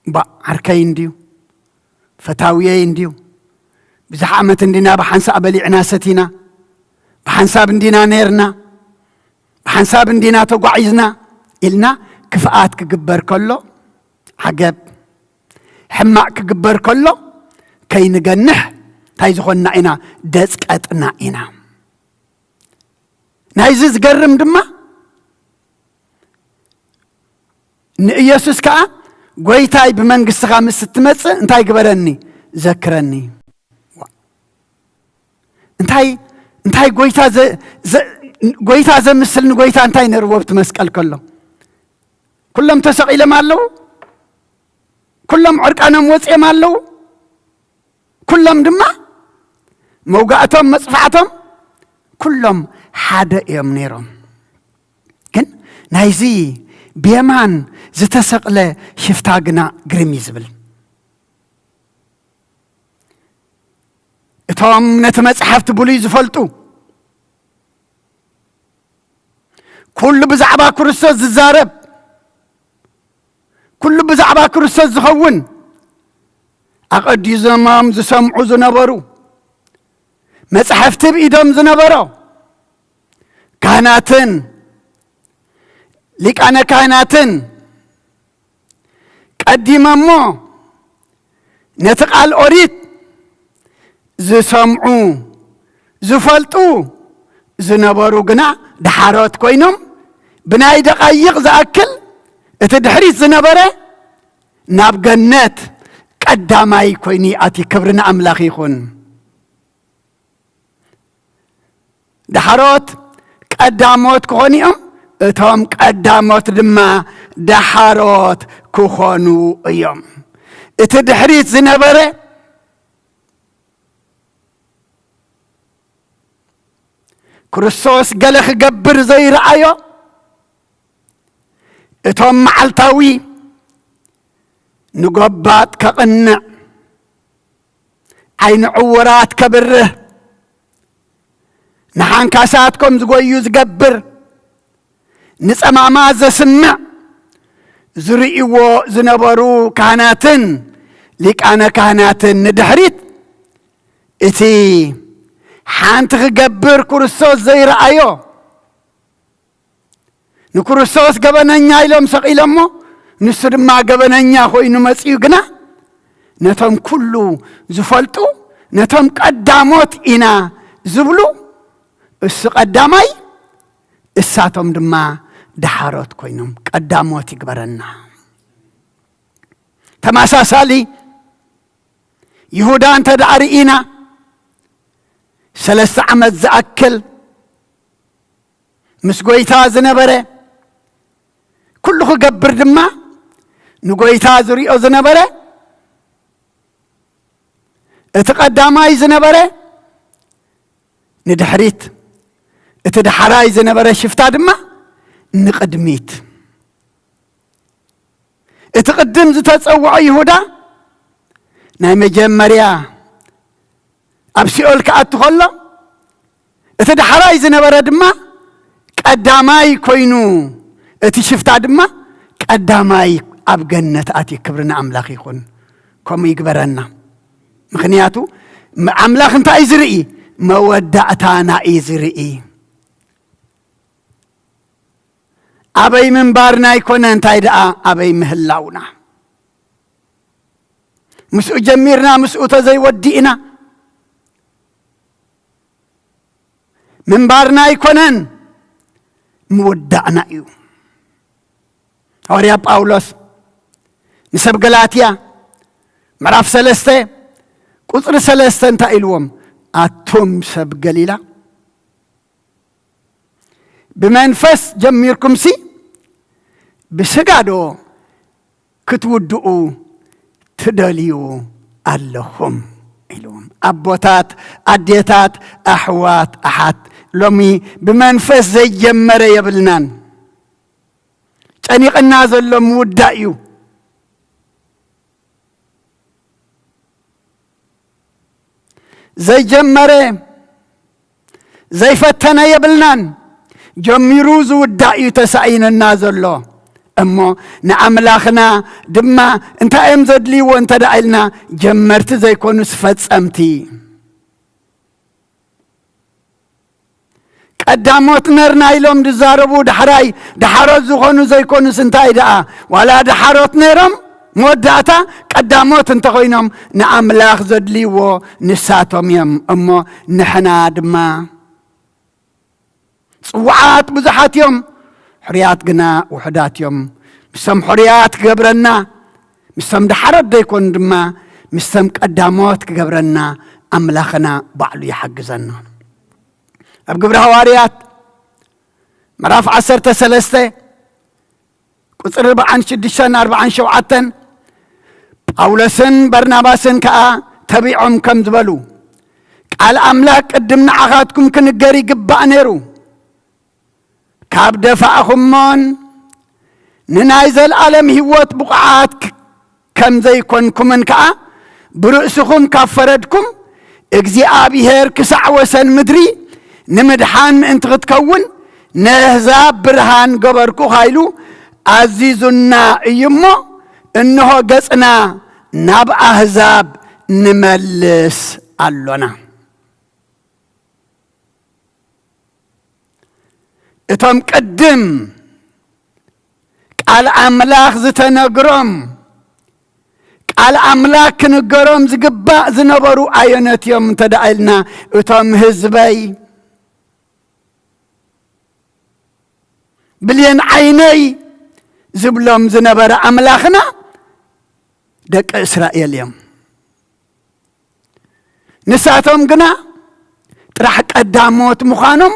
ባዕ ዓርከይ እንድዩ፣ ፈታውየይ እንድዩ፣ ብዙሕ ዓመት እንዲና ብሓንሳብ በሊዕና ሰቲና፣ ብሓንሳብ እንዲና ነርና፣ ብሓንሳብ እንዲና ተጓዒዝና ኢልና ክፍኣት ክግበር ከሎ ዓገብ፣ ሕማቕ ክግበር ከሎ ከይንገንሕ እንታይ ዝኾንና ኢና? ደጽቀጥና ኢና። ናይዚ ዝገርም ድማ ንኢየሱስ ከኣ፣ "ጎይታይ፣ ብመንግስትኻ ምስ እትመጽእ እንታይ ግበረኒ? ዘክረኒ።" እንታይ፣ እንታይ ጎይታ ዘ-፣ ዘ-፣ ጎይታ ዘምስል ንጎይታ እንታይ ነርዎ ኣብቲ መስቀል ከሎ? ኩሎም ተሰቒሎም ኣለዉ። ኩሎም ዕርቃኖም ወጺኦም ኣለዉ። ኩሎም ድማ መውጋእቶም፣ መጽፋዕቶም፣ ኩሎም ሓደ እዮም ነይሮም። ግን ናይዚ ብየማን ዝተሰቕለ ሽፍታ ግና ግርም እዩ ዝብል። እቶም ነቲ መጽሓፍቲ ብሉይ ዝፈልጡ፣ ኩሉ ብዛዕባ ክርስቶስ ዝዛረብ፣ ኩሉ ብዛዕባ ክርስቶስ ዝኸውን፣ ኣቐዲሞም ዝሰምዑ ዝነበሩ፣ መጻሕፍቲ ብኢዶም ዝነበሮ ካህናትን ሊቃነ ካህናትን ቀዲሞሞ ነቲ ቃል ኦሪት ዝሰምዑ፣ ዝፈልጡ ዝነበሩ ግና ደሓሮት ኮይኖም፣ ብናይ ደቓይቕ ዝኣክል እቲ ድሕሪት ዝነበረ ናብ ገነት ቀዳማይ ኮይኑ ይኣቲ። ክብሪ ንኣምላኽ ይኹን። ደሓሮት ቀዳሞት ክኾኑ እዮም፣ እቶም ቀዳሞት ድማ ደሓሮት ክኾኑ እዮም። እቲ ድሕሪት ዝነበረ ክርስቶስ ገለ ክገብር ዘይረኣዮ፣ እቶም መዓልታዊ ንጎባጥ ከቕንዕ፣ ዓይኒ ዕውራት ከብርህ፣ ንሓንካሳት ከም ዝጎዩ ዝገብር፣ ንጸማማት ዘስምዕ ዝርእይዎ ዝነበሩ ካህናትን ሊቃነ ካህናትን ንድሕሪት፣ እቲ ሓንቲ ክገብር ክርስቶስ ዘይረኣዮ፣ ንክርስቶስ ገበነኛ ኢሎም ሰቒሎሞ፣ ንሱ ድማ ገበነኛ ኮይኑ መጺኡ ግና፣ ነቶም ኩሉ ዝፈልጡ፣ ነቶም ቀዳሞት ኢና ዝብሉ፣ እሱ ቀዳማይ፣ እሳቶም ድማ ደሓሮት ኮይኖም፣ ቀዳሞት ይግበረና። ተመሳሳሊ ይሁዳ እንተ ደኣ ርኢና፣ ሰለስተ ዓመት ዝኣክል ምስ ጎይታ ዝነበረ፣ ኩሉ ክገብር ድማ ንጎይታ ዝሪኦ ዝነበረ፣ እቲ ቀዳማይ ዝነበረ ንድሕሪት፣ እቲ ዳሕራይ ዝነበረ ሽፍታ ድማ ንቕድሚት። እቲ ቅድም ዝተጸውዖ ይሁዳ ናይ መጀመርያ ኣብ ሲኦል ክኣቱ ከሎ፣ እቲ ዳሕራይ ዝነበረ ድማ ቀዳማይ ኮይኑ፣ እቲ ሽፍታ ድማ ቀዳማይ ኣብ ገነት ኣትዩ። ክብሪ ንኣምላኽ ይኹን። ከምኡ ይግበረና። ምኽንያቱ፣ ም-፣ ኣምላኽ እንታይ እዩ ዝርኢ? መወዳእታና እዩ ዝርኢ። ኣበይ ምንባርና ኣይኮነ፣ እንታይ ደኣ ኣበይ ምህላውና። ምስኡ ጀሚርና፣ ምስኡ ተዘይወዲእና፣ ምንባርና ኣይኮነን፣ ምውዳእና እዩ። ሃዋርያ ጳውሎስ ንሰብ ገላትያ ምዕራፍ ሰለስተ ቁጽሪ ሰለስተ እንታይ ኢልዎም? ኣቱም ሰብ ገሊላ፣ ብመንፈስ ጀሚርኩምሲ ብስጋ ዶ ክትውድኡ ትደልዩ ኣለኹም? ኢልዎም። ኣቦታት፣ ኣዴታት፣ ኣሕዋት፣ ኣሓት፣ ሎሚ ብመንፈስ ዘይጀመረ የብልናን። ጨኒቕና ዘሎ ምውዳእ እዩ። ዘይጀመረ ዘይፈተነ የብልናን። ጀሚሩ ዝውዳእ እዩ ተሳኢነና ዘሎ። እሞ ንኣምላኽና ድማ እንታይ እዮም ዘድልይዎ እንተ ደኣ ኢልና፣ ጀመርቲ ዘይኮኑስ ፈጸምቲ። ቀዳሞት ነርና ኢሎም ዝዛረቡ ዳሕራይ፣ ዳሓሮት ዝኾኑ ዘይኮኑስ እንታይ ደኣ፣ ዋላ ዳሓሮት ነይሮም፣ መወዳእታ ቀዳሞት እንተኾይኖም፣ ንኣምላኽ ዘድልይዎ ንሳቶም እዮም። እሞ ንሕና ድማ ጽዋዓት ብዙሓት እዮም፣ ሕሩያት ግና ውሑዳት እዮም። ምስቶም ሕሩያት ክገብረና፣ ምስቶም ዳሓሮት ዘይኮኑ ድማ፣ ምስቶም ቀዳሞት ክገብረና ኣምላኽና ባዕሉ ይሓግዘና። ኣብ ግብሪ ሃዋርያት ምዕራፍ ዓሰርተ ሰለስተ ቁጽሪ ኣርብዓን ሽዱሽተን ኣርብዓን ሸውዓተን፣ ጳውሎስን በርናባስን ከኣ ተቢዖም ከም ዝበሉ፣ ቃል ኣምላኽ ቅድም ንዓኻትኩም ክንገር ይግባእ ነይሩ። ካብ ደፋእኹሞን ንናይ ዘለኣለም ህይወት ብቑዓት ክ-፣ ከም ዘይኮንኩምን ከኣ ብርእስኹም ካብ ፈረድኩም፣ እግዚኣብሄር ክሳዕ ወሰን ምድሪ ንምድሓን ምእንቲ ክትከውን ነህዛብ ብርሃን ገበርኩኻ ኢሉ ኣዚዙና እዩ እሞ፣ እንሆ ገጽና ናብ ኣህዛብ ንመልስ ኣሎና። እቶም ቅድም ቃል ኣምላኽ ዝተነግሮም፣ ቃል ኣምላኽ ክንገሮም ዝግባእ ዝነበሩ ኣየኖት እዮም እንተ ደኣ ኢልና፣ እቶም ህዝበይ፣ ብሌን ዓይነይ ዝብሎም ዝነበረ ኣምላኽና ደቂ እስራኤል እዮም። ንሳቶም ግና ጥራሕ ቀዳሞት ምዃኖም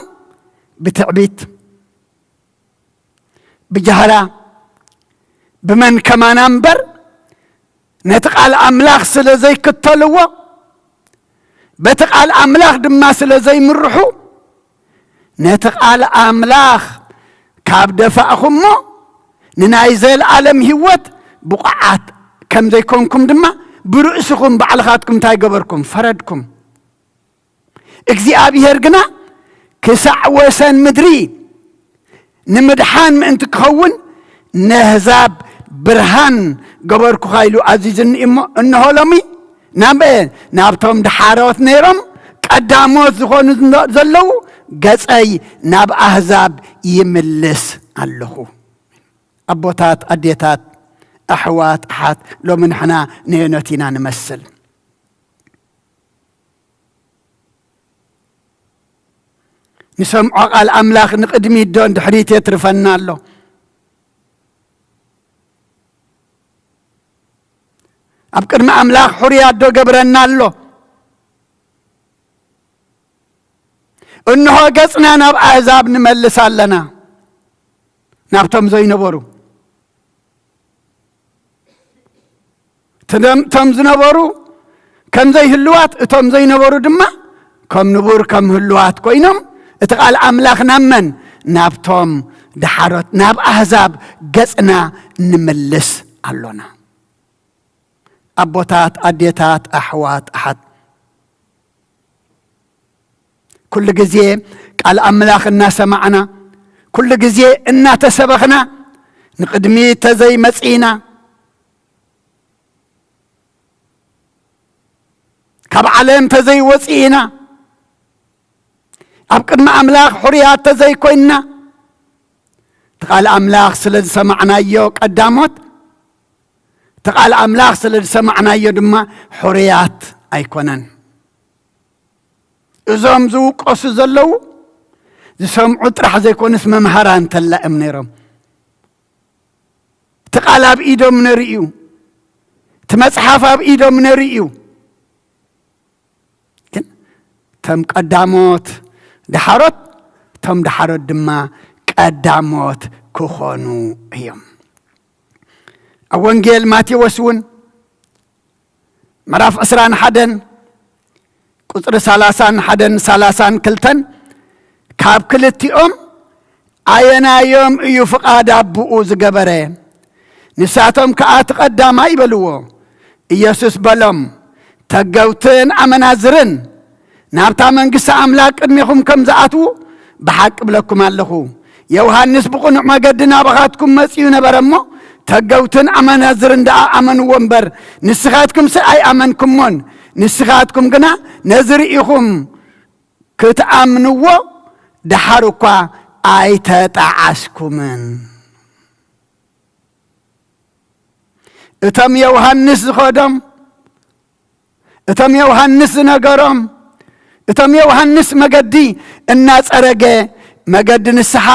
ብትዕቢት፣ ብጃህራ፣ ብመን ከማና እምበር ነቲ ቃል ኣምላኽ ስለ ዘይክተልዎ፣ በቲ ቃል ኣምላኽ ድማ ስለ ዘይምርሑ፣ ነቲ ቃል ኣምላኽ ካብ ደፋእኹሞ፣ ንናይ ዘለኣለም ህይወት ብቑዓት ከም ዘይኮንኩም ድማ ብርእስኹም ባዕልኻትኩም እንታይ ገበርኩም? ፈረድኩም። እግዚኣብሄር ግና ክሳዕ ወሰን ምድሪ ንምድሓን ምእንቲ ክኸውን ነህዛብ ብርሃን ገበርኩኻ ኢሉ ኣዚዙኒ እሞ፣ እንሆ ሎሚ ናብ፣ ናብቶም ደሓሮት ነይሮም ቀዳሞት ዝኾኑ ዘለዉ ገጸይ ናብ ኣህዛብ ይምልስ ኣለኹ። ኣቦታት፣ ኣዴታት፣ ኣሕዋት፣ ኣሓት፣ ሎሚ ንሕና ነየኖት ኢና ንመስል? ንሰምዖ ቃል ኣምላኽ ንቕድሚት ዶ ንድሕሪት የትርፈና ኣሎ? ኣብ ቅድሚ ኣምላኽ ሕሩያት ዶ ገብረና ኣሎ? እንሆ ገጽና ናብ ኣህዛብ ንመልስ ኣለና፣ ናብቶም ዘይነበሩ። እቶም ዝነበሩ ከም ዘይህልዋት፣ እቶም ዘይነበሩ ድማ ከም ንቡር ከም ህልዋት ኮይኖም፣ እቲ ቃል ኣምላኽ ናብ መን? ናብቶም ደሓሮት፣ ናብ ኣህዛብ ገጽና ንምልስ ኣሎና። ኣቦታት፣ ኣዴታት፣ ኣሕዋት፣ ኣሓት፣ ኩሉ ግዜ ቃል ኣምላኽ እናሰማዕና፣ ኩሉ ግዜ እናተሰበኽና፣ ንቕድሚት ተዘይመጺእና፣ ካብ ዓለም ተዘይወጺእና፣ ኣብ ቅድሚ ኣምላኽ ሕሩያት ተዘይኮይንና፣ እቲ ቃል ኣምላኽ ስለ ዝሰማዕናዮ ቀዳሞት፣ እቲ ቃል ኣምላኽ ስለ ዝሰማዕናዮ ድማ ሕሩያት ኣይኮነን። እዞም ዝውቀሱ ዘለዉ ዝሰምዑ ጥራሕ ዘይኮኑስ መምሃራን ተላእም ነይሮም። እቲ ቃል ኣብ ኢዶም ነርእዩ፣ እቲ መጽሓፍ ኣብ ኢዶም ነርእዩ። ግን እቶም ቀዳሞት ደሓሮት፣ እቶም ደሓሮት ድማ ቀዳሞት ክኾኑ እዮም። ኣብ ወንጌል ማቴዎስ እውን ምዕራፍ ዕስራን ሓደን ቁጽሪ ሰላሳን ሓደን ሰላሳን ክልተን፣ ካብ ክልቲኦም ኣየናዮም እዩ ፍቓድ ኣቦኡ ዝገበረ? ንሳቶም ከኣ እቲ ቀዳማይ በልዎ። ኢየሱስ በሎም፣ ተገውትን ኣመናዝርን ናብታ መንግስቲ ኣምላኽ ቅድሜኹም ከም ዝኣትዉ ብሓቂ እብለኩም ኣለኹ። ዮሃንስ ብቕኑዕ መገዲ ናባኻትኩም መጺኡ ነበረ እሞ፣ ተገውትን ኣመናዝርን ደኣ ኣመንዎ እምበር፣ ንስኻትኩምሲ ኣይኣመንኩሞን። ንስኻትኩም ግና ነዚ ርኢኹም ክትኣምንዎ ደሓር እኳ ኣይተጣዓስኩምን። እቶም ዮሃንስ ዝኸዶም፣ እቶም ዮሃንስ ዝነገሮም፣ እቶም ዮሃንስ መገዲ እናጸረገ፣ መገዲ ንስሓ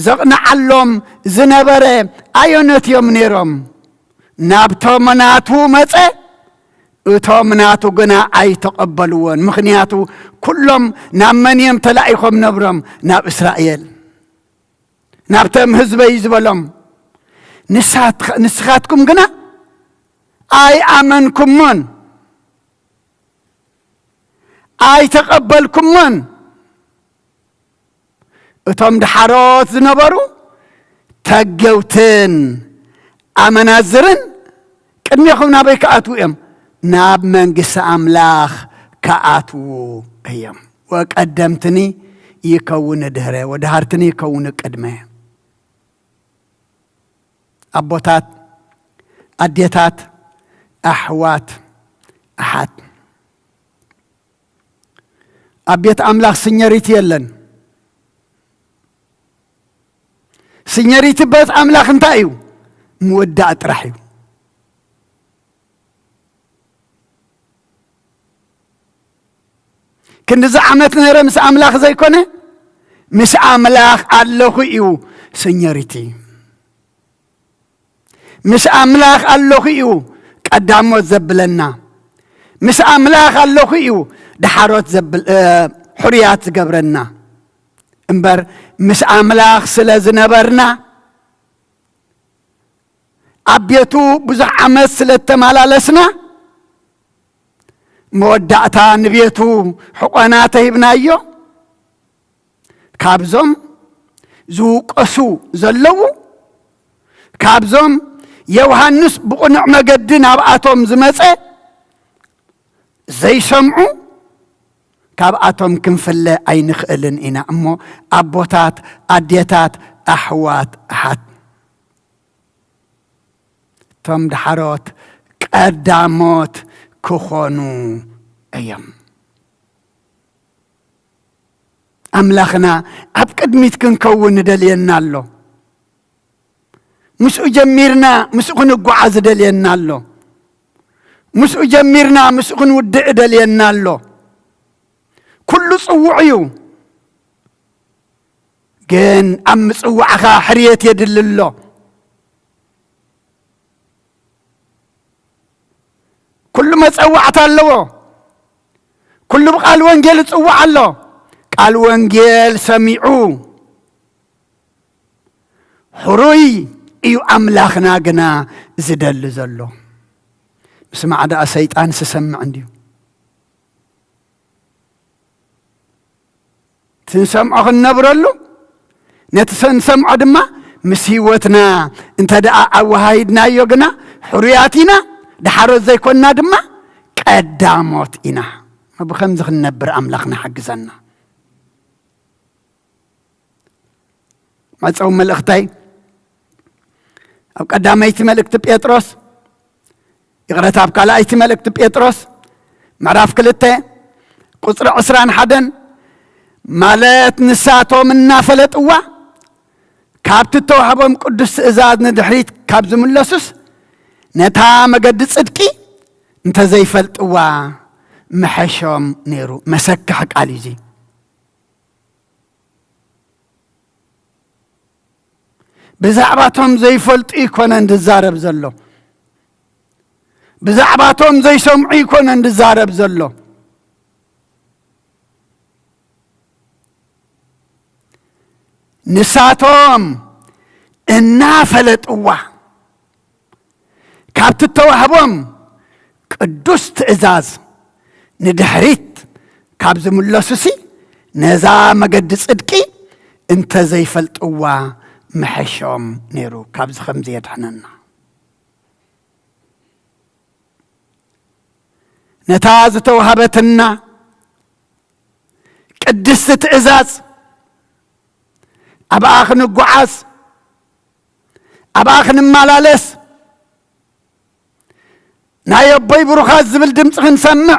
ዘቕንዓሎም ዝነበረ ኣየኖት እዮም ነይሮም? ናብቶም ናቱ መጸ፣ እቶም ናቱ ግና ኣይተቐበልዎን። ምኽንያቱ ኩሎም ናብ መን እዮም ተላኢኾም ነብሮም? ናብ እስራኤል፣ ናብቶም ህዝበይ ዝበሎም። ንሳት-፣ ንስኻትኩም ግና ኣይኣመንኩሞን፣ ኣይተቐበልኩሞን። እቶም ደሓሮት ዝነበሩ ተገውትን ኣመናዝርን ቅድሜኹም ናበይ ክኣትዉ እዮም? ናብ መንግስቲ ኣምላኽ ክኣትዉ እዮም። ወቀደምትኒ ይከውን ድህረ፣ ወደሃርትኒ ይከውን ቅድመ። ኣቦታት፣ ኣዴታት፣ ኣሕዋት፣ ኣሓት፣ ኣብ ቤት ኣምላኽ ስኘሪቲ የለን። ስኘሪቲ ቤት ኣምላኽ እንታይ እዩ? ምውዳእ ጥራሕ እዩ። ክንዲዚ ዓመት ነይረ ምስ ኣምላኽ ዘይኮነ፣ ምስ ኣምላኽ ኣለኹ እዩ ስኘሪቲ። ምስ ኣምላኽ ኣለኹ እዩ ቀዳሞት ዘብለና። ምስ ኣምላኽ ኣለኹ እዩ ደሓሮት ዘብል-፣ እ፣ ሕሩያት ዝገብረና። እምበር ምስ ኣምላኽ ስለ ዝነበርና፣ ኣብ ቤቱ ብዙሕ ዓመት ስለ እተመላለስና፣ መወዳእታ ንቤቱ ሕቖና ተሂብናዮ። ካብዞም ዝውቀሱ ዘለዉ፣ ካብዞም ዮሃንስ ብቕኑዕ መገዲ ናብኣቶም ዝመጸ ዘይሰምዑ፣ ካብኣቶም ክንፍለ ኣይንኽእልን ኢና። እሞ ኣቦታት፣ ኣዴታት፣ ኣሕዋት፣ ኣሓት፣ እቶም ደሓሮት ቀዳሞት ክኾኑ እዮም። ኣምላኽና ኣብ ቅድሚት ክንከውን ይደልየና ኣሎ። ምስኡ ጀሚርና ምስኡ ክንጓዓዝ ይደልየና ኣሎ። ምስኡ ጀሚርና ምስኡ ክንውድእ ይደልየና ኣሎ። ኩሉ ጽዉዕ እዩ፣ ግን ኣብ ምጽዋዕኻ ሕርየት የድሊ ኣሎ። ኩሉ መጸዋዕታ ኣለዎ። ኩሉ ብቃል ወንጌል ይጽዋዕ ኣሎ። ቃል ወንጌል ሰሚዑ ሕሩይ እዩ ኣምላኽና ግና ዝደሊ ዘሎ። ስማዕ ደኣ ሰይጣን ስሰምዕ እንድዩ። ትንሰምዖ ክንነብረሉ፣ ነቲ ሰንሰምዖ ድማ ምስ ህይወትና እንተ ደኣ ኣወሃሂድናዮ ግና ሕሩያት ኢና፣ ደሓሮት ዘይኮንና ድማ ቀዳሞት ኢና። ብኸምዚ ክንነብር ኣምላኽና ሓግዘና። መጸው መልእኽተይ ኣብ ቀዳመይቲ መልእኽቲ ጴጥሮስ፣ ይቕረታ፣ ኣብ ካልኣይቲ መልእኽቲ ጴጥሮስ ምዕራፍ ክልተ ቁጽሪ ዕስራን ሓደን፣ ማለት ንሳቶም እናፈለጥዋ ካብቲ እተዋህቦም ቅዱስ ትእዛዝ ንድሕሪት ካብ ዝምለሱስ፣ ነታ መገዲ ጽድቂ እንተዘይፈልጥዋ ምሐሾም ነይሩ። መሰክሕ ቃል እዩ እዚ። ብዛዕባቶም ዘይፈልጡ ይኮነን ዝዛረብ ዘሎ። ብዛዕባቶም ዘይሰምዑ ይኮነን ዝዛረብ ዘሎ። ንሳቶም እናፈለጥዋ ካብቲ እተዋህቦም ቅዱስ ትእዛዝ ንድሕሪት ካብ ዝምለሱሲ፣ ነዛ መገዲ ጽድቂ እንተ ዘይፈልጥዋ ምሐሾም ነይሩ። ካብዚ ከምዚ የድሕነና። ነታ ዝተዋህበትና ቅድስቲ ትእዛዝ፣ ኣብኣ ክንጓዓዝ፣ ኣብኣ ክንመላለስ፣ ናይ ኣቦይ ብሩኻት ዝብል ድምፂ ክንሰምዕ፣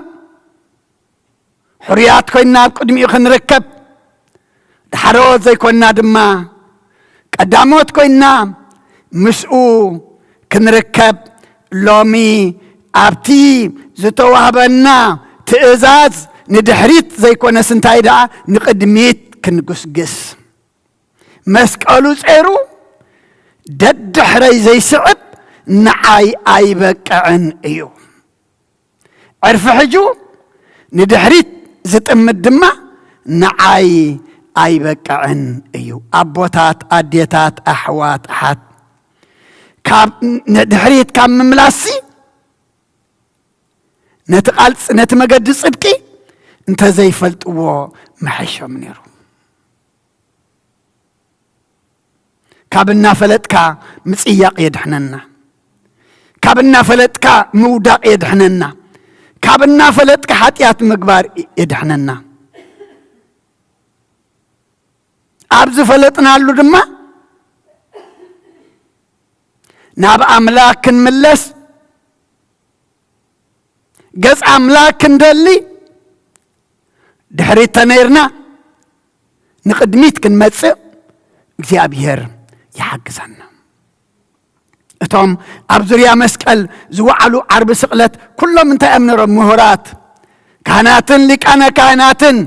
ሕሩያት ኮይንና ኣብ ቅድሚኡ ክንርከብ፣ ዳሕሮት ዘይኮንና ድማ ቀዳሞት ኮይንና ምስኡ ክንርከብ፣ ሎሚ ኣብቲ ዝተዋህበና ትእዛዝ ንድሕሪት ዘይኮነስ እንታይ ደኣ ንቕድሚት ክንጉስግስ። መስቀሉ ጸይሩ ደድሕረይ ዘይስዕብ ንዓይ ኣይበቅዕን እዩ። ዕርፊ ሕጁ ንድሕሪት ዝጥምት ድማ ንዓይ ኣይበቅዕን እዩ። ኣቦታት፣ ኣዴታት፣ ኣሕዋት፣ ኣሓት፣ ካብ ንድሕሪት ካብ ምምላስሲ ነቲ ቃል ጽ-፣ ነቲ መገዲ ጽድቂ እንተ ዘይፈልጥዎ ምሐሾም ነይሩ። ካብ እናፈለጥካ ምጽያቕ የድሕነና። ካብ እናፈለጥካ ምውዳቕ የድሕነና። ካብ እናፈለጥካ ሓጢኣት ምግባር የድሕነና። ኣብ ዝፈለጥናሉ ድማ ናብ ኣምላኽ ክንምለስ፣ ገጽ ኣምላኽ ክንደሊ፣ ድሕሪት ተነይርና ንቕድሚት ክንመጽእ እግዚኣብሔር ይሓግዘና። እቶም ኣብ ዙርያ መስቀል ዝወዓሉ ዓርቢ ስቕለት ኩሎም እንታይ እዮም ነይሮም? ምሁራት ካህናትን ሊቃነ ካህናትን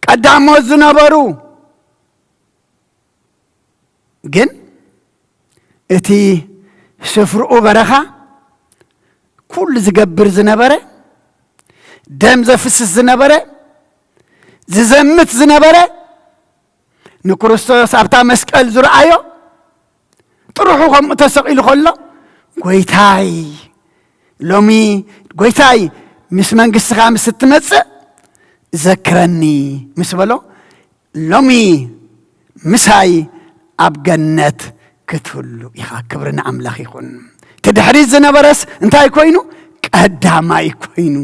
ቀዳሞት ዝነበሩ፣ ግን እቲ ስፍርኡ በረኻ ኩሉ ዝገብር ዝነበረ፣ ደም ዘፍስስ ዝነበረ፣ ዝዘምት ዝነበረ፣ ንክርስቶስ ኣብታ መስቀል ዝረኣዮ ጥርሑ ከምኡ ተሰቒሉ ከሎ፣ "ጎይታይ፣ ሎሚ ጎይታይ፣ ምስ መንግስትኻ ምስ እትመጽእ ዘክረኒ" ምስ በሎ፣ "ሎሚ ምሳይ ኣብ ገነት ክትህሉ ኢኻ።" ክብሪ ንኣምላኽ ይኹን። እቲ ድሕሪት ዝነበረስ እንታይ ኮይኑ? ቀዳማይ ኮይኑ።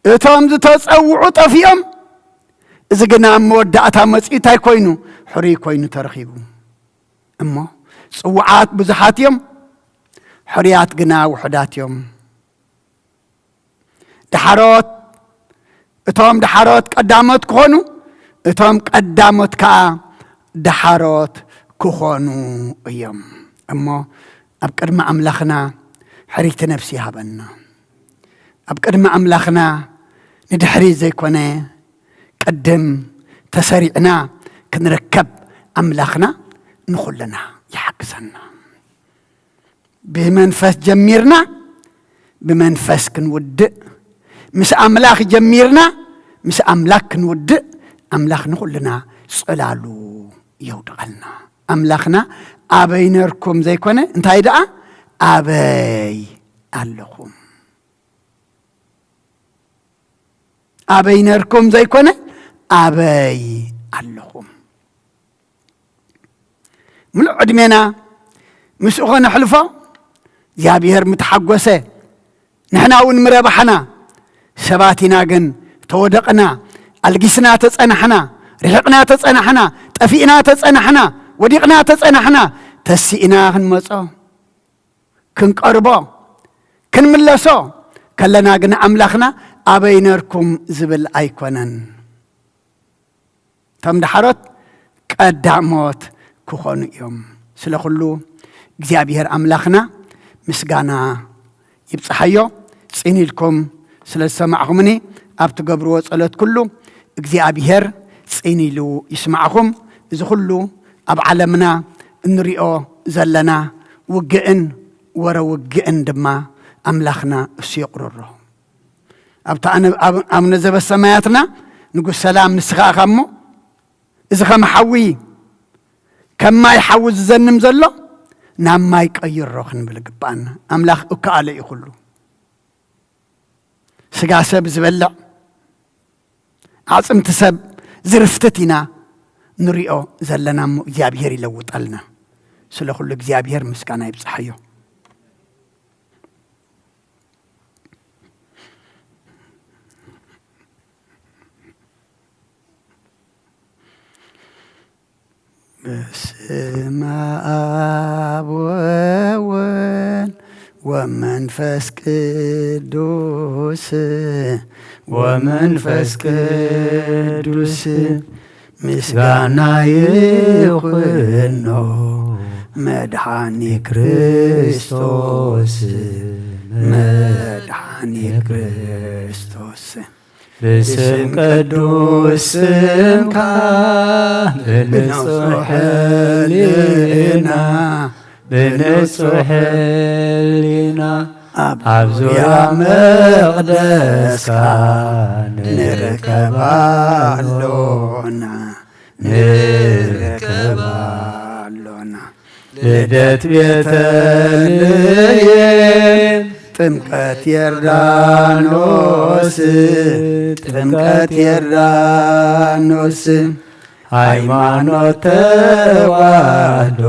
እቶም ዝተጸውዑ ጠፊኦም፣ እዚ ግና ኣብ መወዳእታ መጺኡ እንታይ ኮይኑ? ሕሩይ ኮይኑ ተረኺቡ። እሞ ጽውዓት ብዙሓት እዮም፣ ሕሩያት ግና ውሑዳት እዮም። ደሓሮት፣ እቶም ደሓሮት ቀዳሞት ክኾኑ፣ እቶም ቀዳሞት ከኣ ደሓሮት ክኾኑ እዮም። እሞ ኣብ ቅድሚ ኣምላኽና ሕርይቲ ነፍሲ ይሃበና። ኣብ ቅድሚ ኣምላኽና ንድሕሪት ዘይኮነ ቅድም ተሰሪዕና ክንርከብ ኣምላኽና ንኹልና ይሓግዘና። ብመንፈስ ጀሚርና ብመንፈስ ክንውድእ፣ ምስ ኣምላኽ ጀሚርና ምስ ኣምላኽ ክንውድእ፣ ኣምላኽ ንኹልና ጽላሉ የውድቐልና። ኣምላኽና ኣበይ ነርኩም ዘይኮነ፣ እንታይ ደኣ ኣበይ ኣለኹም። ኣበይ ነርኩም ዘይኮነ፣ ኣበይ ኣለኹም። ምሉእ ዕድሜና ምስኡ ኸነሕልፎ፣ እግዚኣብሔር ምተሓጎሰ፣ ንሕና እውን ምረባሕና። ሰባት ኢና ግን ተወደቕና፣ ኣልጊስና ተጸናሕና፣ ርሒቕና ተጸናሕና፣ ጠፊእና ተጸናሕና፣ ወዲቕና ተጸናሕና፣ ተሲእና ክንመጾ፣ ክንቀርቦ፣ ክንምለሶ ከለና ግን ኣምላኽና ኣበይ ነርኩም ዝብል ኣይኮነን። እቶም ደሓሮት ቀዳሞት ክኾኑ እዮም። ስለ ኩሉ እግዚኣብሔር ኣምላኽና ምስጋና ይብጽሓዮ። ጽን ኢልኩም ስለ ዝሰማዕኹምኒ ኣብ ትገብርዎ ጸሎት ኩሉ እግዚኣብሔር ጽን ኢሉ ይስማዕኹም። እዚ ኩሉ ኣብ ዓለምና እንሪኦ ዘለና ውግእን ወረ ውግእን ድማ ኣምላኽና እሱ የቑርሮ። ኣብታ ኣነ-፣ ኣብ-፣ ኣቡነ ዘበሰማያትና ንጉስ ሰላም ንስኻ ኢኻ እሞ፣ እዚ ከም ሓዊ፣ ከም ማይ ሓዊ ዝዘንም ዘሎ ናብ ማይ ቀይሮ ክንብል ይግባኣና። ኣምላኽ እከኣሎ እዩ ኩሉ። ስጋ ሰብ ዝበልዕ፣ ኣዕጽምቲ ሰብ ዝርፍትት ኢና ንሪኦ ዘለና እሞ፣ እግዚኣብሔር ይለውጠልና። ስለ ኩሉ እግዚኣብሔር ምስጋና ይብጽሓዮ። በስመ አብ ወወልድ ወመንፈስ ቅዱስ፣ ወመንፈስ ቅዱስ ምስጋና ይኹኖ፣ መድኃኒ ክርስቶስ፣ መድኃኒ ክርስቶስ። ብስም ቅዱስ ስምካ፣ ብንጹሕ ሕሊና፣ ብንጹሕ ሕሊና፣ ኣብ ዙርያ መቕደስካ ንርከብ ኣሎና፣ ንርከብ ኣሎና። ልደት ቤተልሔም፣ ጥምቀት ዮርዳኖስ፣ ጥምቀት ዮርዳኖስ፣ ሃይማኖት ተዋህዶ፣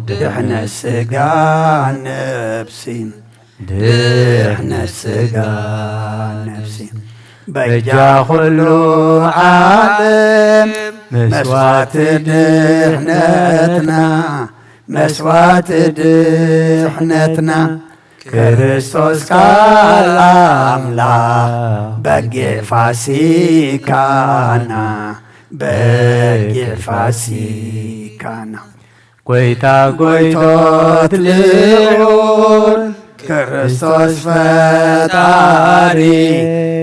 ድሕነት ስጋ ነፍሲ፣ ድሕነት ስጋ ነፍሲ፣ በጃ ኩሉ ዓለም፣ መስዋዕቲ ድሕነትና፣ መስዋዕቲ ድሕነትና፣ ክርስቶስ ቃል ኣምላኽ፣ በጊዕ ፋሲካና፣ በጊዕ ፋሲካና። ጐይታ ጐይቶት ልዑል፣ ክርስቶስ ፈጣሪ፣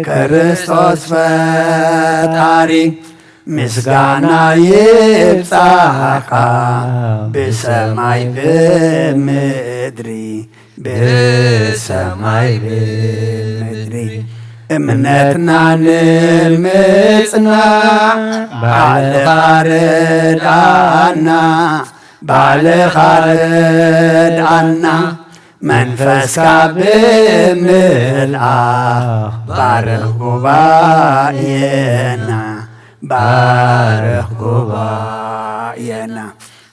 ክርስቶስ ፈጣሪ፣ ምስጋና ይብጻሕኻ ብሰማይ ብምድሪ፣ ብሰማይ ብምድሪ። እምነትና ንምጽናዕ ባዕልኻ ርድኣና፣ ባዕልኻ ርድኣና። መንፈስካ ብምልኣኽ ባርኽ ጉባኤና፣ ባርኽ ጉባኤና።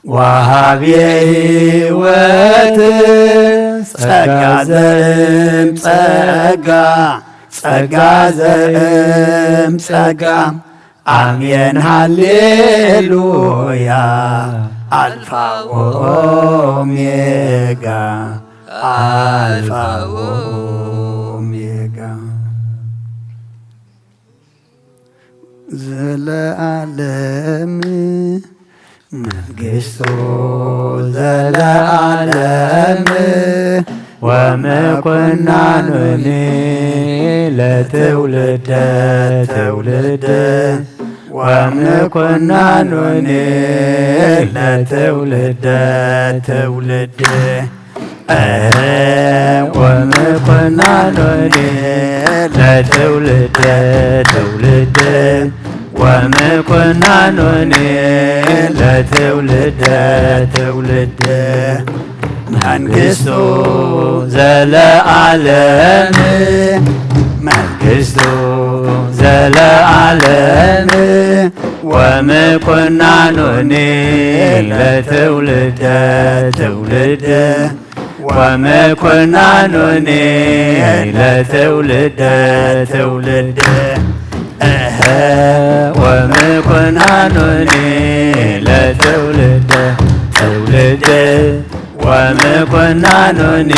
ወሃብየ ህይወት ጸጋ ዘእም ጸጋ፣ ጸጋ ዘእም ጸጋ። ኣሜን ሃሌሉያ፣ ኣልፋ ወኦሜጋ፣ ኣልፋ ወኦሜጋ። ዘለዓለም መንግስቱ ዘለዓለም፣ ወምኩናኑኒ ለትውልደ ትውልድ፣ ወምኩናኑኒ ለትውልደ ትውልድ። ወምኩናኑኒ ለትውልደ ትውልድ፣ ومكنانني لتولد تولد. መንግስቱ ዘለዓለም መንግስቱ ዘለዓለም ወምኩናኑኒ ለትውልደ ትውልድ ወምኩናኑኒ ለትውልደ ትውልድ እህ ወምኩናኑኒ ለትውልደ ትውልድ ወምኩናኑኒ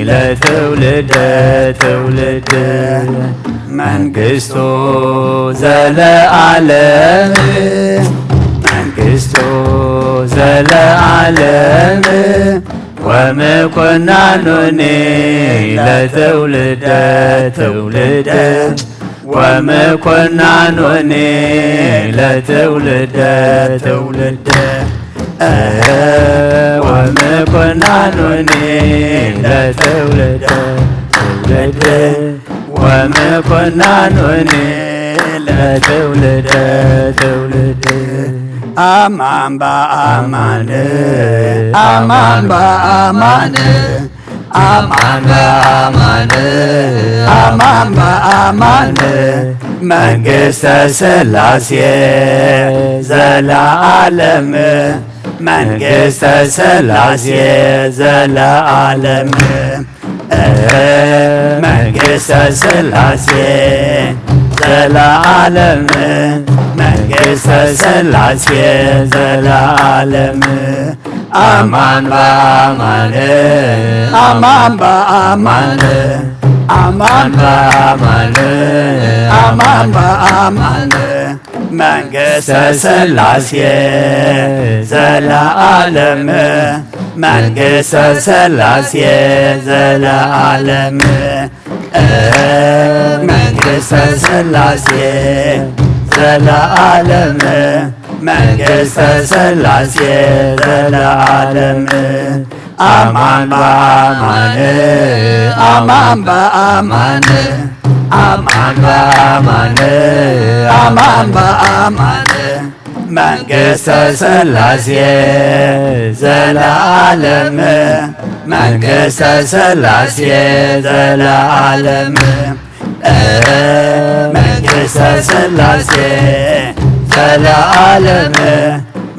ለትውልደ ትውልድ መንግስቱ ዘለዓለም መንግስቱ ዘለዓለም ወምኩናኑኒ ለትውልደ ትውልድ ወምኩናኑኒ ለትውልደ ትውልድ እህ ወምኩናኑኒ ለትውልደ ትውልድ ወምኩናኑኒ ለትውልደ ትውልድ ኣማን በኣማን ኣማን በኣማን ኣማን በኣማን ኣማን በኣማን መንግስተ ስላሴ ዘለዓለም መንግስተ ስላሴ ዘለዓለም መንግስተ ስላሴ ዘለዓለም መንግስተ ስላሴ ዘለዓለም ኣማን በኣማን ኣማን በኣማን ኣማን በኣማን ኣማን በኣማን መንግስተ ስላሴ ዘለዓለም መንግስተ ስላሴ ዘለዓለም መንግስተ ስላሴ ዘለዓለም መንግስተ ስላሴ ዘለዓለም ኣማን በኣማን ኣማን በኣማን ኣማን በኣማን ኣማን በኣማን መንግስተ ስላሴ ዘለዓለም መንግስተ ስላሴ ዘለዓለም መንግስተ ስላሴ ዘለዓለም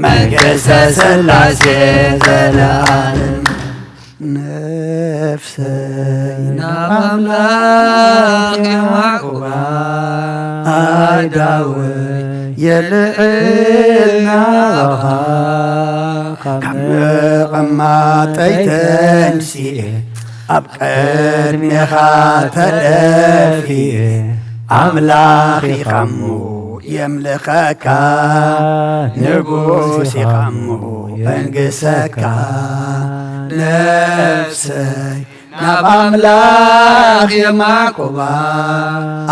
መንግስተ ስላሴ ዘለዓለም ነፍሰይ ናብ ኣምላኽ የማዕቁባ ኣይዳወይ የልዕል ናባኻ ካብ መቐማጠይ ተንሲኤ ኣብ ቅድሜኻ ተደፊኤ ኣምላኽ ኢኻሞ የምልኸካ ንጉስ ኢኻሞ የንግሰካ ነፍሰይ ናብ ኣምላኽ የማዕቁባ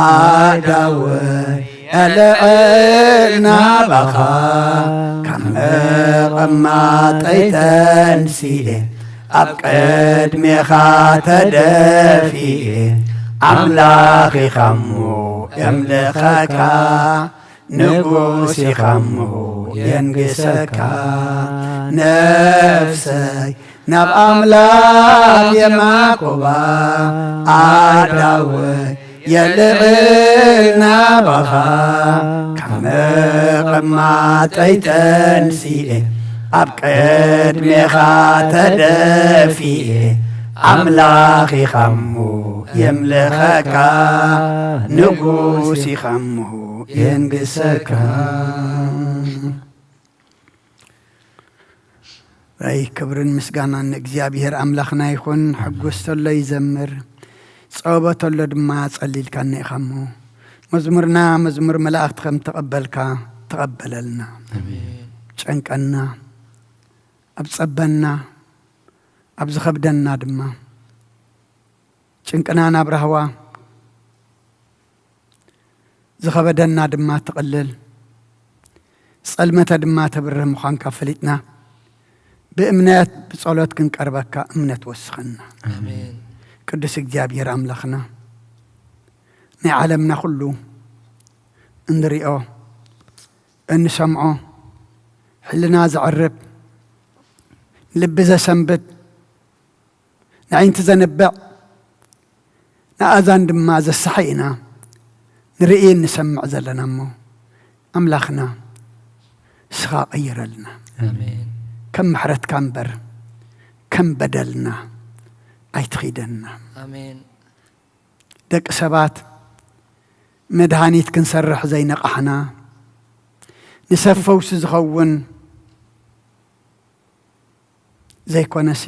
ኣዳወይ የልዕል ናባኻ ካብ መቐማጠይ ተንሲኤ ኣብ ቅድሜኻ ተደፊኤ ኣምላኽ ኢኻሞ የምልኸካ ንጉስ ኢኻሞ የንግሰካ ነፍሰይ ናብ ኣምላኽ የማዕቁባ ኣዳወይ የልዕል ናባኻ ካብ መቐማጠይ ተንሲኤ ኣብ ቅድሜኻ ተደፊኤ ኣምላኽ ኢኻሞ የምልኸካ ንጉስ ኢኻሞ የንግሰካ ኣይ ክብርን ምስጋናን ንእግዚኣብሔር ኣምላኽና ይኹን። ሕጉስ ተሎ ይዘምር፣ ጸወበ ተሎ ድማ ጸሊልካና ኢኻ እሞ መዝሙርና መዝሙር መላእኽቲ ከም ተቐበልካ ተቐበለልና። ጨንቀና ኣብ ጸበና ኣብ ዝኸብደና ድማ ጭንቅና ናብ ራህዋ ዝኸበደና ድማ ትቕልል፣ ጸልመተ ድማ ተብርህ ምዃንካ ፈሊጥና፣ ብእምነት ብጸሎት ክንቀርበካ እምነት ወስኸና። ኣሜን። ቅዱስ እግዚኣብሔር ኣምላኽና፣ ናይ ዓለምና ኩሉ እንሪኦ፣ እንሰምዖ፣ ሕልና ዘዕርብ፣ ልቢ ዘሰንብድ፣ ንኣዒንቲ ዘንብዕ፣ ንኣእዛን ድማ ዘሳሒ ኢና ንርኢ እንሰምዕ ዘለና እሞ፣ ኣምላኽና ንስኻ ቀይረልና። ኣሜን። ከም ምሕረትካ እምበር ከም በደልና ኣይትኺደና። ኣሜን። ደቂ ሰባት መድሃኒት ክንሰርሕ ዘይነቓሕና፣ ንሰብ ፈውሲ ዝኸውን ዘይኮነሲ፣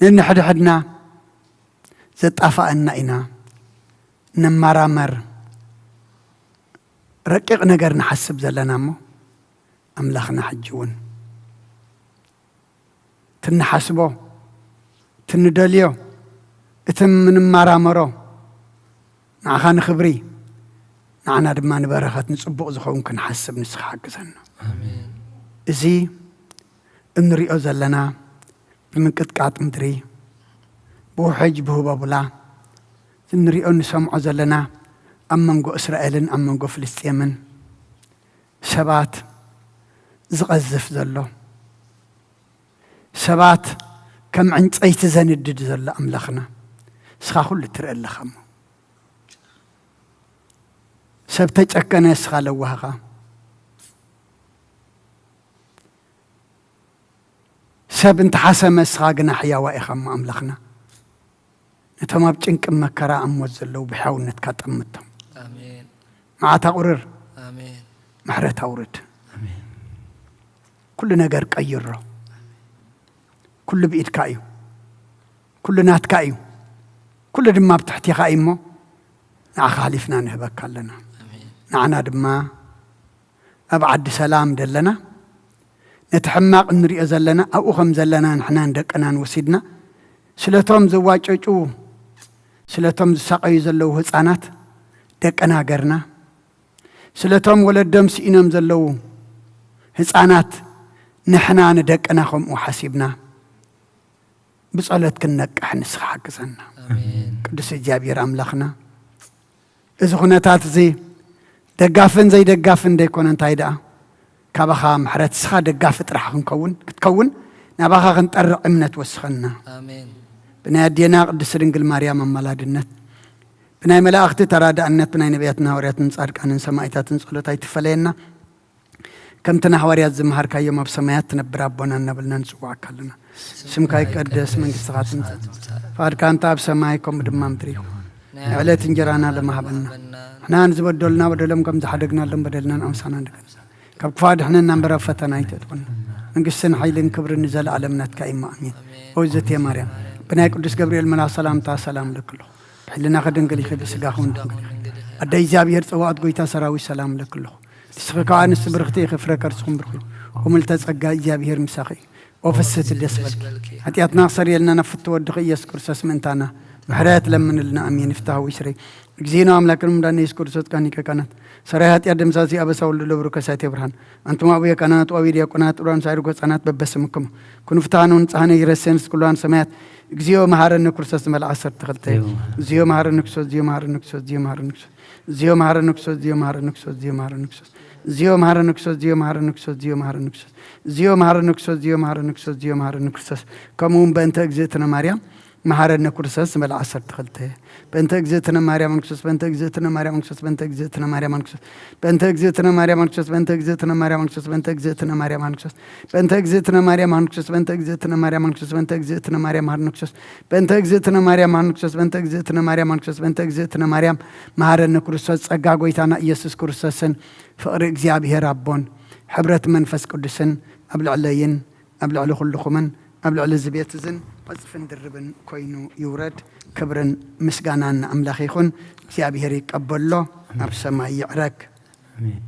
ነንሕድሕድና ዘጣፋእና ኢና። ነማራመር፣ ረቂቕ ነገር ንሓስብ ዘለና እሞ፣ ኣምላኽና ሕጂ እውን ትንሓስቦ፣ ትንደልዮ፣ እቲ ምንማራመሮ፣ ንዓኻ ንኽብሪ፣ ንዓና ድማ ንበረኸት፣ ንጽቡቕ ዝኸውን ክንሓስብ ንስኻ ሓግዘና። ኣሜን። እዚ እንሪኦ ዘለና ብምንቅጥቃጥ ምድሪ፣ ብውሕጅ ብህቦብላ፣ እንሪኦ እንሰምዖ ዘለና ኣብ መንጎ እስራኤልን ኣብ መንጎ ፍልስጤምን ሰባት ዝቐዝፍ ዘሎ፣ ሰባት ከም ዕንጸይቲ ዘንድድ ዘሎ ኣምላኽና፣ ንስኻ ኩሉ ትርኢ ኣለኻ እሞ፣ ሰብ ተጨከነ፣ ንስኻ ለዋህኻ፣ ሰብ እንተሓሰመ፣ ንስኻ ግና ሕያዋ ኢኻ እሞ ኣምላኽና፣ ነቶም ኣብ ጭንቂ መከራ ኣብ ሞት ዘለዉ ብሕያውነትካ ጠምቶም። ኣሜን። መዓት ኣቑርር። ኣሜን። ምሕረት ኣውርድ። ኣሜን። ኩሉ ነገር ቀይሮ። ኩሉ ብኢድካ እዩ። ኩሉ ናትካ እዩ። ኩሉ ድማ ኣብ ትሕቴኻ እዩ እሞ፣ ንዓኻ ሓሊፍና ንህበካ ኣለና። ኣሜን። ንዓና ድማ ኣብ ዓዲ ሰላም ደለና፣ ነቲ ሕማቕ እንሪኦ ዘለና ኣብኡ ከም ዘለና ንሕናን ደቅናን ወሲድና፣ ስለቶም ዝዋጨጩ፣ ስለቶም ዝሳቐዩ ዘለዉ ህጻናት ደቅና ገርና፣ ስለቶም ወለዶም ስኢኖም ዘለዉ ህጻናት ንሕና ንደቅና ከምኡ ሓሲብና፣ ብጸሎት ክንነቅሕ ንስኻ ሓግዘና። ኣሜን። ቅዱስ እግዚኣብሔር ኣምላኽና፣ እዚ ኩነታት እዚ ደጋፍን ዘይደጋፍን ዘይኮነ፣ እንታይ ደኣ፣ ካባኻ ምሕረት፣ ንስኻ ደጋፊ ጥራሕ ክንከውን፣ ክትከውን፣ ናባኻ ክንጠርዕ እምነት ወስኸና። ኣሜን። ብናይ ኣዴና ቅድስት ድንግል ማርያም ኣማላድነት፣ ብናይ መላእኽቲ ተራዳእነት፣ ብናይ ነቢያትን ሃዋርያትን ጻድቃንን ሰማዕታትን ጸሎት ኣይትፈለየና። ከምቲ ንሃዋርያት ዝመሃርካዮም፣ ኣብ ሰማያት ትነብር ኣቦና እናበልና ንጽውዓካ ኣለና። ስምካ ይቀደስ፣ መንግስትኻ ትምጻእ፣ ፍቓድካ እንተ ኣብ ሰማይ ከምኡ ድማ ምድሪ ይኹን። ናይ ዕለት እንጀራና ሎሚ ሃበና። ንሕና ንዝበደሉና በደሎም ከም ዝሓደግናሎም በደልና ንኣምሳና ንገዛ። ካብ ክፉእ ኣድሕነና እምበር ኣብ ፈተና ኣይተእትወና። መንግስትን ሓይልን ክብርን ንዘለኣለም ናትካ እዩ እሞ፣ ኣሜን። ኣሜን። ኦ እግዝእትየ ማርያም፣ ብናይ ቅዱስ ገብርኤል መልኣኽ ሰላምታ ሰላም እለኪ ኣለኹ። ብሕልናኺ ድንግል ኢኺ፣ ብስጋኺ እውን ድንግል ኢኺ። ኣደ እግዚኣብሔር፣ ጸባኦት ጐይታ ሰራዊት፣ ሰላም እለኪ ኣለኹ። ንስኺ ከኣ ኣንስቲ ብርኽቲ ኢኺ፣ ፍረ ከርስኹም ብሩኽ እዩ። ኦ ምልዕተ ጸጋ፣ እግዚኣብሔር ምሳኺ እዩ። ኦ ፍስሕቲ ደስ በልኪ። ሓጢኣትና ክሰርየልና ናብ ፍትው ወድኺ ኢየሱስ ክርስቶስ ምእንታና ምሕረት ለምንልና። ኣሜን። ይፍታህ ወይ ስረይ። እግዚእነ ኣምላክን መድኃኒነ ኢየሱስ ክርስቶስ ካኒከ ካህናት ሰራይ ኃጢአት ደምሳሲ ኣበሳ ወልድ ለብሩ ከሳቴ ብርሃን። ኣንቱም ኣቡየ ካህናት ወአቡየ ዲያቆናት ጥሩያን ሳይር ጎጻናት በበስምኩም ኩኑ ፍትሐነ ወንጽሐነ ይረሴን እስኩላን ሰማያት። እግዚኦ መሐረነ ክርስቶስ ዝመልአ ዓሰርተ ክልተ። እግዚኦ መሐረነ ክርስቶስ፣ እግዚኦ መሐረነ ክርስቶስ፣ እግዚኦ መሐረነ ክርስቶስ። እግዚኦ መሐረነ ክርስቶስ፣ እግዚኦ መሐረነ ክርስቶስ፣ እግዚኦ መሐረነ ክርስቶስ። እግዚኦ መሐረነ ክርስቶስ፣ እግዚኦ መሐረነ ክርስቶስ፣ እግዚኦ መሐረነ ክርስቶስ። እግዚኦ መሐረነ ክርስቶስ፣ እግዚኦ መሐረነ ክርስቶስ፣ እግዚኦ መሐረነ ክርስቶስ። ከምኡ እውን በእንተ እግዝእትነ ማርያም መሐረነ ክርስቶስ ዝመልአ ዓሰርተ ክልተ። በእንተ እግዝእትነ ማርያም ኣንክሶስ፣ በእንተ እግዝእትነ ማርያም ኣንክሶስ፣ በእንተ እግዝእትነ ማርያም ኣንክሶስ፣ በእንተ እግዝእትነ ማርያም ኣንክሶስ፣ በእንተ እግዝእትነ ማርያም ኣንክሶስ፣ በእንተ እግዝእትነ ማርያም ኣንክሶስ፣ በእንተ እግዝእትነ ማርያም ኣንክሶስ፣ በእንተ እግዝእትነ ማርያም ኣንክሶስ፣ በእንተ እግዝእትነ ማርያም ኣንክሶስ፣ በእንተ እግዝእትነ ማርያም ኣንክሶስ፣ በእንተ እግዝእትነ ማርያም ኣንክሶስ፣ በእንተ እግዝእትነ ማርያም መሐረነ ክርስቶስ። ጸጋ ጐይታና ኢየሱስ ክርስቶስን ፍቕሪ እግዚኣብሔር ኣቦን ሕብረት መንፈስ ቅዱስን ኣብ ልዕለይን ኣብ ልዕሊ ኩልኹምን ኣብ ልዕሊ እዚ ቤት እዝን ዕጽፍን ድርብን ኮይኑ ይውረድ። ክብርን ምስጋናን ንኣምላኽ ይኹን። እግዚኣብሔር ይቀበሎ፣ ኣብ ሰማይ ይዕረግ። ኣሜን።